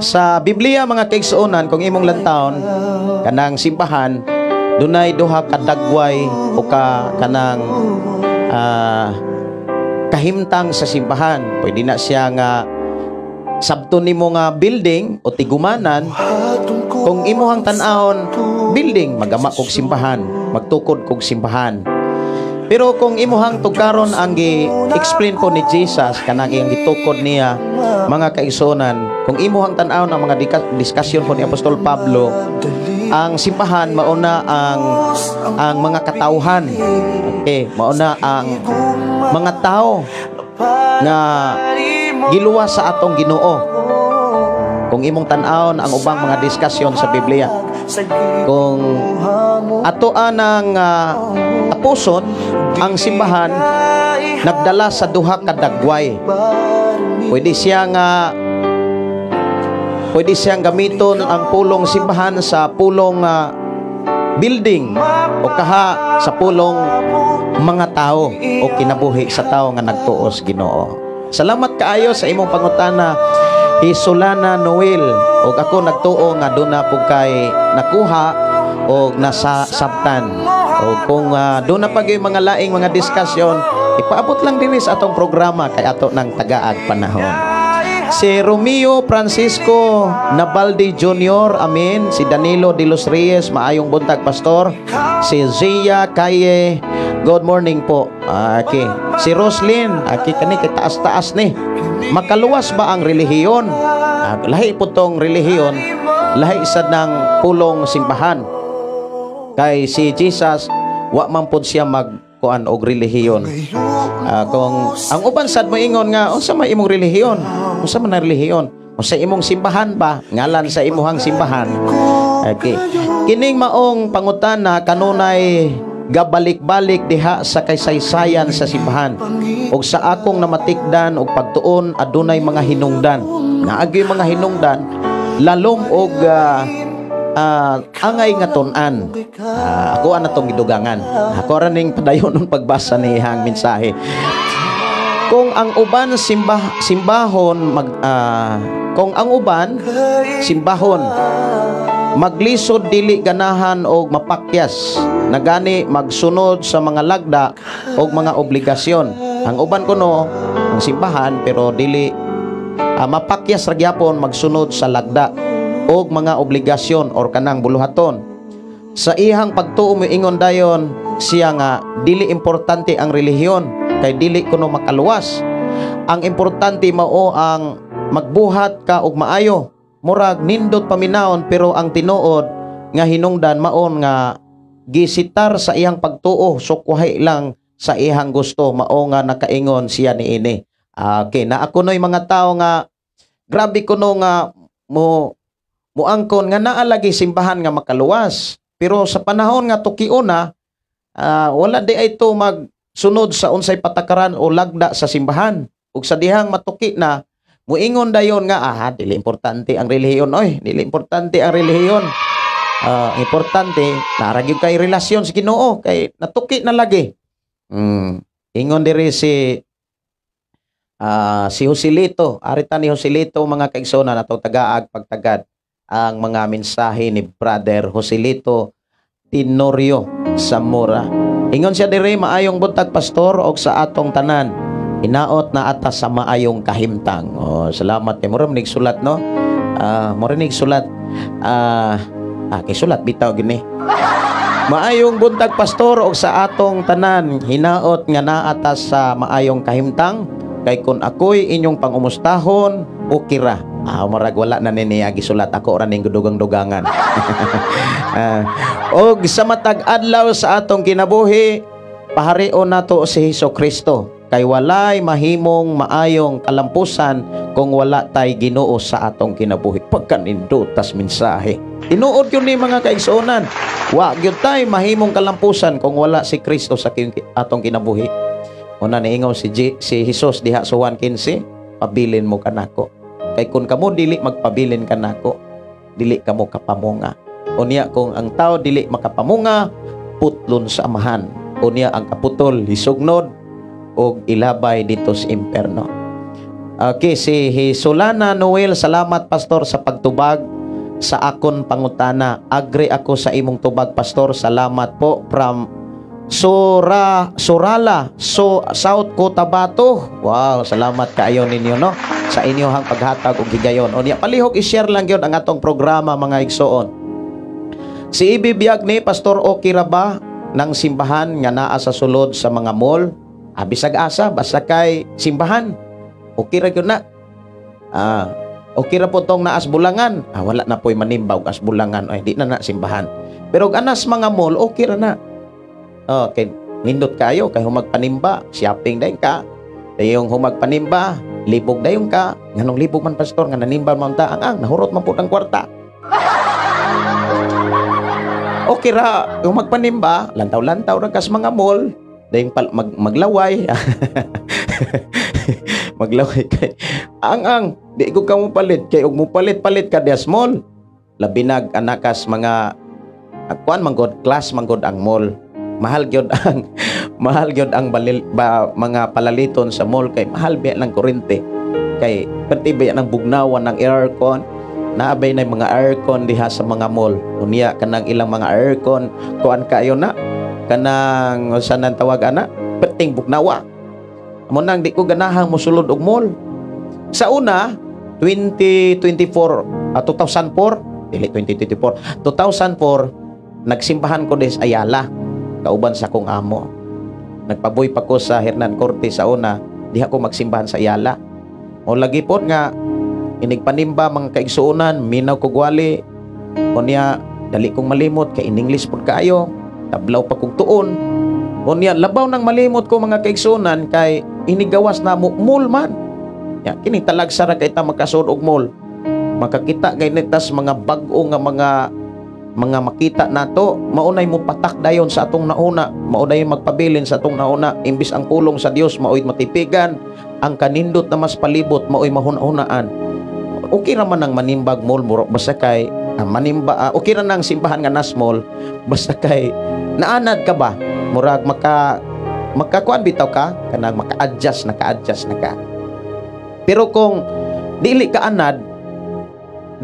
Sa Biblia, mga kaigsuonan, kung imong lantawon kanang simbahan, dunay duha ka dagway o ka kanang kahimtang sa simbahan. Pwede na siya nga sabton nimo nga building o tigumanan. Kung imuhang tan-awon building, magama kog simbahan, magtukod kog simbahan. Pero kung imuhang tugkaron ang gi-explain po ni Jesus, kanang iyang gitukod niya, mga kaigsuonan, kung imuhang tan-awon ang mga diskusyon po ni Apostol Pablo, ang simbahan mauna ang mga katawhan. Okay, mauna ang mga tao nga giluwas sa atong Ginoo. Kung imong tan-awon ang ubang mga diskusyon sa Biblia, kung atoa ng tapuson, ang simbahan nagdala sa duha ka dagway. Pwede siyang gamiton ang pulong simbahan sa pulong building o kaha sa pulong mga tao o kinabuhi sa tao nga nagtuos Ginoo. Salamat kaayo sa imong pangutana, Isolana Noel. Og ako nagtuo nga duna pug kay nakuha og nasa sabtan. O kung duna pa gyud mga laing mga diskusyon, ipaabot lang dinhi sa atong programa kay ato nang tagaag panahon. Si Romeo Francisco Nabaldi Jr., amen. Si Danilo de los Reyes, maayong buntag, pastor. Si Zia Kaye, good morning po. Okay. Si Roslyn, okay, kani kay taas-taas ni. Makaluwas ba ang relihiyon? Lahi po tong relihiyon, lahi sad ng pulong simbahan. Kay si Jesus, wa man pod siya magkuan og relihiyon. Kung ang uban sad moingon nga unsa may imong relihiyon? Unsa man ang relihiyon? Unsa imong simbahan ba? Ngalan sa imuhang simbahan. Okay. Kining maong pangutana kanunay gabalik-balik diha sa kaysaysayan sa simbahan. Og sa akong namatikdan og pagtuon, adunay mga hinungdan. Naagyoy mga hinungdan lalom og angay nga tun-an. Ako ana tong gidugangan. Ako ra ning padayon ng pagbasa ni ihang mensahe. Kung ang uban simbahon mag kung ang uban simbahon maglisod, dili ganahan og mapakyas, nagani magsunod sa mga lagda og mga obligasyon. Ang uban kuno ang simbahan pero dili mapakyas ra gyapon magsunod sa lagda og mga obligasyon or kanang buluhaton. Sa ihang pagtuo, moingon dayon siya nga dili importante ang relihiyon kay dili kuno makaluwas. Ang importante mao ang magbuhat ka og maayo. Murag nindot paminawon, pero ang tinuod nga hinungdan maon nga gisitar sa iyang pagtuo, sukwahi lang sa iyang gusto, mao nga nakaingon siya niini. Okay, na ako no'y mga tao nga grabe kuno nga mo muangkon nga naa lagi simbahan nga makaluwas. Pero sa panahon nga tukion na, wala di ay to magsunod sa unsay patakaran o lagda sa simbahan. Ug sa dihang matuki na, muingon dayon nga dili importante ang relihiyon oy, dili importante ang relihiyon. Ah, importante naa ra gyud kay relasyon sa Ginoo kay natuki na lagi. Ingon diri si Joselito, arita ni Joselito, mga kaigsonan, atong tagaag pagtagad ang mga mensahe ni Brother Joselito Tenorio Zamora. Ingon siya diri, "Maayong buntag, pastor, og sa atong tanan. Hinaot naa ta sa maayong kahimtang." Oh, salamat kay mura man sulat, no. Mura nig sulat. Kay sulat bitaw gini. "Maayong buntag, pastor, og sa atong tanan. Hinaot nga naa ta sa maayong kahimtang kay kun ako'y inyong pangumustahon, okay ra." Murag wala na ni niya gisulat, ako ra ning dugang-dugangan. "Og sa matag adlaw sa atong kinabuhi, paharion nato si Hesus Kristo kay walay mahimong maayong kalampusan kung wala tay Ginoo sa atong kinabuhi." Pagkanindutas mensahe. Tinuod yun ni, mga kaigsuonan. Wa gyud tay mahimong kalampusan kung wala si Kristo sa atong kinabuhi. Una niingon si Jesus diha sa Juan 15, "Pabilin mo kanako. Kay kung kamo dili magpabilin kanako, dili kamo kapamunga." Unya kung ang tao dili makapamunga, putlon sa Amahan. Unya ang kaputol hisugnod og ilabay dito sa imperno. Okay, si Solana Noel, "Salamat, pastor, sa pagtubag sa akon pangutana. Agree ako sa imong tubag, pastor. Salamat po from Sora Surala, so South Cotabato." Wow, salamat kaayo ninyo, no, sa inyohang paghatag og higayon. Unya palihog i-share lang gyud ang atong programa, mga igsoon. Si Ibibiyag ni, "Pastor, okay ra ba ng simbahan nga naa sa sulod sa mga mall?" Bisag asa, basta kay simbahan. Okay ra gyud na. Okay ra po tong naas bulangan. Wala na po'y manimba og as bulangan. Ay, di na na simbahan. Pero og anas mga mall, okay ra na. Okay, nindot kayo kay humagpanimba, shopping dayon ka. Dayong humagpanimba, libog dayon ka. Nganong libog man, pastor, nga nanimba man ta ang nahurot man pud ang kwarta. Okay ra yung magpanimba, lantaw-lantaw ra kas mga mall, dayong maglaway. Maglaway kay ang di ko ka mo palit kay og mo palit-palit ka dias mall. Labinag anakas mga kuan man god, class man god ang mall. Mahal gyud ang balil, ba, mga palaliton sa mall kay mahal biya ng kuryente. Kay perti biya ng bugnawan ng aircon. Naabay na yung mga aircon diha sa mga mall. Unya kanang ilang mga aircon kuan kayo na kanang sa nang tawag ana, perting bugnawa. Amo nang di ko ganahang mosulod og mall. Sa una 2024, 2004, dili 2024, 2004, nagsimbahan ko des Ayala kauban sa akong amo. Nagpaboy pa ko sa Hernan Cortes sa una, diha ko magsimbahan sa Ayala. O lagi pod nga inigpanimba, mga kaigsuonan, minaw ko gwali. Unya dali kong malimot kay in English pod kaayo, tablaw pa kog tuon. Unya labaw nang malimot ko, mga kaigsuonan, kay inigawas na mo mall man. Ya, kini talagsa ra kay ta makasud og mall. Makakita kay tas mga bag-o nga mga makita nato, maunay mo patak dayon sa atong nauna, maunay magpabilin sa atong nauna, imbis ang pulong sa Dios maoy matipigan, ang kanindot na mas palibot maoy mahuna-hunaan. Okay ra man ang manimbag mall, muro basta kay manimba, okay ra nang simbahan nga nas mall basta kay naanad ka ba, murag maka makakuan bitaw ka, kanang maka-adjust, naka-adjust na ka. Pero kung dili ka anad,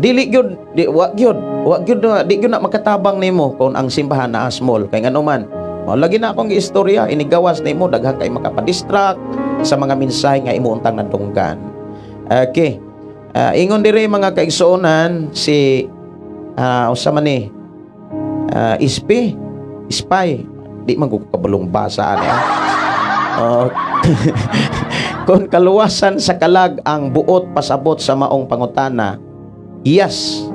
dili gyud, di wa gyud, wa gyud na, di gyud na makatabang nimo kung ang simbahan naa small, kay ngano man, mao lagi na akong giistorya, inigawas nimo daghan kay makapadistract sa mga mensahe nga imo untang nadunggan. Okay. Ingon diri, mga kaigsuonan, si usa man ni ispi spy, di man ko kabalong basa ani ah. Kung kaluwasan sa kalag ang buot pasabot sa maong pangutana, yes,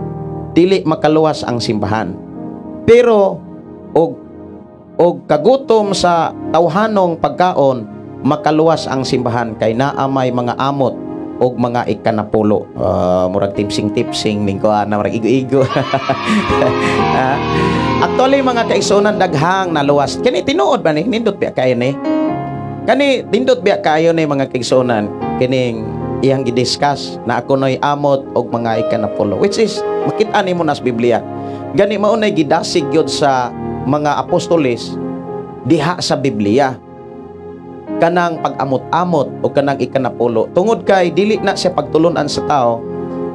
dili makaluwas ang simbahan. Pero og kagutom sa tawhanong pagkaon, makaluwas ang simbahan kay naa may mga amot og mga ikanapulo. Murag tipsing-tipsing ning kuan na murag igo-igo. Actually, mga kaigsuonan, daghang naluwas. Kani tinuod ba ni? Nindot biya kayo ni? Kani nindot biya kayo ni, mga kaigsuonan, kining iyang gidiscuss na ako noy amot og mga ikanapulo, which is makita nimo na sa Biblia. Gani mao nay gidasig gyud sa mga apostoles diha sa Biblia kanang pag-amot-amot o kanang ikanapulo, tungod kay dili na siya pagtulunan sa tao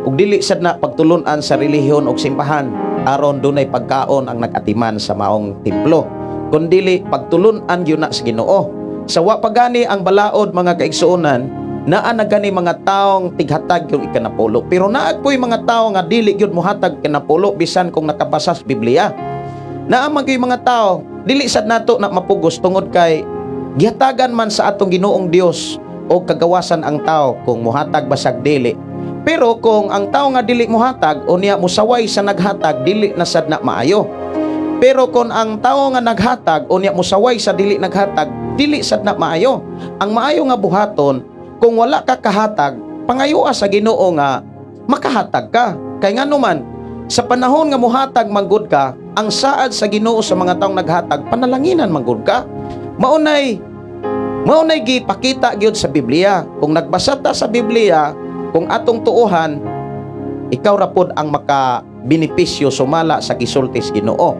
ug dili sad na pagtulunan sa relihiyon og simbahan aron dunay pagkaon ang nag-atiman sa maong templo, kundili pagtulunan gyud na sa Ginoo. Sa wa pa gani ang balaod, mga kaigsuonan, naa na gani mga taong tighatag yung ikanapulo, pero naa po'y mga tao nga dili gyud mohatag ikanapulo bisan kung nakabasa sa Biblia. Naa man gyud mga tao, dili sad nato na mapugos tungod kay gihatagan man sa atong Ginoong Dios o kagawasan ang tao kung muhatag basag dili. Pero kung ang tao nga dili muhatag unya musaway sa naghatag, dili na sad na maayo. Pero kung ang tao nga naghatag unya musaway sa dili naghatag, dili sad na maayo. Ang maayo nga buhaton, kung wala ka kahatag, pangayoa sa Ginoo nga makahatag ka. Kay ngano man, sa panahon nga muhatag manggod ka, ang saad sa Ginoo sa mga taong naghatag, panalanginan manggod ka. Maunay gipakita gyud sa Biblia. Kung nagbasa ta sa Biblia, kung atong tuohan, ikaw ra pod ang maka benepisyo sumala sa gisulti sa Ginoo.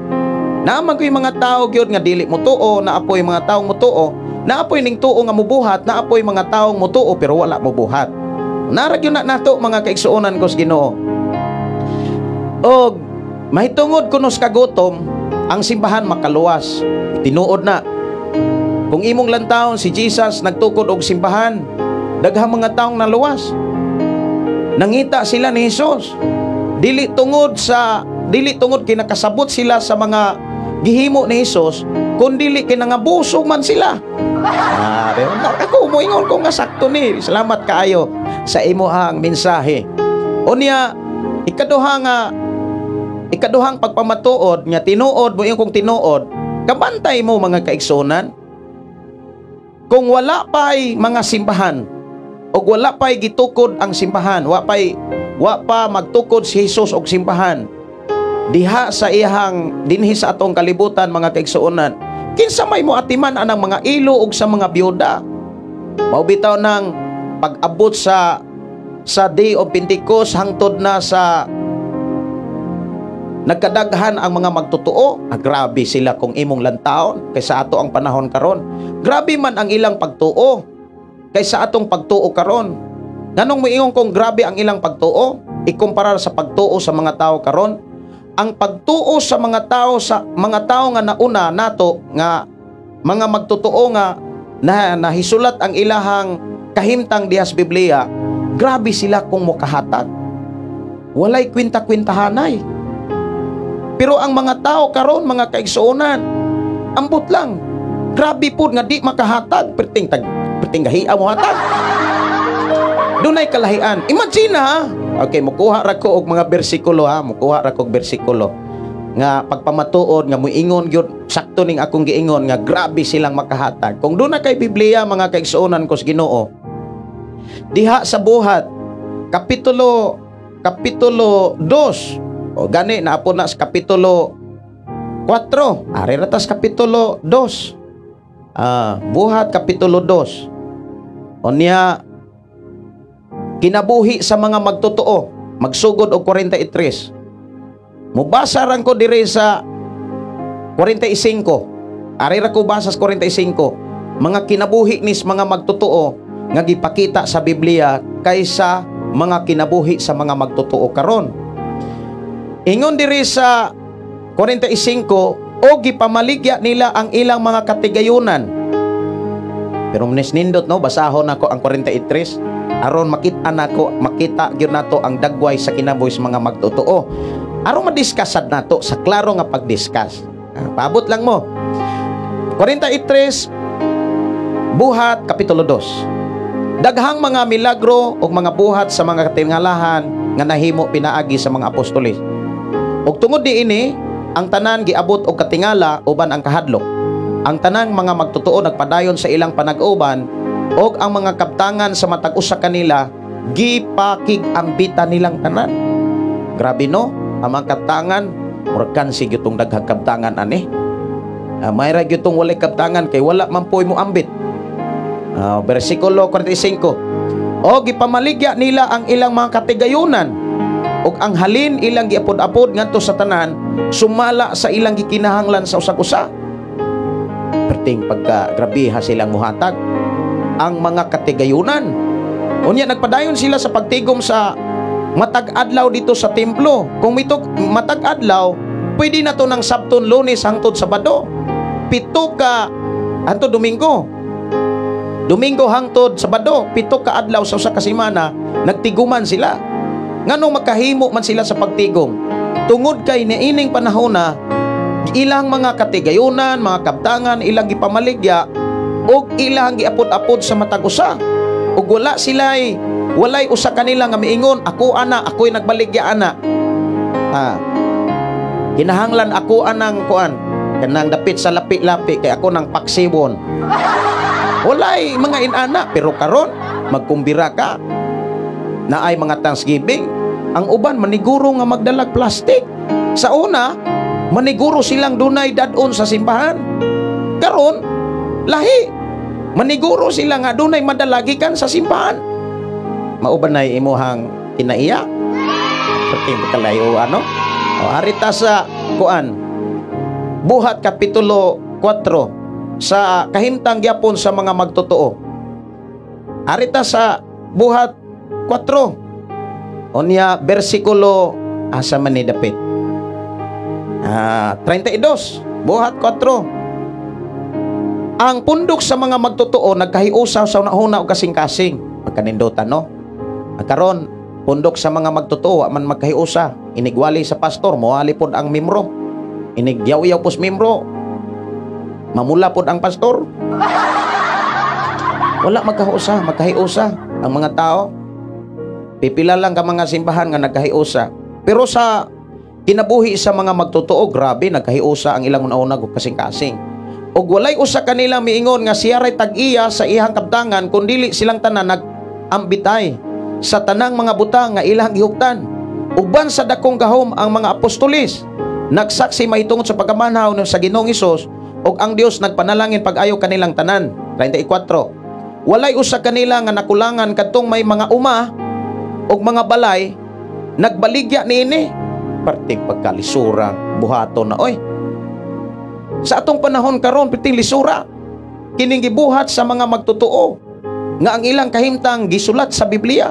Naa man ko'y mga tao gyud nga dili mo tuo, naa po'y mga taong motuo, naa po'y ning tuo nga mubuhat, naa po'y mga taong motuo pero wala mobuhat. Nara gyud na nato, mga kaigsuonan ko sa Ginoo. Og mahitungod kuno sa kagutom, ang simbahan makaluwas. Tinuod na. Kung imong lantawon si Jesus nagtukod og simbahan, daghang mga taong naluwas. Nangita sila ni Jesus. Dili tungod kinakasabot sila sa mga gihimo ni Jesus, kundili kay nangabuso man sila. Pero ako moingon ko nga sakto ni. Salamat kaayo sa imuhang mensahe. Unya, ikaduhang pagpamatuod nga tinuod mo kung tinuod, kabantay mo, mga kaigsunan. Kung wala pa'y mga simbahan o wala pa'y gitukod ang simbahan, wa pa magtukod si Jesus og simbahan diha sa iyahang dinhi sa atong kalibutan, mga kaigsuonan, kinsa may moatiman anang mga ilo og sa mga byuda? Mao bitaw nang pag-abot sa Day of Pentecost hangtod na sa nagkadaghan ang mga magtotoo, grabe sila kung imong lantawon kaysa ato ang panahon karon. Grabe man ang ilang pagtuo kaysa atong pagtuo karon. Nganong moingon kong grabe ang ilang pagtuo ikumpara sa pagtuo sa mga tao karon? Ang pagtuo sa mga tao nga nauna nato nga mga magtotoo nga na nahisulat ang ilahang kahimtang diha sa Biblia, grabe sila kung mokahatag. Walay kwenta-kwentahanay. Pero ang mga tao karon, mga kaigsuonan, ambot lang. Grabe pud nga di makahatag, perting tag perting gahia mo hatag. Dunay kalahian. Imagine ha. Okay, mukuha ra ko og mga bersikulo ha, mukuha ra ko og bersikulo nga pagpamatuod nga muingon gyud sakto ning akong giingon nga grabe silang makahatag. Kung doon na kay Biblia, mga kaigsuonan ko sa Ginoo, diha sa Buhat kapitulo 2 o gani naapo na sa kapitulo 4. Ari ra tas kapitulo 2. Buhat kapitulo 2. Unya kinabuhi sa mga magtotoo, magsugod og 43. Mubasa ran ko dire sa 45. Ari ra ko basa sa 45. mga kinabuhi nis mga magtotoo nga gipakita sa Biblia kaysa mga kinabuhi sa mga magtotoo karon. Ingon diri sa 45, o gipamaligya nila ang ilang mga katigayunan. Pero manis nindot, no, basahon nako ang 43 aron makita nako, makita gyud nato ang dagway sa kinabuhi sa mga magtotoo. Aron madiscuss nato sa klaro nga pagdiscuss. Paabot lang mo. 43, Buhat Kapitulo 2. Daghang mga milagro ug mga buhat sa mga katingalahan nga nahimo pinaagi sa mga apostoles. Ug tungod niini, ang tanan giabot og katingala uban ang kahadlok. Ang tanang mga magtotoo nagpadayon sa ilang panag-uban ug ang mga kabtangan sa matag usa kanila gipakig-ambitan nilang tanan. Grabe, no? Ang mga kabtangan, murag kansi gyud tong daghang kabtangan ani. Mayra gyud tong walay kabtangan kay wala man po'y mo ambit. Bersikulo 45. O gipamaligya nila ang ilang mga katigayunan ug ang halin ilang giapod-apod ngadto sa tanan sumala sa ilang gikinahanglan sa usag-usa. Perting pagka grabiha silang muhatag ang mga katigayunan. Unya nagpadayon sila sa pagtigom sa matag adlaw dito sa templo. Kung mitok matag adlaw, pwede na to ng Sabton, Lunes hangtod Sabado. 7 ka hangtod Domingo. Domingo hangtod Sabado, 7 ka adlaw sa usa ka semana, nagtiguman sila. Nganong makahimo man sila sa pagtigom? Tungod kay niining panahon na ilang mga katigayunan, mga kabtangan, ilang gipamaligya ug ilang giapod-apod sa matag usa. Ug wala sila'y walay usa kanila nga miingon, "Ako ana, ako'y nagbaligya ana. Kinahanglan ako anang kuan kanang dapit sa lapi-lapi kay ako nang paksiwon." Walay mga inana, pero karon magkumbira ka naay mga Thanksgiving, ang uban maniguro nga magdalag plastic. Sa una, maniguro silang dunay dadon sa simbahan. Karon lahi, maniguro sila nga dunay madalagikan sa simbahan. Mao ba nay imuhang kinaiya? Perting kalayo ano? O arita sa kuan. Buhat Kapitulo 4 sa kahimtang gyapon sa mga magtotoo. Arita sa Buhat 4. Unya bersikulo asa man ni dapit? 32. Buhat 4. Ang pundok sa mga magtotoo nagkahiusaw sa una-una og kasing-kasing. Pagkanindutan, no? Karon, pundok sa mga magtotoo man magkahiusa. Inigwali sa pastor, moali pod ang membro. Inigyaw-yaw pos membro, mamula pod ang pastor. Wala magkahiusa, magkahiusa ang mga tao. Pipila lang ka mga simbahan nga nagkahiusa. Pero sa kinabuhi sa mga magtotoo, grabe, nagkahiusa ang ilang una-una og kasing-kasing. Og walay usa kanila miingon nga siya ray tag-iya sa iyang kabtangan, kundili silang tanan nag-ambitay sa tanang mga butang nga ilang gihuptan. Uban sa dakong gahom ang mga apostolis nagsaksi mahitungod sa pagkamanhaw sa Ginoong Hesus ug ang Dios nagpanalangin pag-ayo kanilang tanan. 34. Walay usa kanila nga nakulangan kadtong may mga uma ug mga balay nagbaligya niini. Perting pagkalisura buhaton na oy. Sa atong panahon karon, perting lisura kining gibuhat sa mga magtotoo nga ang ilang kahimtang gisulat sa Biblia.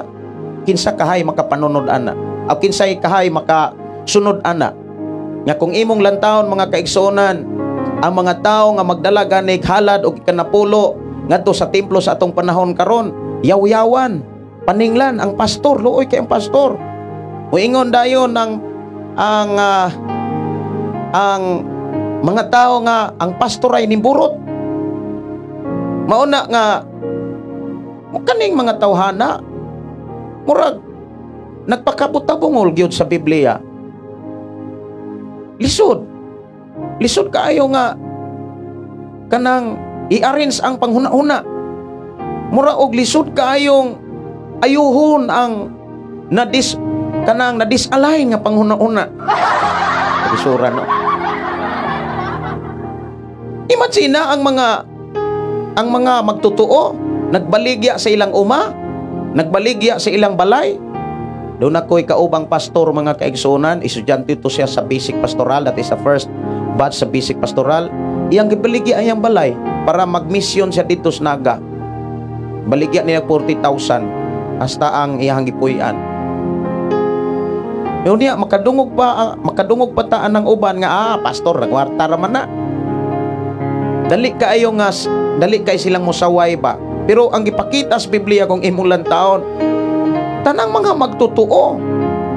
Kinsa kahay makapanunod ana? O kinsay kahay makasunod ana? Nga kung imong lantawon, mga kaigsuonan, ang mga tao nga magdala ganig halad og ikanapulo ngadto sa templo sa atong panahon karon, yaw-yawan, paninglan ang pastor, luoy kay ang pastor. Muingon dayon ang mga tao nga ang pastor ay nimburot. Mauna nga kaning mga tawhana murag nagpakabutabungol gyud sa Biblia. Lisod. Lisod kaayo nga kanang i-arrange ang panghuna-huna. Mura og lisod kaayong ayuhon ang nadis kanang na-disalign nga panghuna-huna. Lisura, no? Imagine na ang mga magtotoo nagbaligya sa ilang uma, nagbaligya sa ilang balay. Doon ako'y kaubang pastor, mga kaigsuonan, estudyante to siya sa basic pastoral, that is the first batch sa basic pastoral. Iyang gibaligya ang iyang balay. para magmisyon siya dito sa Naga. Baligya niya 40,000 hasta ang iyang gipuy-an. Yo niya makadungog pa taan ng uban nga pastor, nagwarta ra man na. Dali kaayo nga dali kay silang musaway ba. Pero ang gipakita sa Biblia, kung imong taon, tanang mga magtotoo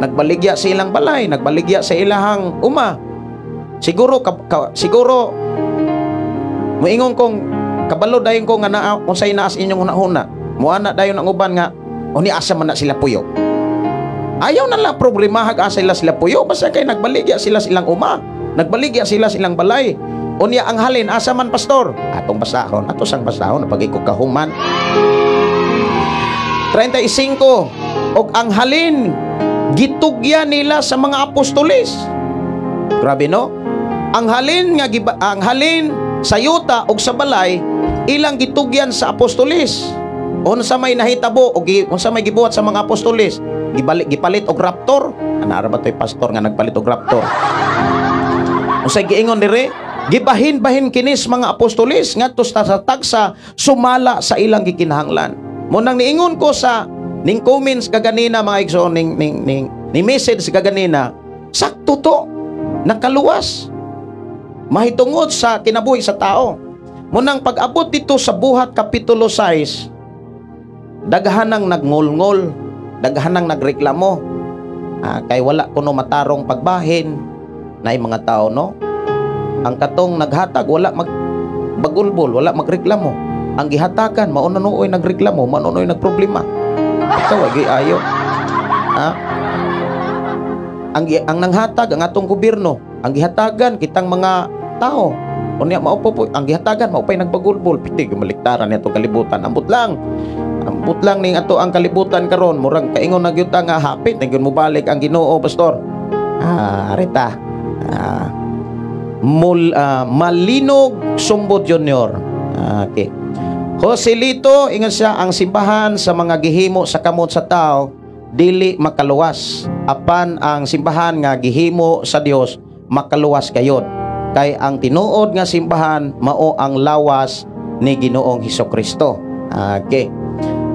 nagbaligya sa ilang balay, nagbaligya sa ilahang uma. Siguro moingon kong kabalo dayon ko nga naa unsay naa sa inyong hunahuna. Muana dayon ang uban nga uni asa man na sila puyo. Ayaw na lang problemahag asa sila sila puyo, basta kay nagbaligya sila silang uma, nagbaligya sila silang balay. Unya ang halin asa man, pastor? Atong basahon, ato sang basahon pag iko kahuman. 35, og ang halin gitugyan nila sa mga apostoles. Grabe, no? Ang halin sa yuta og sa balay ilang gitugyan sa apostoles. Unsa may nahitabo og unsa may gibuhat sa mga apostoles? Gibalik, gipalit og Raptor. Ana ra ba to'y pastor nga nagpalit og Raptor? Unsay giingon dire? Gibahin-bahin kinis mga apostoles ngadto sa tagsa sumala sa ilang gikinahanglan. Mo nang niingon ko sa ning comments kaganina, mga igsoon, ning ning ning ni message kaganina, sakto to, nakaluwas mahitungod sa kinabuhi sa tao. Munang pag-abot dito sa Buhat Kapitulo 6, daghan nang nagngolngol, daghan nang nagreklamo. Kay wala kuno matarong pagbahin na mga tao, no? Ang katong naghatag wala mag bagulbol, wala magreklamo. Ang gihatagan mao na nuoy nagreklamo, mao na nuoy nagproblema. Ikaw ay ayo. Ha? Ang nanghatag ang atong gobyerno, ang gihatagan kitang mga tao. Unya mao po po ang gihatagan mao pay nagbagulbol, piti maliktaran ni atong kalibutan. Ambot lang. Ambot lang ning ato ang kalibutan karon, murag kaingon na gyud ta nga hapit na gyud mobalik ang Ginoo, pastor. Rita. Malinog Sumbod Junior. Okay. Joselito, ingon siya, ang simbahan sa mga gihimo sa kamot sa tao dili makaluwas. Apan ang simbahan nga gihimo sa Dios makaluwas gayod. Kay ang tinuod nga simbahan mao ang lawas ni Ginoong Hesukristo. Okay.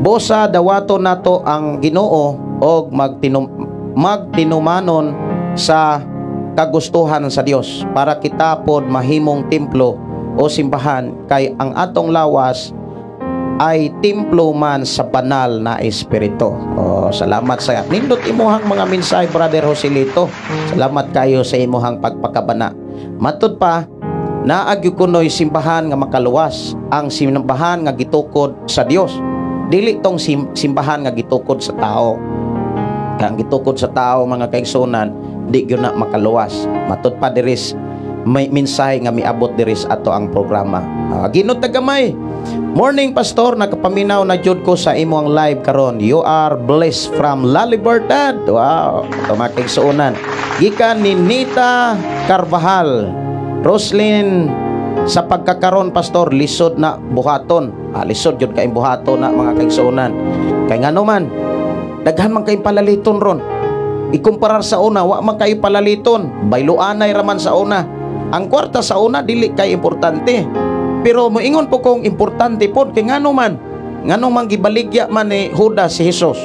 Bosa dawato nato ang Ginoo og magtinumanon sa kagustuhan sa Dios para kita pod mahimong templo o simbahan, kay ang atong lawas ay templo man sa banal na espiritu. Oh, salamat sa nindot imuhang mga mensahe, Brother Joselito. Salamat kayo sa imuhang pagpakabana. Matud pa, naa gyud kunoy simbahan nga makaluwas, ang simbahan nga gitukod sa Dios. Dili tong simbahan nga gitukod sa tao. Kay ang gitukod sa tao, mga kaigsunan, di gyud na makaluwas. Matud pa diris may mensahe nga miabot diris ato ang programa. Ginot na gamay. Morning, pastor, nakapaminaw na jud ko sa imong live karon. You are blessed from La Libertad. Wow, ito mga kaigsuonan. Gikan ni Nita Carvajal. Roslyn, sa pagkakaron, pastor, lisod na buhaton. Lisod jud kay buhaton na, mga kaigsuonan. Kay ngano man, daghan man kay palaliton ron. Ikumparar sa una, wa man kayo palaliton. Bayloanay raman sa una. Ang kwarta sa una dili kay importante. Pero moingon po kong importante pod kay ngano man, ngano man gibaligya man ni Judas si Jesus.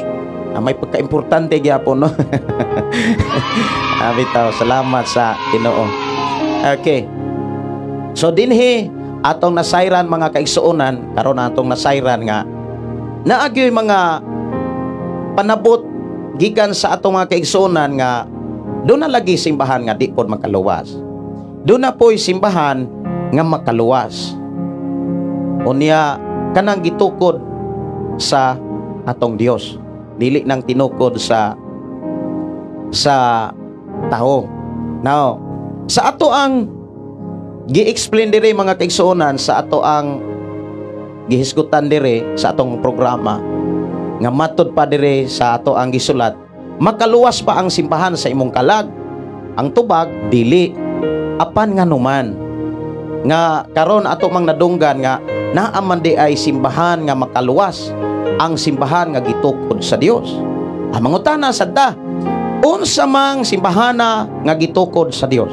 May pagka-importante gyapon, no. Bitaw, salamat sa Ginoo. Okay. So dinhi atong nasayran, mga kaigsuonan, karon atong nasayran nga naa gyoy mga panabot gikan sa atong mga kaigsuonan nga doon na lagi simbahan nga di pod makaluwas. Doon na po'y simbahan nga makaluwas. Unya kanang gitukod sa atong Dios, dili nang tinukod sa tao. Now, sa ato ang gi-explain dire, mga kaigsuonan, sa ato ang gihisgutan dire sa atong programa nga matod pa dire sa ato ang gisulat, makaluwas pa ang simbahan sa imong kalag? Ang tubag, dili. Apan nganuman nga karon ato mang nadunggan nga naa man di ay simbahan nga makaluwas, ang simbahan nga gitukod sa Dios. Ang mangutana sad ta, unsa mang simbahana nga gitukod sa Dios?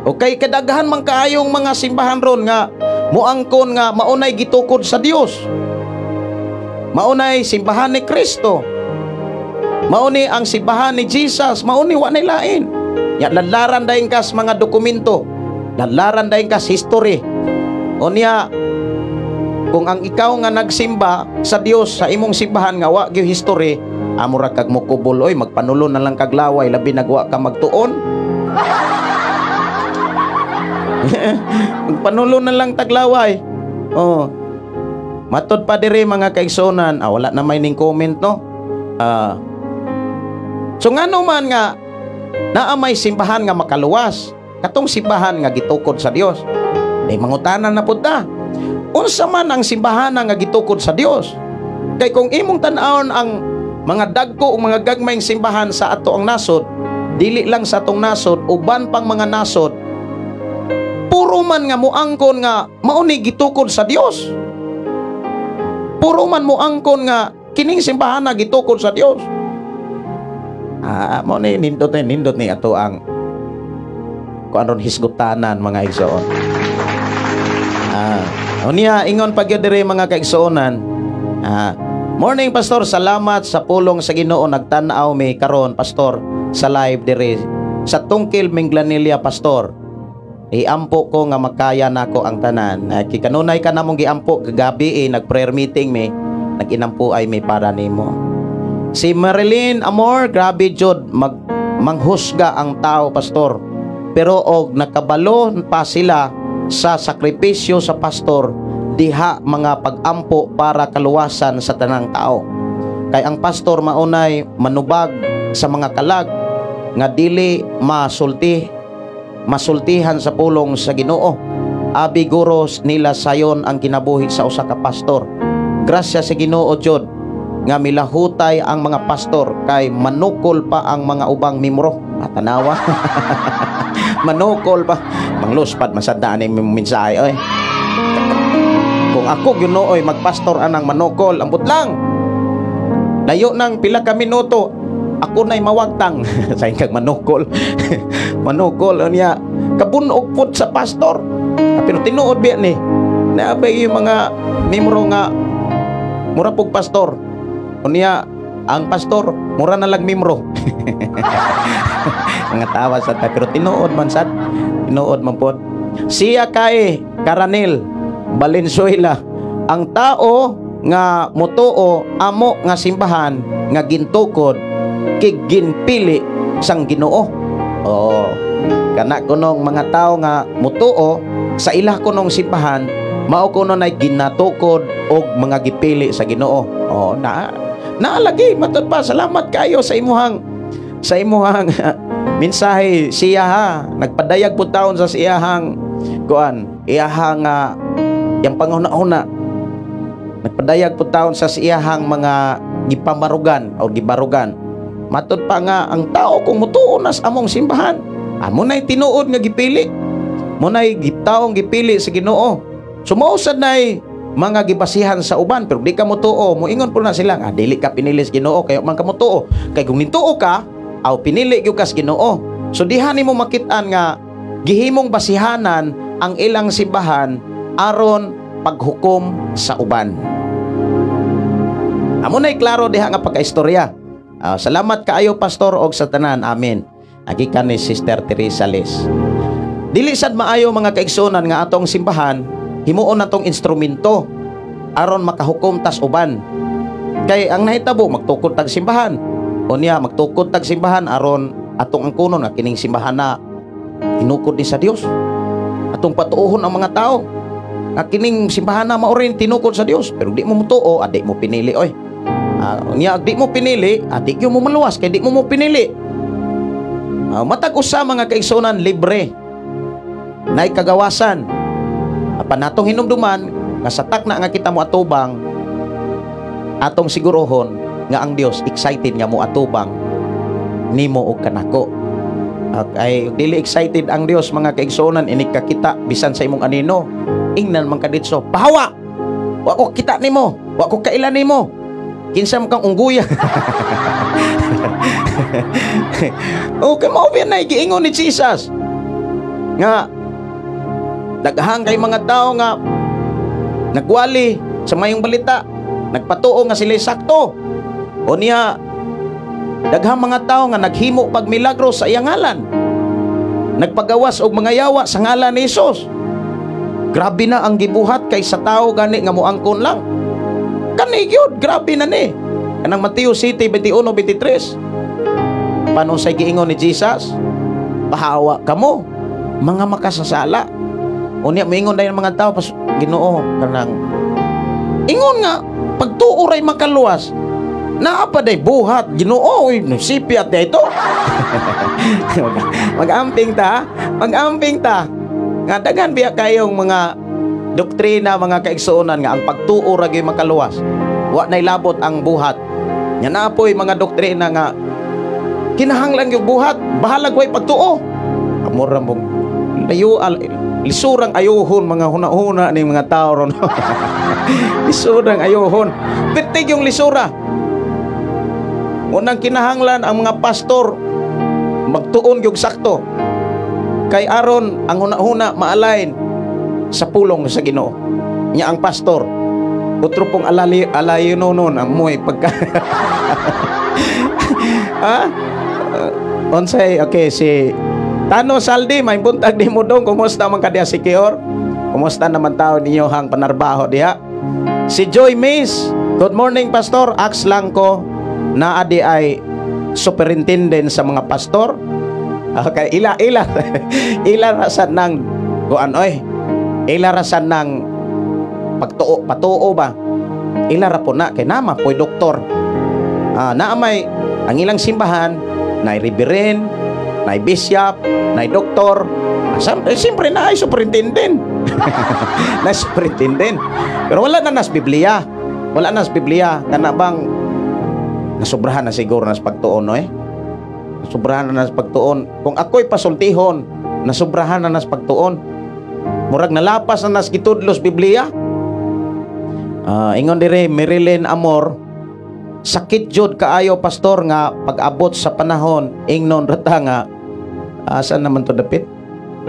Okay, kadaghan man kaayong mga simbahan ron nga Muangkon nga maunay gitukod sa Dios. Maunay simbahan ni Kristo. Mauni ang simbahan ni Jesus, mauni wa nay lain. Ya ladlaran dayon kas mga dokumento, ladlaran dayon kas history. Unya kung ang ikaw nga nagsimba sa Dios sa imong simbahan nga wa gyud history, amo ra kag mukubol oy, magpanulo na lang kag laway labi nagwa ka magtuon. Magpanulo na lang taglaway. Oh. Matod pa diri mga kaigsuonan, wala na may ning comment no. So ngano man nga naa may simbahan nga makaluwas, katong simbahan nga gitukod sa Dios. Di mangutana na pud ta. Unsa man ang simbahan nga gitukod sa Dios? Kay kung imong tan-awon ang mga dagko o mga gagmayng simbahan sa ato ang nasod, dili lang sa atong nasod, uban pang mga nasod, puro man nga muangkon nga mauni gitukod sa Dios. Puro man muangkon nga kining simbahan na gitukod sa Dios. Mo ni nindot ni ato ang kuan ron hisgutanan mga igsoon. Unya ingon pa gyud diri mga kaigsuonan. Morning pastor, salamat sa pulong sa Ginoo, nagtan-aw mi karon pastor sa live diri sa Tungkil Minglanilla pastor. Iampo ko nga makaya nako ang tanan. Kikanunay ka namong giampo kagabi nag-prayer meeting mi, nag-inampo ay mi para nimo. Si Marilyn Amor, grabe jud manghusga ang tao pastor. Pero og nakabalo pa sila sa sakripisyo sa pastor diha mga pagampo para kaluwasan sa tanang tao. Kay ang pastor maunay manubag sa mga kalag nga dili masultihan sa pulong sa Ginoo. Abi guros nila sayon ang kinabuhi sa usa ka pastor. Grasya sa Ginoo jud nga milahutay ang mga pastor kay manukol pa ang mga ubang mimro. Tanawa. Manukol pa. Mangluspad masad na aning mensahe oy. Kung ako Ginoo magpastor anang manukol, ambot lang. Layo nang pila ka minuto, ako na'y mawagtang. Sayin kag manukol. Manukol unya kabunog pud sa pastor. Pero tinuod biya ni. Naabay yung mga mimro nga mura pug pastor. Unya ang pastor mura na lang mimro. Mga tawa sa ta, pero tinuod man sad. Tinuod man pod. Siya kay Karanil Valenzuela, ang tao nga motuo amo nga simbahan nga gintukod kig ginpili sang Ginoo. Oh, kana kunong mga tao nga motuo sa ila kunong simbahan mao kuno nay ginatukod og mga gipili sa Ginoo. Oh, na naalagi matud pa. Salamat kayo sa imuhang mensahe siya ha. Nagpadayag pud taon sa iyahang kuan, iyahang yang panghuna-huna. Nagpadayag pud taon sa iyahang mga gipamarugan o gibarugan. Matud pa nga ang tao kung mutuo na sa among simbahan, amo nay tinuod nga gipili. Mo nay gitaong gipili sa Ginoo. Sumuusad nay mga gibasihan sa uban, pero di ka mutuo, moingon po na sila nga dili ka pinili sa Ginoo kayo man ka mutuo. Kay kung nituo ka, aw pinili gyud ka sa Ginoo. So diha nimo makit-an nga gihimong basihanan ang ilang simbahan aron paghukom sa uban. Amo nay klaro diha nga pagkaistorya. Salamat kaayo pastor og sa tanan. Amen. Agikan ni Sister Teresa Les. Dili sad maayo mga kaigsuonan nga atong simbahan himuon natong instrumento aron makahukom tas uban. Kay ang nahitabo magtukod tag simbahan. Unya magtukod tag simbahan aron atong angkunon nga kining simbahan na hinukod ni sa Dios. Atong patuohon ang mga tao nga kining simbahan na mao rin tinukod sa Dios, pero di mo mutuo, adi mo pinili oy. Unya di mo pinili, adi gyud mo maluwas kay di mo pinili. Matag usa mga kaigsuonan libre. Nay kagawasan. Apan natong hinumduman nga sa takna nga kita moatubang, atong sigurohon nga ang Dios excited nga moatubang nimo og kanako. Ay dili excited ang Dios mga kaigsuonan inig kakita bisan sa imong anino. Ingnan man kaditso, pahawa. Wa ko kita nimo, wa ko kaila nimo. Kinsa man kang ungguya. Okay, mao ba na giingon ni Jesus nga daghang kay mga tao nga Nagwali sa mayong balita, nagpatuo nga sila sakto. O niya, daghang mga tao nga naghimo pag milagro sa iyang ngalan. Nagpagawas og mga yawa sa ngalan ni Hesus. Grabe na ang gibuhat kay sa tao gani nga moangkon lang. Kani gyud, grabe na ni. Kanang Mateo 7:21-23. Paano say giingon ni Jesus? Pahawa kamo, mga makasasala. Unya moingon dayon ang mga tao pas Ginoo kanang ingon nga pagtuo ray makaluwas. Naa pa day buhat Ginoo, uy, sipiat day ito. Mag-amping ta, mag-amping ta. Nga daghan biya kayong mga doktrina, mga kaigsuonan, nga ang pagtuo ra gyud makaluwas. Wa nay labot ang buhat. Nya naa poy mga doktrina nga kinahanglan gyud buhat, bahalag way pagtuo. Amor ra mong layo al lisurang ayuhon mga huna-huna ni mga tao ron. Lisurang ayuhon. Bitig yung lisura. Unang kinahanglan ang mga pastor magtuon gyud sakto. Kay aron ang huna-huna ma-align sa pulong sa Ginoo. Nya ang pastor utro pong alali alayo noon amoy pagka ha. Unsay, okay, si Tano Saldi, may buntag di mo dong. Kumusta man ka diha si Kior? Kumusta naman tao ninyo hang panarbaho diha? Si Joy Mays, good morning, pastor. Ask lang ko, naa di ay superintendent sa mga pastor? Okay, ila ila ila rasan ng kuan oy. Ila rasan ng pagtuo, patuo ba? Ila ra po na kay nama po'y doktor. Ah, naa may ang ilang simbahan, na reverend, na bishop, na doktor. Ah, siyempre na ay superintendent. Na superintendent. Pero wala na nas Biblia. Wala na nas Biblia. Kana bang nasubrahan na siguro nas pagtuon, no eh? Nasubrahan na nas pagtuon. Kung ako'y pasultihon, nasubrahan na nas pagtuon. Murag nalapas na nas gitudlos Biblia. Ah, ingon dire Marilyn Amor, sakit jud kaayo, pastor, nga pag-abot sa panahon ingnon rata nga, asa naman to dapit,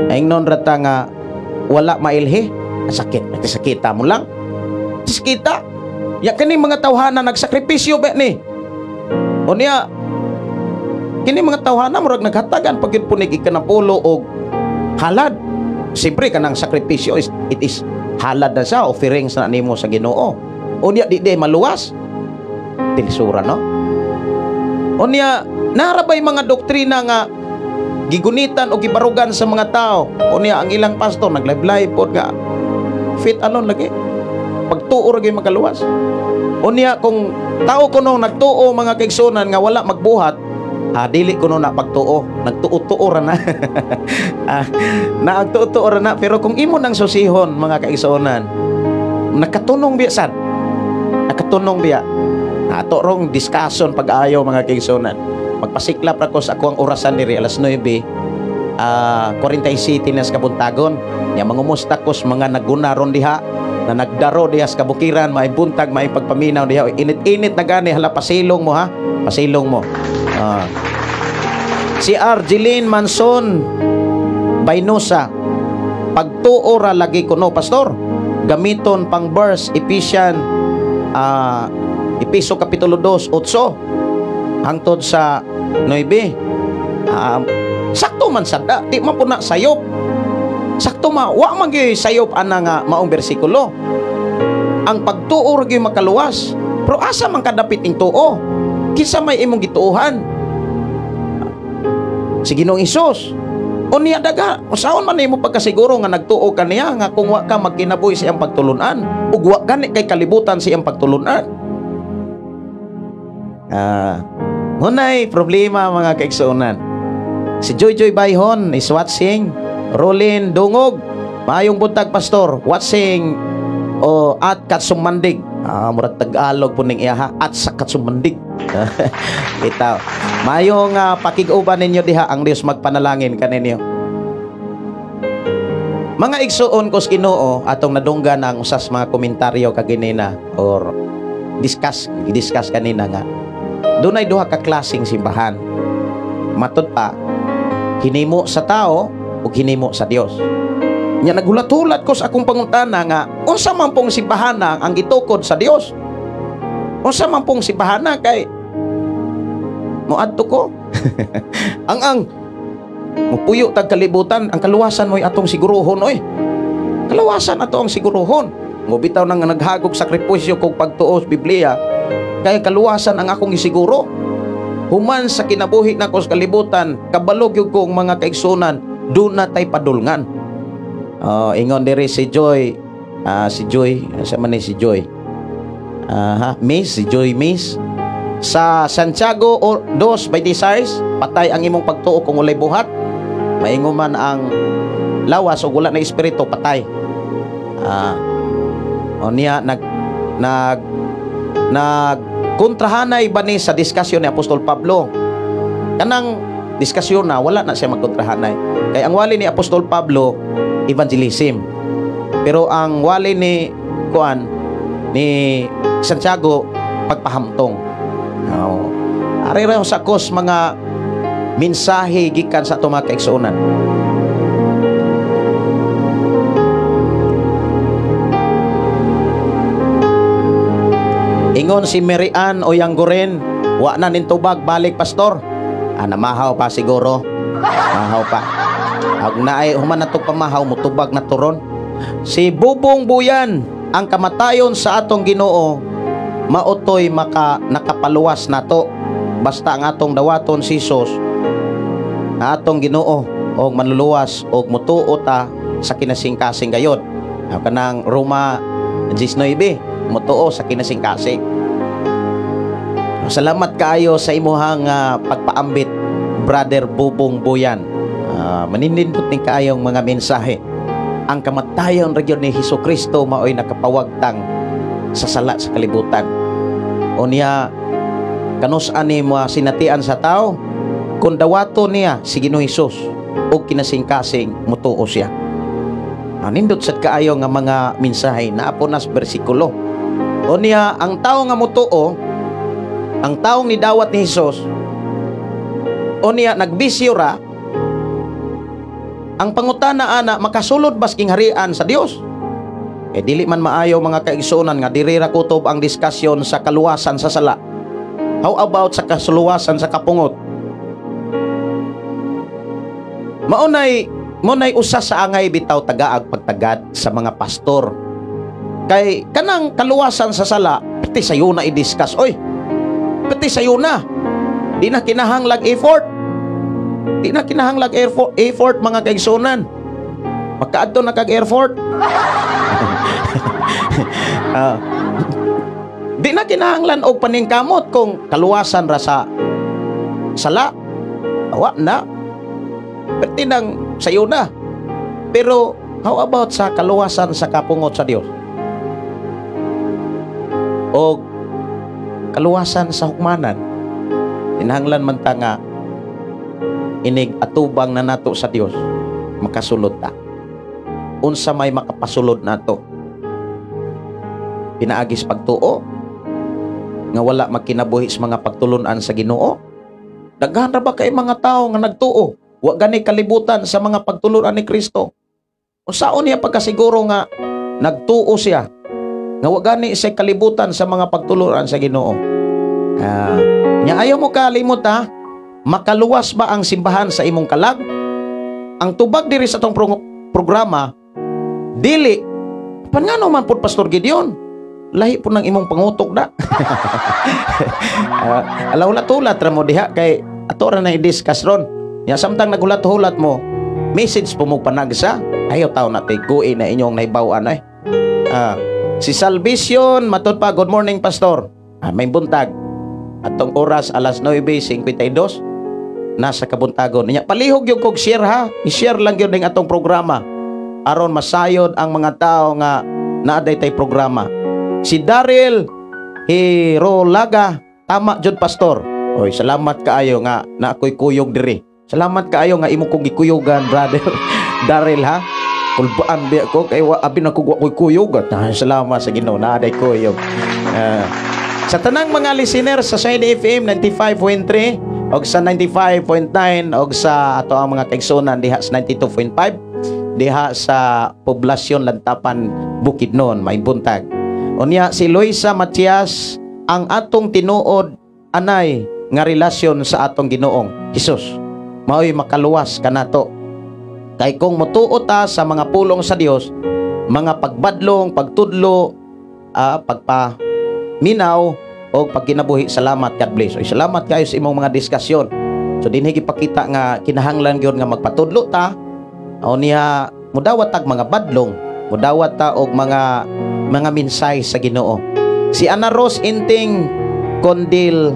ingnon rata nga wala mailhi. Sakit sakita mo lang sakita ya kini mga tawhana nagsakripisyo ba ni. Unya kini mga tawhana murag naghatagan pag yun punig ikanapulo og halad. Siyempre kanang sakripisyo is it is halad na sa offerings na nimo sa Ginoo. Unya di di maluwas, tilisura, no? Unya narabay mga doktrina nga gigunitan o gibarugan sa mga tao. Unya ang ilang pastor naglive-live pod nga faith alone lagi, pagtuo ra gyud makaluwas. Unya kung tao kuno nagtuo, mga kaigsunan, nga wala magbuhat, ah, dili kuno na pagtuo, nagtuo-tuo ra na, ah, nagtuo-tuo ra na. Pero kung imo nang susihon, mga kaigsuonan, nakatunong biya sad, nakatunong biya. Ato rong discussion pag-ayo, mga kaigsuonan. Magpasiklap ra ko sa ako ang orasan diri alas 9 47 na sa kabuntagon. Nya mangumusta ko sa mga naguna ron diha na nagdaro diha sa kabukiran, may buntag, may pagpaminaw diha. Init-init na gani, hala, pasilong mo ha. Pasilong mo. Ah. Si Argeline Manson Baynosa, pagtuo ra lagi kuno, pastor. Gamiton pang verse Ephesian, Episo kapitulo 2, 8 hangtod sa 9. Ah, sakto man sada, di man po na sayop. Sakto ma, wa man gyud sayop ana nga maong bersikulo. Ang pagtuo ra gyud makaluwas. Pero asa man kadapit ing tuo? Kinsa may imong gituohan? Si Ginoong Hesus. O niya daga, usaon man nimo pagkasiguro nga nagtuo ka niya nga kung wa ka magkinabuhi sa iyang pagtulunan ug wa gani kay kalibutan sa iyang pagtulunan? Ah, hunay problema, mga kaigsuonan. Si Joy Joy Bayhon is watching. Rolin Dungog, maayong buntag, pastor, watching o at Katsumandig. Ah, murag Tagalog po ning iya ha, at sa Katsumandig. Bitaw. Maayong pakig-uban ninyo diha, ang Dios magpanalangin kaninyo. Mga igsuon ko sa Ginoo, atong nadunggan ang usas mga komentaryo kaginina or discuss discuss kanina nga dunay duha ka klaseng simbahan. Matud pa, hinimo sa tao ug hinimo sa Dios. Nya nagulat-hulat ko sa akong pangutana nga unsa man pong simbahana ang gitukod sa Dios? Unsa man pong simbahana kay moadto ko? Ang mupuyo tag kalibutan, ang kaluwasan mo'y atong siguruhon oy. Kaluwasan ato ang siguruhon. Ngubitaw nang naghagog sakripisyo kog pagtuo sa Biblia, kay kaluwasan ang akong isiguro. Human sa kinabuhi nako sa kalibutan, kabalo gyud kong mga kaigsunan, duna tay padulngan. Oh, ingon diri si Joy, si Joy, sa man ni si Joy? Miss, si Joy Miss. Sa Santiago 2:26, patay ang imong pagtuo kung walay buhat. Maingon man ang lawas ug wala na espiritu, patay. O niya nag nag nag kontrahanay ba ni sa diskusyon ni Apostol Pablo? Kanang diskusyon na wala na siya magkontrahanay. Kay ang wali ni Apostol Pablo, evangelism. Pero ang wali ni kuan ni Santiago, pagpahamtong. Oh. Ari ra sa kos mga mensahe gikan sa atong mga kaigsuonan. Ingon si Mary Ann Oyanggoren, wa na nin tubag, balik pastor. Namahaw pa siguro. Mahaw pa. Ag naay human na to pamahaw, mutubag na turon. Si Bubong Buyan, ang kamatayon sa atong Ginoo maotoy maka nakapaluwas nato. Basta ang atong dawaton si Jesus, ang atong Ginoo og manluluwas og mutuo ta sa kinasingkasing gayod. Kanang Roma 19, mutuo sa kinasingkasing. Salamat kaayo sa imuhang pagpaambit, Brother Bubong Buyan. Maninindot ni kaayong mga mensahe. Ang kamatayon ra gyud ni Hesus Kristo maoy nakapawagtang sa sala sa kalibutan. O niya kanus ani mo sinatian sa tao kung dawato niya si Ginoo Hesus og kinasingkasing mutuo siya. Nindot sad kaayo nga mga mensahe naa po nas bersikulo. O niya ang tao nga mutuo, ang taong nidawat ni Hesus, o niya nagbisyo ra, ang pangutana ana makasulod bas gingharian sa Dios? Eh dili man maayo mga kaigsuonan nga diri ra kutob ang diskusyon sa kaluwasan sa sala. How about sa kasuluwasan sa kapungot? Maunay munay usa sa angay bitaw tagaag pagtagad sa mga pastor. Kay kanang kaluwasan sa sala, pati sayo na i-discuss oy. Pati sayo na. Di na kinahanglag effort. Di na kinahanglag effort mga kaigsuonan. Magkaadto na kag effort. Di na kinahanglan og paningkamot kung kaluwasan ra sa sala. Awa na. Pati nang sayo na. Pero how about sa kaluwasan sa kapungot sa Dios? O kaluwasan sa hukmanan? Kinahanglan man ta nga inig atubang na nato sa Dios, makasulod ta. Unsa may makapasulod nato? Pinaagis pagtuo nga wala magkinabuhi sa mga pagtulun-an sa Ginoo. Daghan ra ba kay mga tawo nga nagtuo, wa gani kalibutan sa mga pagtulun-an ni Kristo? Unsaon niya pagkasiguro nga nagtuo siya nga wa gani siya kalibutan sa mga pagtulun-an sa Ginoo? Nya ayaw mo kalimot ha, makaluwas ba ang simbahan sa imong kalag? Ang tubag diri sa atong programa, dili. Pan ngano man pud Pastor Gideon? Lahi po ng imong pangutok da. Alahulat-hulat ra mo diha kay ato ra na i-discuss ron. Nya samtang naghulat-hulat mo, message po mo panagsa. Ayaw taw na tiguin na inyong nahibaw-an ay. Si Salvation matud pa, good morning Pastor. May buntag. Atong oras alas 9:52 nasa kabuntagon. Nya palihog yung kog share ha. I-share lang gyud ning atong programa aron masayod ang mga tao nga naaday tay programa. Si Daryl Hirolaga, tama jud Pastor. Oy, salamat kaayo nga na ako'y kuyog diri. Salamat kaayo nga imo kong gikuyugan, brother Daryl ha. Kulbaan biya ko kay abi na ko ako'y kuyog. Salamat sa Ginoo naaday kuyog. Sa tanang mga listener sa Shine FM 95.3 og sa 95.9 og sa ato ang mga kaigsuonan diha sa 92.5, Diha sa Poblasyon Lantapan, Bukidnon, may buntag. Unya si Luisa Matias, ang atong tinuod anay nga relasyon sa atong Ginoong Hesus mao'y makaluwas kanato. Kay kung motuo ta sa mga pulong sa Dios, mga pagbadlong, pagtudlo, pagpaminaw o pagkinabuhi, salamat, God bless. Oy, salamat kayo sa imong mga diskusyon. So dinhi gipakita nga kinahanglan gyud nga magpatudlo ta. O niya mudawat tag mga badlong, mudawat ta og mga minsay sa Ginoo. Si Ana Rose Inting Kondil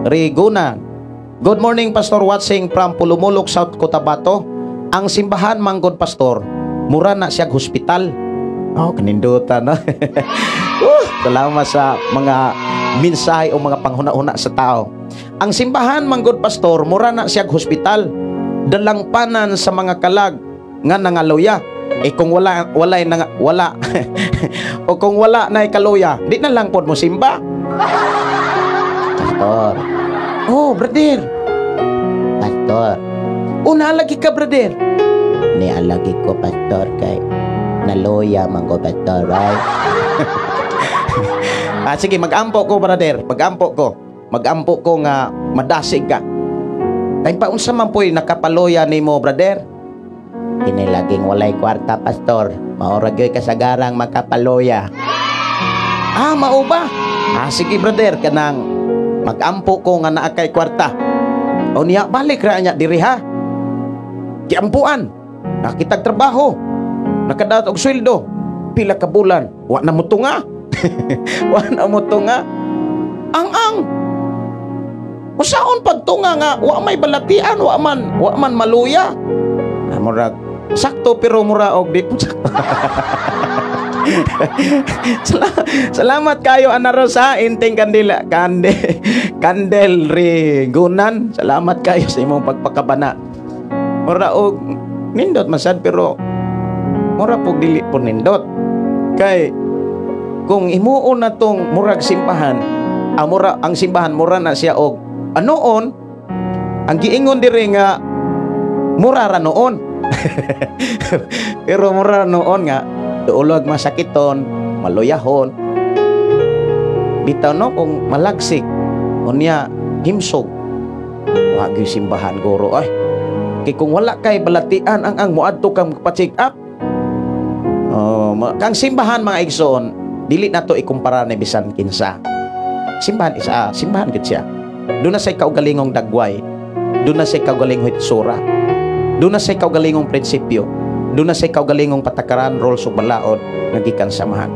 Riguna. Good morning, Pastor, watching from Pulumulok, South Cotabato. Ang simbahan manggod, Pastor, mura na siya hospital. Oh, kanindutan, no? Salamat sa mga mensahe o mga panghuna-huna sa tao. Ang simbahan manggod, Pastor, mura na siya hospital. Dalangpanan sa mga kalag nga nangaluya. Eh kung wala wala nang wala o kung wala na kaluya, di na lang pod mo simba. Pastor. Oh, brother. Pastor. Oh, naalagi ka, brother. Nialagi ko, Pastor, kay naloya man ko, Pastor, right? Ah, sige, mag-ampo ko, brother. Mag-ampo ko. Mag-ampo ko nga madasig ka. Kay pa unsa man po'y nakapaloya nimo, brother? Kini laging walay kwarta, Pastor. Mao ra gyud kasagarang makapaloya. Ah, mao ba? Ah, sige, brother, kanang mag-ampo ko nga naa kay kwarta. O niya balik ra niya diri ha. Giampuan. Nakitag trabaho. Nakadaot og sweldo. Pila ka bulan, wa na mo tunga. Wa na mo tunga. Ang usaon pagtunga nga wa may balatian, wa man maluya. Ah, murag sakto pero mura og di po sakto. Salamat kayo, Ana Rosa Inting Kandila Kande Kandel Rigunan. Salamat kayo sa imong pagpakabana. Mura og nindot masad pero mura pug dili po nindot. Kay kung imuon na tong murag simbahan, ang mura ang simbahan mura na siya og anoon, ang giingon diri nga mura ra noon. Pero mura ra noon nga duolog masakiton, maluyahon. Bitaw no kung malagsik unya himsog. Wa gyud simbahan guro ay. Kay kung wala kay balatian ang moadto kang pa-check up. Oh, kang simbahan, mga igsoon, dili nato ikumpara ni bisan kinsa. Simbahan isa, simbahan gid siya. Doon na say kaugalingong dagway. Doon na say kaugalingong hitsura. Doon na say kaugalingong prinsipyo. Doon na say kaugalingong patakaran, rules ug balaod nga gikan samahan.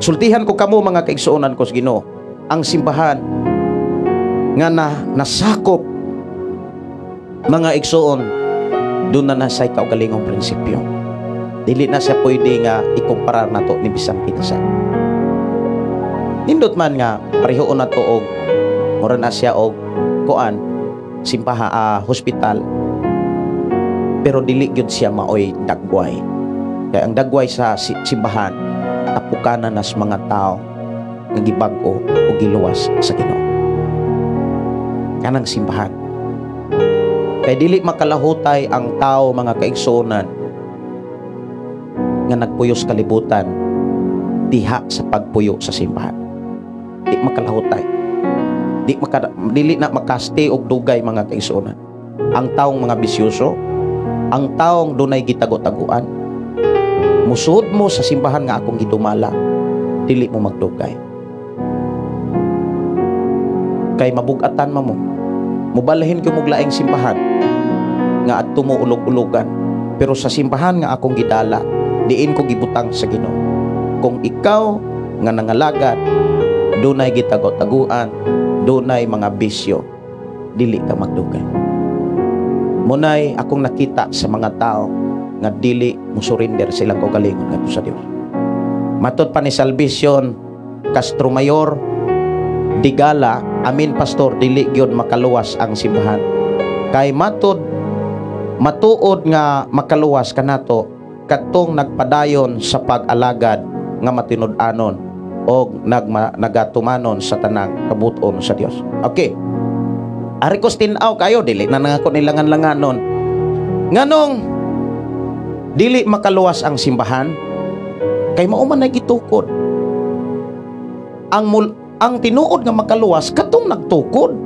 Sultihan ko kamo, mga kaigsuonan ko sa Ginoo, ang simbahan nga na nasakop, mga igsuon, doon na nasay kaugalingong prinsipyo. Dili na siya pwede nga ikumpara nato ni bisan kinsa. Nindot man nga parehoon na to og mura na siya og kuan simbaha, hospital, pero dili gyud siya maoy dagway. Kay ang dagway sa simbahan tapukanan nas mga tao nga gibag-o o giluwas sa Ginoo. Kanang simbahan. Kay dili makalahutay ang tao, mga kaigsuonan, nga nagpuyo sa kalibutan diha sa pagpuyo sa simbahan. Di makalahutay. Di maka, dili na makastay og dugay, mga kaigsuonan. Ang taong mga bisyoso, ang taong dunay gitago-taguan, musuod mo sa simbahan nga akong gidumala, dili mo magdugay. Kay mabugatan ma mo. Mubalhin ko mong laing simbahan nga adto mo ulog-ulogan. Pero sa simbahan nga akong gidala, diin ko gibutang sa Ginoo. Kung ikaw nga nangalagad, dunay gitago-taguan, dunay mga bisyo, dili ka magdugay. Munay akong nakita sa mga tao nga dili mo surrender silang kaugalingon ngadto sa Dios. Matod pa ni Salvacion Castro Mayor Digala, "Amin, Pastor, dili gyud makaluwas ang simbahan. Kay matod matuod nga makaluwas kanato katong nagpadayon sa pag-alagad nga matinud-anon og nagatumanon sa tanang kabuton sa Dios." Okay. Ari ko tin-aw kayo, dili na nga ako nilangan-langanon. Nganong Dili makaluwas ang simbahan kay mao man nay gitukod. Ang tinuod nga makaluwas katong nagtukod.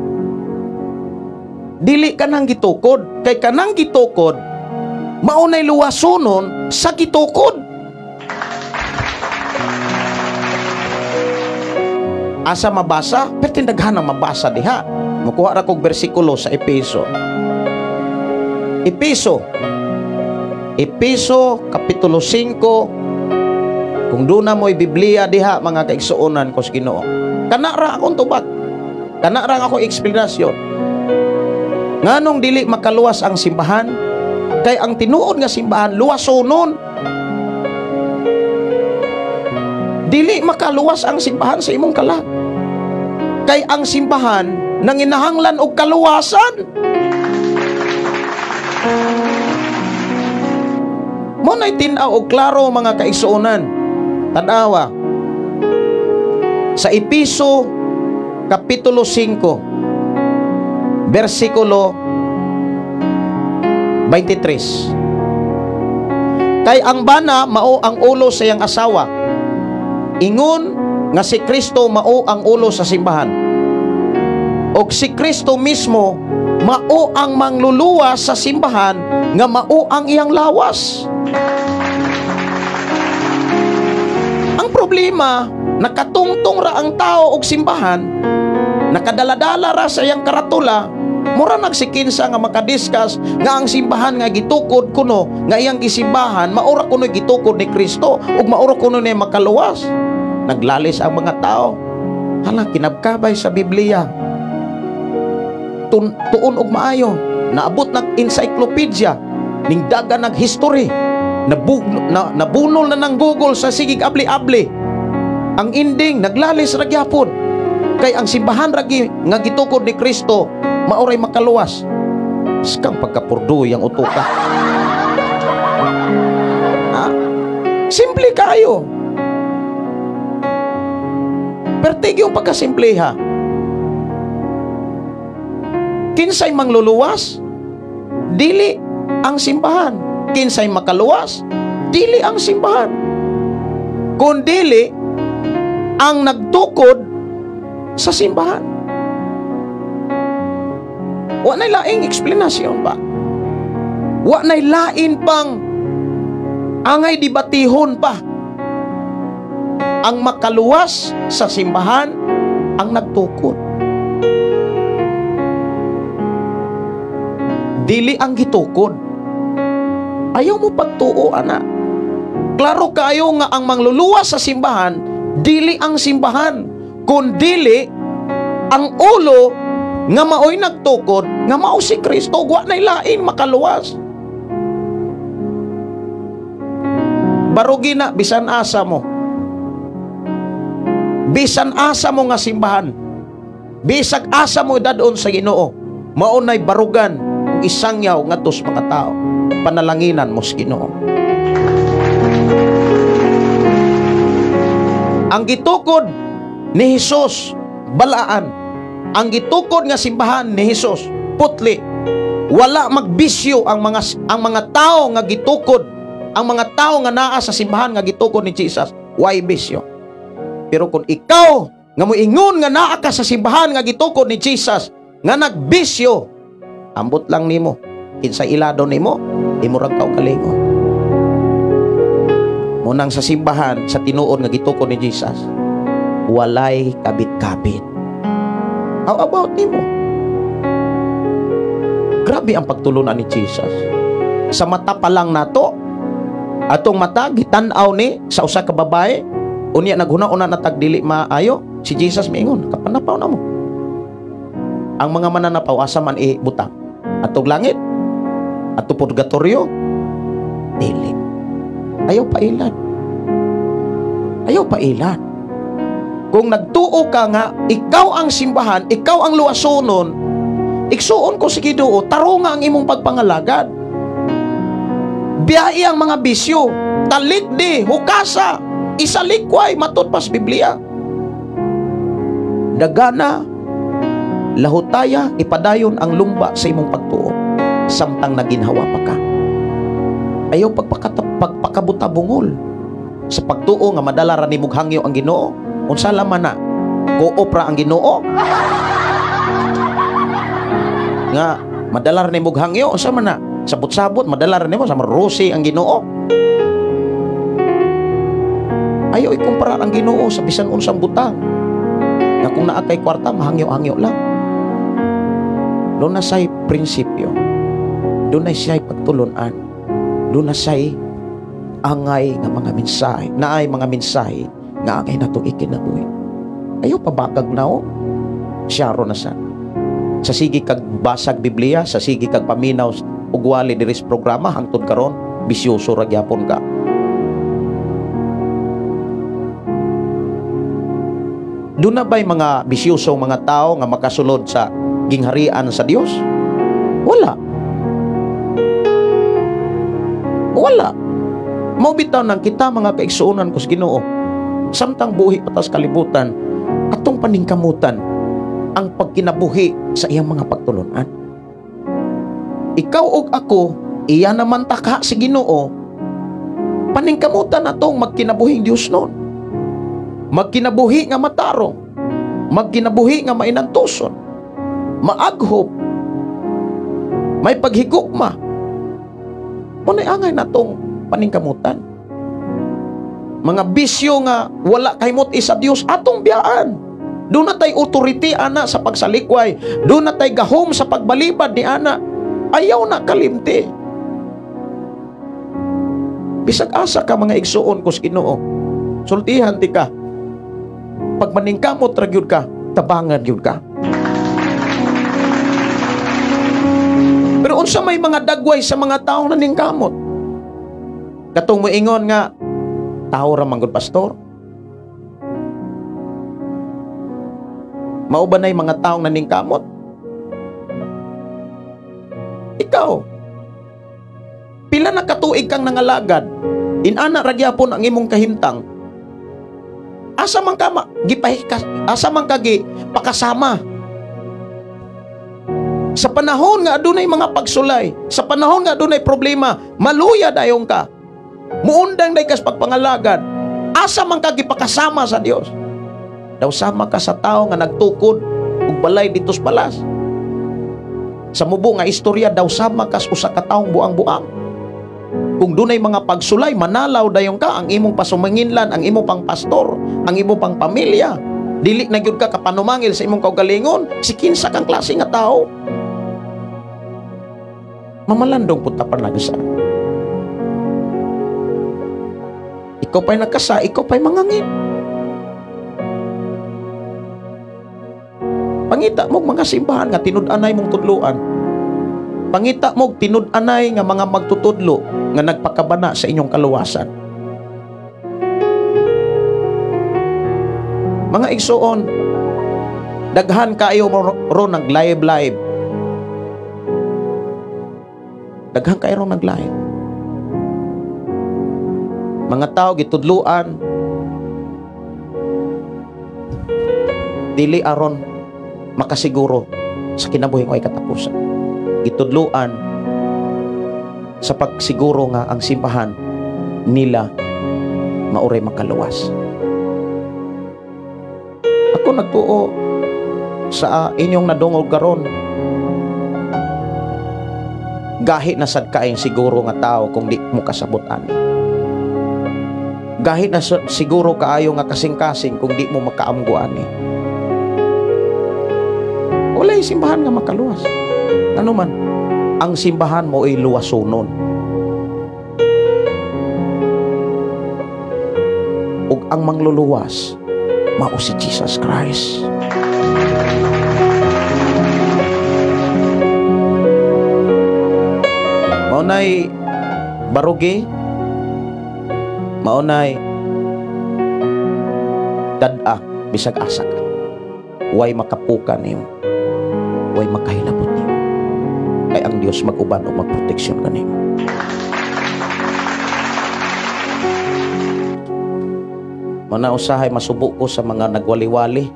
Dili kanang gitukod, kay kanang gitukod mao nay luwasonon sa gitukod. Asa mabasa? Pertindaghan ang mabasa diha. Mukuha ra kog bersikulo sa Epeso. Epeso. Epeso kapitulo 5. Kung doon na mo'y Biblia diha, mga kaigsuonan ko sa Ginoo. Kana ra akong tubag. Kana ra akong eksplanasyon. Nganong dili makaluwas ang simbahan? Kay ang tinuod nga simbahan luwasonon. Dili makaluwas ang simbahan sa imong kalag. Kay ang simbahan nanginahanglan og kaluwasan. Mo nay tin-aw og klaro, mga kaigsuonan. Tan-awa. Sa Epeso kapitulo 5 bersikulo 23. Kay ang bana mao ang ulo sa iyang asawa. Ingon nga si Kristo mao ang ulo sa simbahan. Og si Kristo mismo mao ang mangluluwas sa simbahan nga mao ang iyang lawas. Ang problema, nakatungtong ra ang tao og simbahan, nakadaladala ra sa iyang karatula, mura nagsikinsa nga makadiscuss nga ang simbahan nga gitukod kuno, nga iyang gisimbahan, maura kuno gitukod ni Kristo ug maura kuno niya makaluwas. Naglalis ang mga tao. Hala, kinabkabay sa Biblia. Tuon og maayo. Naabot nag encyclopedia, ning daga nag history. Nabunol na ng Google sa sigig abli-abli. Ang ending naglalis ra gyapon. Kay ang simbahan ra nga gitukod ni Kristo maoray makaluwas. Skang pagkapurduy ang utuka. Ha? Simple kayo. Pertig yung pagkasimpleha. Kinsay mangluluwas? Dili ang simbahan. Kinsay makaluwas? Dili ang simbahan. Kun dili ang nagtukod sa simbahan. Wa nay laing eksplanasyon ba? Wa nay lain pang angay debatihon pa. Ang makaluwas sa simbahan ang nagtukod. Dili ang gitukod. Ayaw mo pagtuo, ana. Klaro kayo nga ang mangluluwas sa simbahan, dili ang simbahan, kun dili ang ulo nga maoy nagtukod, nga mao si Kristo. Wa nay lain makaluwas. Barugi na bisan asa mo. Bisan asa mo nga simbahan, bisag asa mo dadon sa Ginoo, mao nay barugan ug isangyaw ngadto sa mga tao. Panalanginan mo sa Ginoo. Ang gitukod ni Hesus balaan. Ang gitukod nga simbahan ni Hesus putli. Wala magbisyo ang mga tao nga gitukod, ang mga tao nga naa sa simbahan nga gitukod ni Jesus, way bisyo. Pero kung ikaw nga moingon nga naa ka sa simbahan nga gitukod ni Jesus nga nagbisyo, ambot lang nimo kinsa ilado nimo, imurag ka kalingon. Munang sa simbahan sa tinuod nga gitukod ni Jesus, walay kabit-kabit. How about nimo? Grabe ang pagtulunan ni Jesus. Sa mata pa lang nato, atong mata gitan-aw ni sa usa ka babae, unya naghuna-una na tag dili maayo, si Jesus miingon, kapanapaw na mo. Ang mga mananapaw asa man ibutang? Atog langit? Ato purgatorio? Dili. Ayaw pailad. Ayaw pailad. Kung nagtuo ka nga ikaw ang simbahan, ikaw ang luwasonon, igsuon ko si Ginoo, tarunga ang imong pagpangalagad. Biyai ang mga bisyo, talikdi, hukasa, isalikway, matud pas Biblia. Dagana, lahutaya, ipadayon ang lumba sa imong pagtuo samtang naginhawa pa ka. Ayaw pagpakabutabungol sa pagtuo nga madala ra nimog hangyo ang Ginoo. Unsa laman na? Ko-opra ang Ginoo? Nga madala ra nimog hangyo, unsa man na? Sabot-sabot madala ra nimo sa marusi ang Ginoo. Ayaw ikumpara ang Ginoo sa bisan unsang butang. Nga kung naa kay kwarta mahangyo-hangyo lang. Doon na siya'y prinsipyo. Doon na siya'y pagtulunan. Doon na siya'y angay nga mga mensahe. Naay mga mensahe nga angay natong ikinabuhi. Ayaw pabakag na o. Siyaro na sa. Sa sige kag basag Biblia, sa sige kag paminaw ugwali diri sa programa hangtod karon, bisyoso ra gyapon ka. Doon na ba'y mga bisyoso mga tao nga makasulod sa gingharian sa Dios? Wala. Wala. Mao bitaw nang kita mga kaigsuonan ko sa Ginoo, samtang buhi pa ta sa kalibutan, atong paningkamutan ang pagkinabuhi sa iyang mga pagtulunan. Ikaw ug ako, iya naman taka si Ginoo, paningkamutan atong magkinabuhing Dios nun. Magkinabuhi nga matarong, magkinabuhi nga mainantuson, maaghop, may paghigugma. Muna'y angay natong paningkamutan. Mga bisyo nga wala kahimot isa Dios, atong biyaan. Doon na tay authority ana sa pagsalikway, doon na tay gahom sa pagbalibad ni ana. Ayaw na kalimti. Bisag asa ka mga igsuon ko sa Ginoo, sultihan ti ka. Pag maningkamot ra gyud ka, tabangan gyud ka. Pero unsa may mga dagway sa mga taong naningkamot? Katong moingon nga tao ra man gud pastor. Mao ba nay mga taong naningkamot? Ikaw, pila na katuig kang nangalagad, inana ra gyapon ang imong kahimtang. Asa man ka asa man ka gipakasama? Sa panahon nga adunay mga pagsulay, sa panahon nga adunay problema, maluya dayon ka. Muundang day kas pagpangalagad. Asa man ka gipakasama sa Dios? Daw sama ka sa tao nga nagtukod ug balay dito sa balas. Sa mubo nga istorya, daw sama kas usa ka taong buang-buang. Kung dunay mga pagsulay, manalaw dayon ka, ang imong pasumanginlan, ang imong pang pastor, ang imong pang pamilya. Dili na gyud ka kapanumangil sa imong kaugalingon, si kinsa kang klase nga tao. Mamalandong pud ta panagsa. Ikaw pa'y nakasa, ikaw pa'y mangangin. Pangita mo mga simbahan nga tinud-anay mong tudloan. Pangita mo tinud-anay nga mga magtutudlo nga nagpakabana sa inyong kaluwasan. Mga igsuon, daghan kaayo ron nag-live-live. Daghan kaayo ron nag-live. Mga tao gitudloan dili aron makasiguro sa kinabuhi ay katapusan. Gitudloan sa pagsiguro nga ang simbahan nila mauray makaluwas. Ako nagtuo sa inyong nadungog karon, gahi na sad kaayong siguro nga tao kung di mo kasabot ani. Gahi na siguro kaayo nga kasing-kasing kung di mo makaamgo ani. Walay simbahan nga makaluwas. Ano man, ang simbahan mo ay luwasonon. Ug ang mangluluwas mao si Jesus Christ. Mao nay barugi, mao nay dad-a bisag asa ka. Way makapuka nimo, way makahilabot nimo. Kay ang Dios mag-uban o magproteksyon kanimo. Mana usahay masubo ko sa mga nagwali-wali.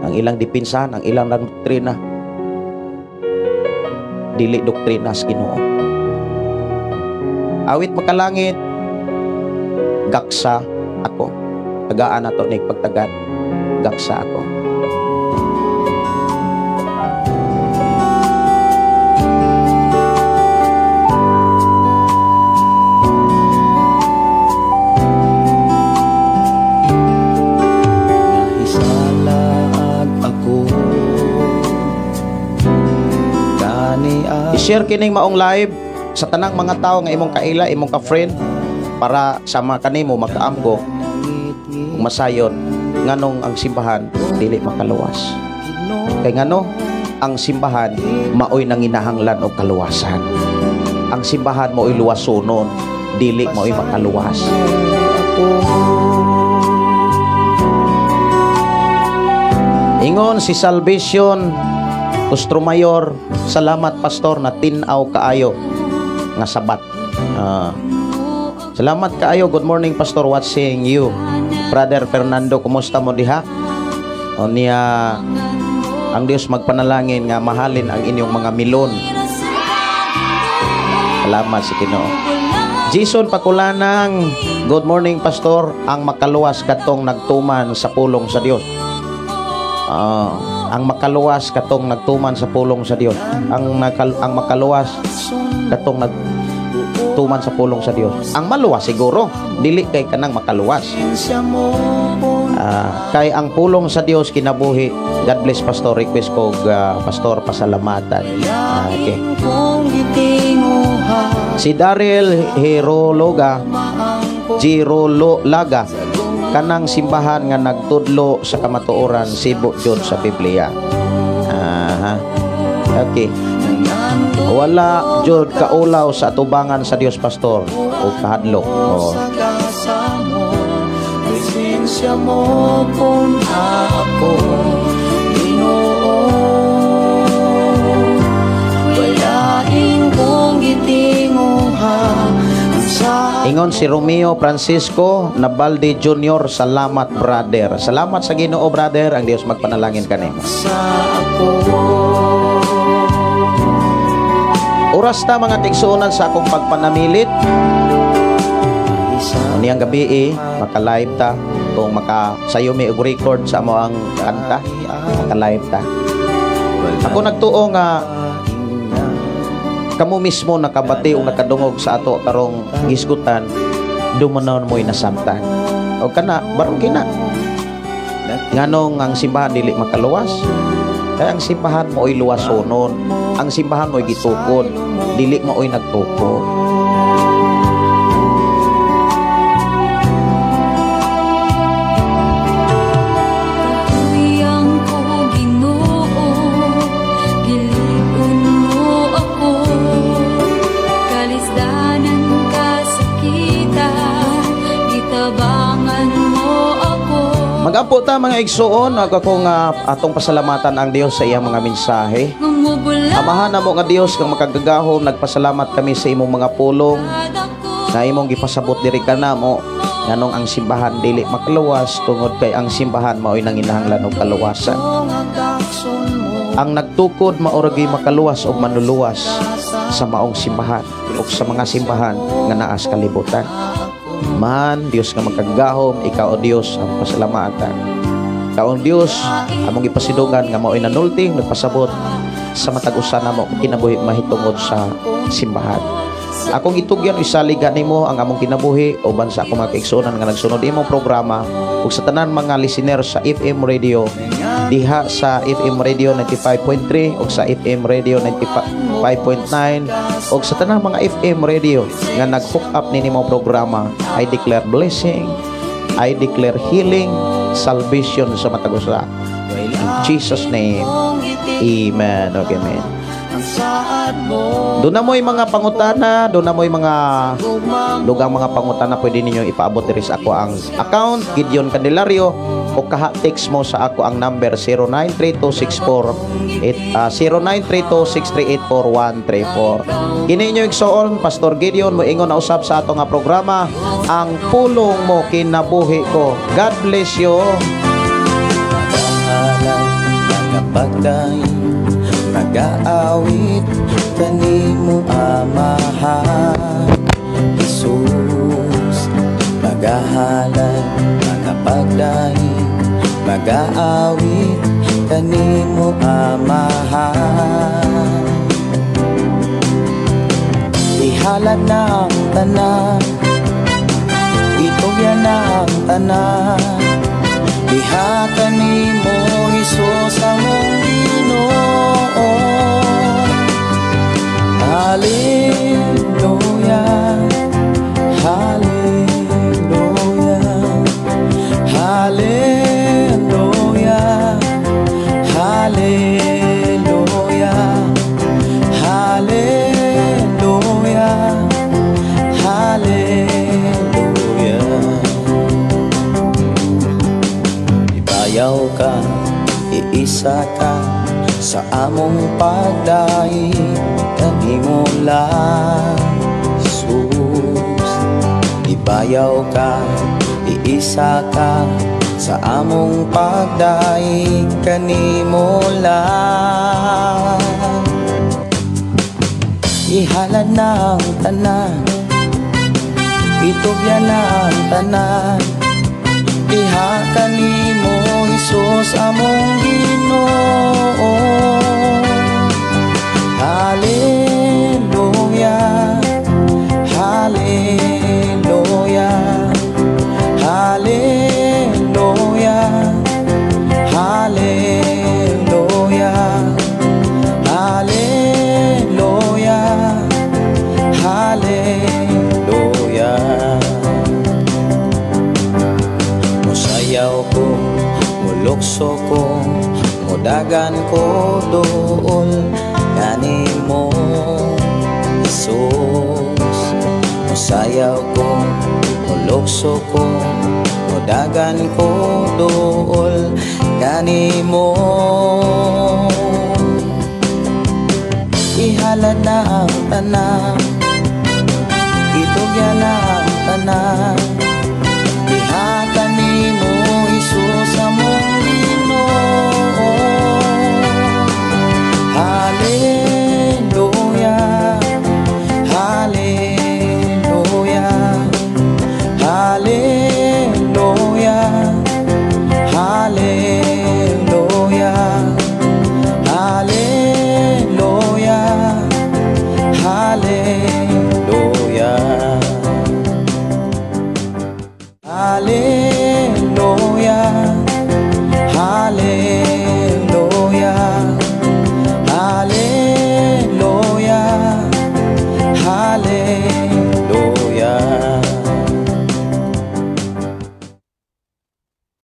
Ang ilang dipinsahan, ang ilang doktrina, dili doktrina sa Ginoo. Awit makalangit, gaksa ako. Tagaan nato ni pagtagad, gaksa ako. Nahisalaag ako kani I-share kining maong live sa tanang mga tao nga imong kaila, imong ka-friend, para sama kanimo makaamgo ug masayon nganong ang simbahan dili makaluwas. Kay ngano ang simbahan maoy nanginahanglan og kaluwasan. Ang simbahan maoy luwasonon, dili maoy makaluwas. Ingon si Salvation Ostromayor, salamat pastor na tin-aw kaayo nga sabat. Salamat kaayo. Good morning pastor, watching you. Brother Fernando, kumusta mo diha? O niya, ang Dios magpanalangin nga mahalin ang inyong mga milon. Salamat sa Ginoo. Jason Pakulanang, good morning pastor, ang makaluwas katong nagtuman sa pulong sa Dios. Ang makaluwas katong nagtuman sa pulong sa Dios. Ang makaluwas katong nagtuman sa pulong sa Dios. Ang maluwas siguro dili kay kanang makaluwas. Kay ang pulong sa Dios kinabuhi. God bless pastor, request ko pastor pasalamatan. Okay. Si Daryl Herologa, Girolaga, kanang simbahan nga nagtudlo sa kamatuoran sibo jud sa Biblia. Aha. Okay. Wala jud kaulaw sa atubangan sa Dios pastor o kahadlok. Oh. Presensya mo kung ako Ginoo, walaing kong gitinguha. Ingon si Romeo Francisco Nabaldi Jr., salamat brother. Salamat sa Ginoo brother, ang Dios magpanalangin kanimo. Oras ta mga tigsuonan sa akong pagpanamilit. Niyang gabi maka-live ta kung makasayo mi og record sa amo ang kanta, maka-live ta. Ako nagtuo nga kamo mismo nakabati o nakadungog sa ato karong gisgutan, dumanon mo'y nasabtan. O kana, barong kina. Nganong ang simbahan dili makaluwas? Kaya ang simbahan mo'y luwasonon. Ang simbahan mo'y gitukod. Dili mo'y nagtukod. Magampo ta mga igsuon, ako nga atong pasalamatan ang Dios sa iyang mga mensahe. Amahan namo nga Dios kang makagagahom, nagpasalamat kami sa imong mga pulong na imong gipasabot diri kanamo nganong ang simbahan dili makaluwas tungod kay ang simbahan maoy nanginahanglan og kaluwasan. Ang nagtukod mao ra gyud makaluwas og manluluwas sa maong simbahan ug sa mga simbahan nga naa sa kalibutan. Man, Dios nga makagagahom, ikaw o Dios ang pasalamatan. Ikaw ang Dios among gipasidungan nga mao'y nanulti nagpasabot sa matag usa namo kinabuhi mahitungod sa simbahan. Akong itugyan isaligan nimo ang among kinabuhi uban sa akong mga kaigsuonan nga nagsunod imong programa ug sa tanan mga listener sa FM radio diha sa FM Radio 95.3 ug sa FM Radio 95.9 ug sa tanang mga FM radio nga nag-hook up nini mong programa. I declare blessing, I declare healing, salvation sa matag usa. In Jesus name, amen. Okay, amen. Doon na mo'y mga pangutana, doon na mo'y mga dugang mga pangutana pwede ninyo ipaabot diri sa ako ang account Gideon Candelario o kaha text mo sa ako ang number 093264 0932-638-4134. Kini inyo igsoon Pastor Gideon moingon na usab sa ato nga programa ang pulong mo kinabuhi ko. God bless you. Nagaawit kanimo Amahan. Jesus. Magahalad, magapagdaig, magaawit kanimo, Amahan. Ihalad na ang tanan, itugyan na ang tanan, diha kanimo, Hesus, among Ginoo. Hallelujah, Hallelujah, Hallelujah, Hallelujah, Hallelujah, Hallelujah. Ibayaw ka, iisa ka sa among pagdaig kanimo lang, Jesus. Ibayaw ka, iisa ka sa among pagdaig kanimo lang. Ihalad na ang tanan, itugyan na ang tanan, diha kanimo, Hesus, among Ginoo. Hallelujah, Hallelujah, Hallelujah, Hallelujah, Hallelujah, Hallelujah. Musayaw ko, mulukso ko, mudagan ko duol kanimo, Jesus. Musayaw ko, mulukso ko, mudagan ko duol kanimo. Ihalad na ang tanan, itugyan na ang tanan, diha kanimo, Hesus, among Ginoo. Hallelujah, Hallelujah, Hallelujah, Hallelujah, Hallelujah, Hallelujah.